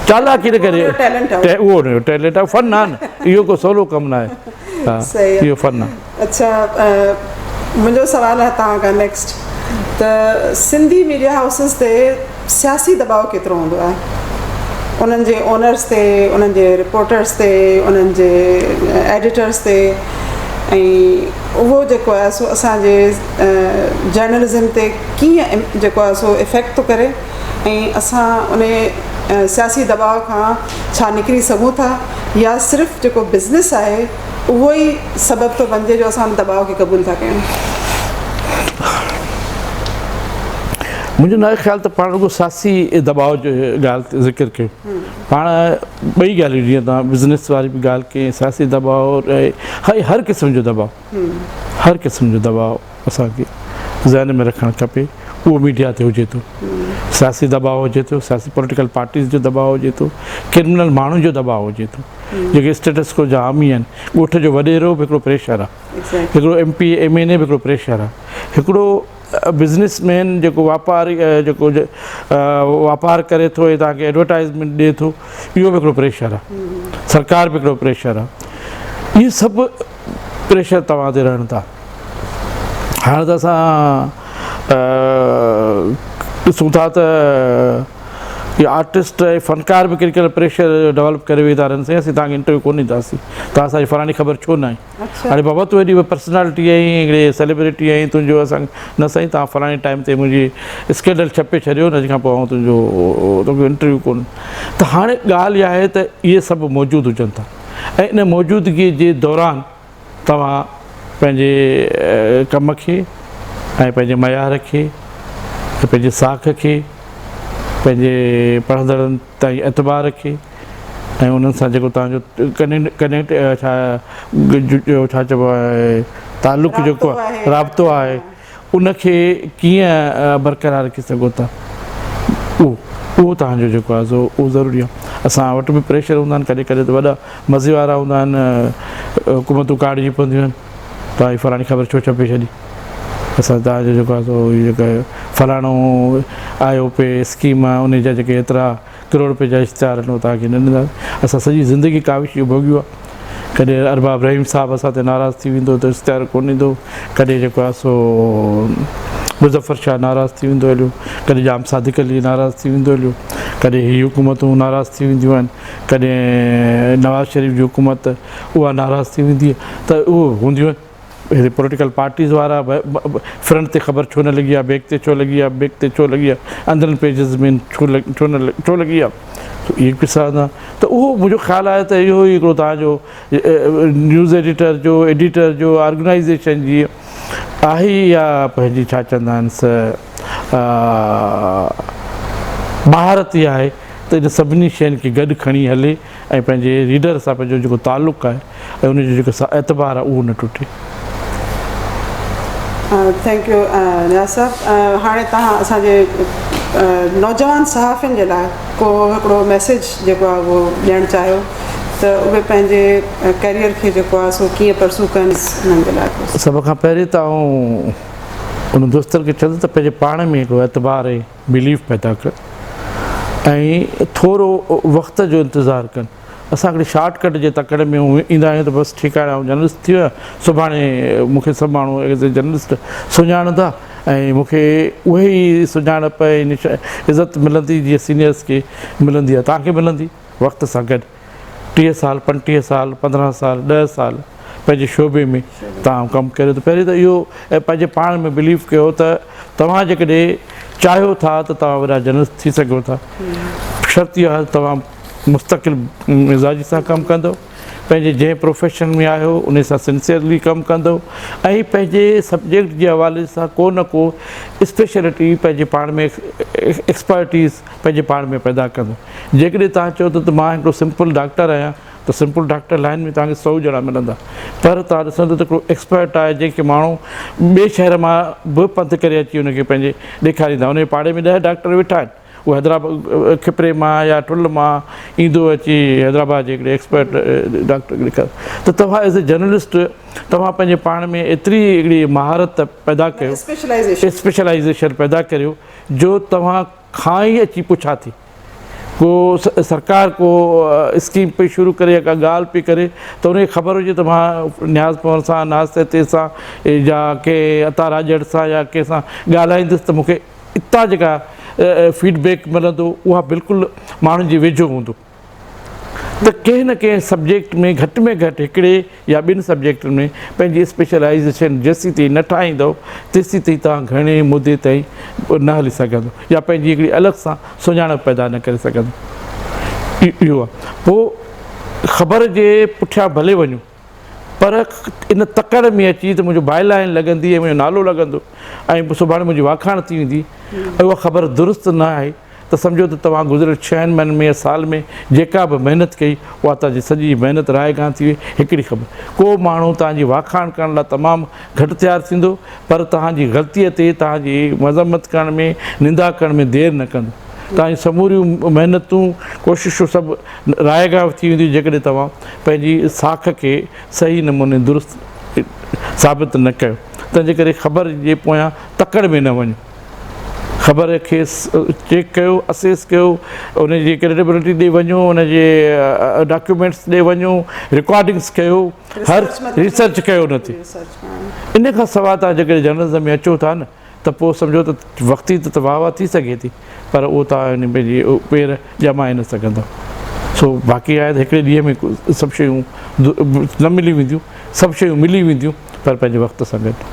Speaker 2: چالاڪي نه ڪري اهو ان جو ٽيلنٽ آهي، فن آهي نه، اهو ڪو سولو ڪم نه آهي، اهو فن آهي.
Speaker 1: اڇا منهنجو سوال آهي توهان کان نيڪسٽ ته سنڌي ميڊيا هائوسز تي سياسي دٻاء ڪيترو هوندو آهي انهن جي اونرز تي، انهن جي رپورٽرز تي، انهن جي ايڊيٽرز تي ۽ اهو جيڪو آهي سو اسان جي جرنلزم تي ڪيئن جيڪو آهي سو افيڪٽ ٿو ڪري ۽ اسان ان سياسي دٻاء کان ڇا نڪري سگهون ٿا يا صرف جيڪو بزنس آهي اهو ئي سبب ٿو بنجي جو اسان ان دٻاء کي قبول ٿا ڪيون.
Speaker 2: منهنجو ناهي خيال ته پاڻ رڳو سياسي دٻاء جو ڳالهه تي ذڪر ڪيو، پاڻ ٻئي ڳالهيون جيئن توهان بزنس واري به ڳالهه ڪئي سياسي دٻاء ۽ هر قسم جو دٻاء، هر قسم جو دٻاء اسان کي ذهن ۾ رکڻ کپي، اهو ميڊيا تي هجي ٿو، سياسي دٻاء هجي ٿو، سياسي پوليٽيڪل پارٽيز جو دٻاء هجي ٿو، ڪرمنل ماڻهن جو دٻاء هجي ٿو، جيڪي اسٽيٽس ڪو جا حامي آهن، ڳوٺ جو وڏيرو به هڪڙو پريشر آهي، هڪڙو ايم پي اي ايم اين اي به هڪڙو پريشر آهي، هڪڙو بزنس مين جيڪو واپاري جيڪو واپار ڪري ٿو ۽ توهان کي ايڊورٽائزمينٽ ڏئي ٿو اهو به هڪڙو پريشر آهي، سرڪار به هڪڙو پريشر آهي، اهي سڀ پريشر توهان تي رهن ٿا. هاڻ ته اسان ڏسون ٿا ته اهي آرٽسٽ ۽ فنڪار به ڪهڙي ڪهڙا پريشر ڊولپ ڪري ويهي ٿا رهن، سائين اسين توهان کي انٽرويو ڪونه ڏينداسين، توهان اسان جي فلاڻي خبر ڇو نه آئي، اڙي بابا تون ايڏي پرسنالٽي آهين، هڪڙي سيليبرٽي آهين، تنهنجو اسان نه سائين توهان فلاڻي ٽائيم تي منهنجي اسڪيڊل ڇپي ڇڏيو ان کان پوء آئون تنهنجو توکي انٽرويو ڪونه. ته هاڻي ڳالهه اها آهي ته اهي سڀ موجود هجن ٿا ۽ ان موجودگي جي دوران توهان پنهنجي ڪم کي ۽ پنهنجي معيار کي ۽ پنهنجي ساک کي پنهنجي پڙهندڙن تائين اعتبار کي ۽ انهن سان جيڪو توهان جو ڪنيڪٽ ڇا ڇا چئبو آهي تعلق جيڪو آهي رابطو آهي ان کي ڪيئن برقرار رکي سگهو ٿا اهو اهو توهان جو جيڪو آهي سو اهو ضروري آهي. اسان وٽ به پريشر هوندا آهن ڪڏهن ڪڏهن ته وڏا مزي وارا هوندا آهن حڪومتون ڪاڙجي پونديون آهن توهان هي فلاڻي خبر ڇو ڇپي ڇڏي اسان توهان جو جيڪو آهي سو جيڪو فلاڻو آيو پي اسڪيم آهي ان جا جيڪي ايترا ڪروڙ روپيه جا اشتهار آهن اهو توهان کي نه ڏينداسين. اسان سڄي زندگي ڪاوش اهو ڀوڳيو آهي. ڪڏهن ارباب رحيم صاحب اسان تي ناراض ٿي ويندو ته اشتهار ڪونه ڏيندو، ڪڏهن جيڪو آهي سو مظفر شاهه ناراض ٿي ويندو هليو، ڪڏهن ڄام صادق علي ناراض ٿي ويندو هليو، ڪڏهن هي حڪومتون ناراض ٿي وينديون آهن، ڪڏهن نواز شريف جي حڪومت اها ناراض ٿي ويندي ته اهو هونديون آهن. هتي پوليٽيڪل پارٽيز وارا فرنٽ تي خبر ڇو نه لڳي آهي، بيڪ تي ڇو لڳي آهي، بيڪ تي ڇو لڳي آهي، اندرن پيجز ۾ ڇو ڇو نه ڇو لڳي آهي، اهي قصا هوندا ته اهو منهنجو خيال آهي ته اهو ئي هڪڙو توهان جو نيوز ايڊيٽر جو ايڊيٽر جو آرگنائيزيشن جي آهي يا پنهنجي ڇا چوندا آهن مهارت ئي آهي ته ان سڀني شين کي گڏ کڻي هلي ۽ پنهنجي ريڊر سان پنهنجو جيڪو تعلق آهي ۽ ان جو جيڪو اعتبار آهي اهو نه ٽٽي.
Speaker 1: Thank you نياز صاحب هاڻي توهان اسان جي نوجوان صحافين جي لاء ڪو هڪڙو ميسيج جيڪو آهي اهو ڏيڻ چاهيو ته اهي پنهنجي ڪيريئر کي جيڪو آهي سو ڪيئن پرسو ڪن انهن جي لاء.
Speaker 2: سڀ کان پهرين ته آئون انهن دوستن کي چوندس ته پنهنجي پاڻ ۾ هڪڙو اعتبار ۽ بليف پيدا ڪن ۽ ٿورو وقت جو انتظار ڪن. اسان هڪڙي شارٽ ڪٽ جي تڪڙ ۾ ايندا آهيون ته بس ٺيڪ آهي آئون جرنلسٽ ٿي ويو آهيان سڀاڻي مون کي سڀ ماڻهو ايز اي جرنلسٽ سڃاڻندا ۽ مون کي اهي ئي سڃاڻپ ۽ عزت ملندي جيئن سينيئرس کي ملندي آهي توهان کي ملندي وقت سان گڏ 30 سال 35 سال 15 سال 10 سال پنهنجي شعبي ۾ توهان ڪم ڪريو ته پهرين ته اهو پنهنجي پاڻ ۾ بليف ڪيو ته توهان جيڪڏهن چاهيو ٿا ته توهان وڏا جرنلسٽ ٿي سگهو ٿا شرط اهو آهي ته توهان مستقل مزاجي سان ڪم ڪندو پنهنجي جنهن پروفيشن ۾ آهيو ان سان سنسيئرلي ڪم ڪندو ۽ پنهنجي سبجيڪٽ جي حوالي سان ڪو نه ڪو اسپيشلٽي پنهنجي پاڻ ۾ ايڪسپرٽيز پنهنجي پاڻ ۾ پيدا ڪندو. جيڪڏهن توهان چئو ٿا ته مان هڪڙو سمپل ڊاڪٽر آهيان ته سمپل ڊاڪٽر لائن ۾ توهان کي سئو ڄڻا ملندا پر توهان ڏسندو ته هڪڙو ايڪسپرٽ آهي جنهن کي ماڻهو ٻئي شهر مان به پنڌ ڪري اچي ان کي پنهنجي ڏيکاريندا ان جي پاڙي ۾ ڏهه ڊاڪٽر ويٺا آهن اهو حيدرآباد کپري مان يا ٺل مان ايندو اچي حيدرآباد جي هڪڙي ايڪسپرٽ ڊاڪٽر کي ڏيکاري ته توهان ايز اي جرنلسٽ توهان پنهنجي پاڻ ۾ ايتري هڪڙي مهارت پيدا ڪيو اسپيشلائيزيشن پيدا ڪريو جو توهان کان ئي اچي پڇا ٿي. ڪو سرڪار ڪو اسڪيم پئي شروع ڪري يا ڪا ڳالهه پئي ڪري ته ان کي خبر هجي ته مان نياز پنهور سان، ناز سهتي سان يا ڪنهن عطا راڄڙ سان يا ڪنهن سان ڳالهائيندس ته مون کي اتان جيڪا فيڊ بيڪ ملندو اها بلڪل ماڻهن جي ويجهو هوندو. ته ڪنهن نه ڪنهن سبجيڪٽ ۾ گهٽ ۾ گهٽ هڪڙي يا ٻن سبجيڪٽن ۾ پنهنجي اسپيشلائيزيشن جيسيتائين نه ٺاهيندؤ تيسيتائين توهان گهڻي مدي تائين نه هلي سگهندؤ يا پنهنجي هڪڙي الڳ سان سڃاڻپ پيدا نه ڪري سگهندؤ. اهو آهي. پوء خبر جي پٺيان ڀلي وڃو پر ان تڪڙ ۾ اچي ته منهنجو بائي لائين لڳندي ۽ منهنجو نالو لڳندو ۽ سڀاڻي منهنجي واکاڻ ٿي ويندي اها خبر درست نه آهي. ته سمجهو ته توهان گذريل ڇهن مهينن ۾ يا سال ۾ جيڪا به محنت ڪئي اها توهان جي سڄي محنت رائيگان ٿي وئي. هڪڙي خبر، ڪو ماڻهو توهان جي واکاڻ ڪرڻ لاء تمام گهٽ تيار ٿيندو پر توهان جي غلطيء تي توهان جي مذمت ڪرڻ ۾ نندا ڪرڻ ۾ دير نه ڪندو. توهان جون سموريون محنتون، ڪوششون سڀ رائيگان ٿي وينديون جيڪڏهن توهان پنهنجي ساک کي صحيح نموني درست ثابت نه ڪيو. تنهنجي ڪري خبر جي پويان تڪڙ ۾ نه وڃو. خبر کي چيڪ ڪيو، اسيس ڪيو، ان جي ڪريڊيبلٽي ڏي وڃو، ان جي ڊاڪيومينٽس ڏي وڃو، رڪارڊنگس ڪيو، هر ريسرچ ڪيو ان تي. ان کان سواء توهان جيڪڏهن جرنلزم ۾ اچو ٿا نه ته پوء سمجهو ته وقتي ته واهه واهه ٿي سگهي ٿي پر اهو توهان ان پنهنجي پير ڄمائي نه سگهندؤ. سو باقي آهي ته هڪڙي ڏينهن ۾ سڀ شيون نه ملي وينديون، سڀ شيون ملي وينديون پر پنهنجي وقت سان گڏ.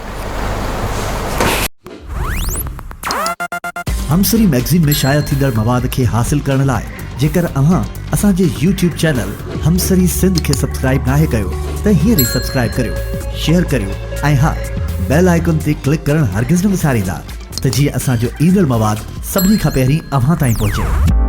Speaker 3: همسري مئگزين ۾ شايع ٿيندڙ مواد کي حاصل ڪرڻ لاء جيڪر اوهان اسان جي يوٽيوب چينل همسري سنڌ کي سبسڪرائيب ناهي ڪيو ته هينئر ئي سبسڪرائيب ڪريو، شيئر ڪريو ۽ ها بيل آئيڪن تي ڪلڪ ڪرڻ هرگز نه وساريندا ته جيئن اسان جو ايندڙ مواد سڀني کان پهرين اوهان تائين پهچي.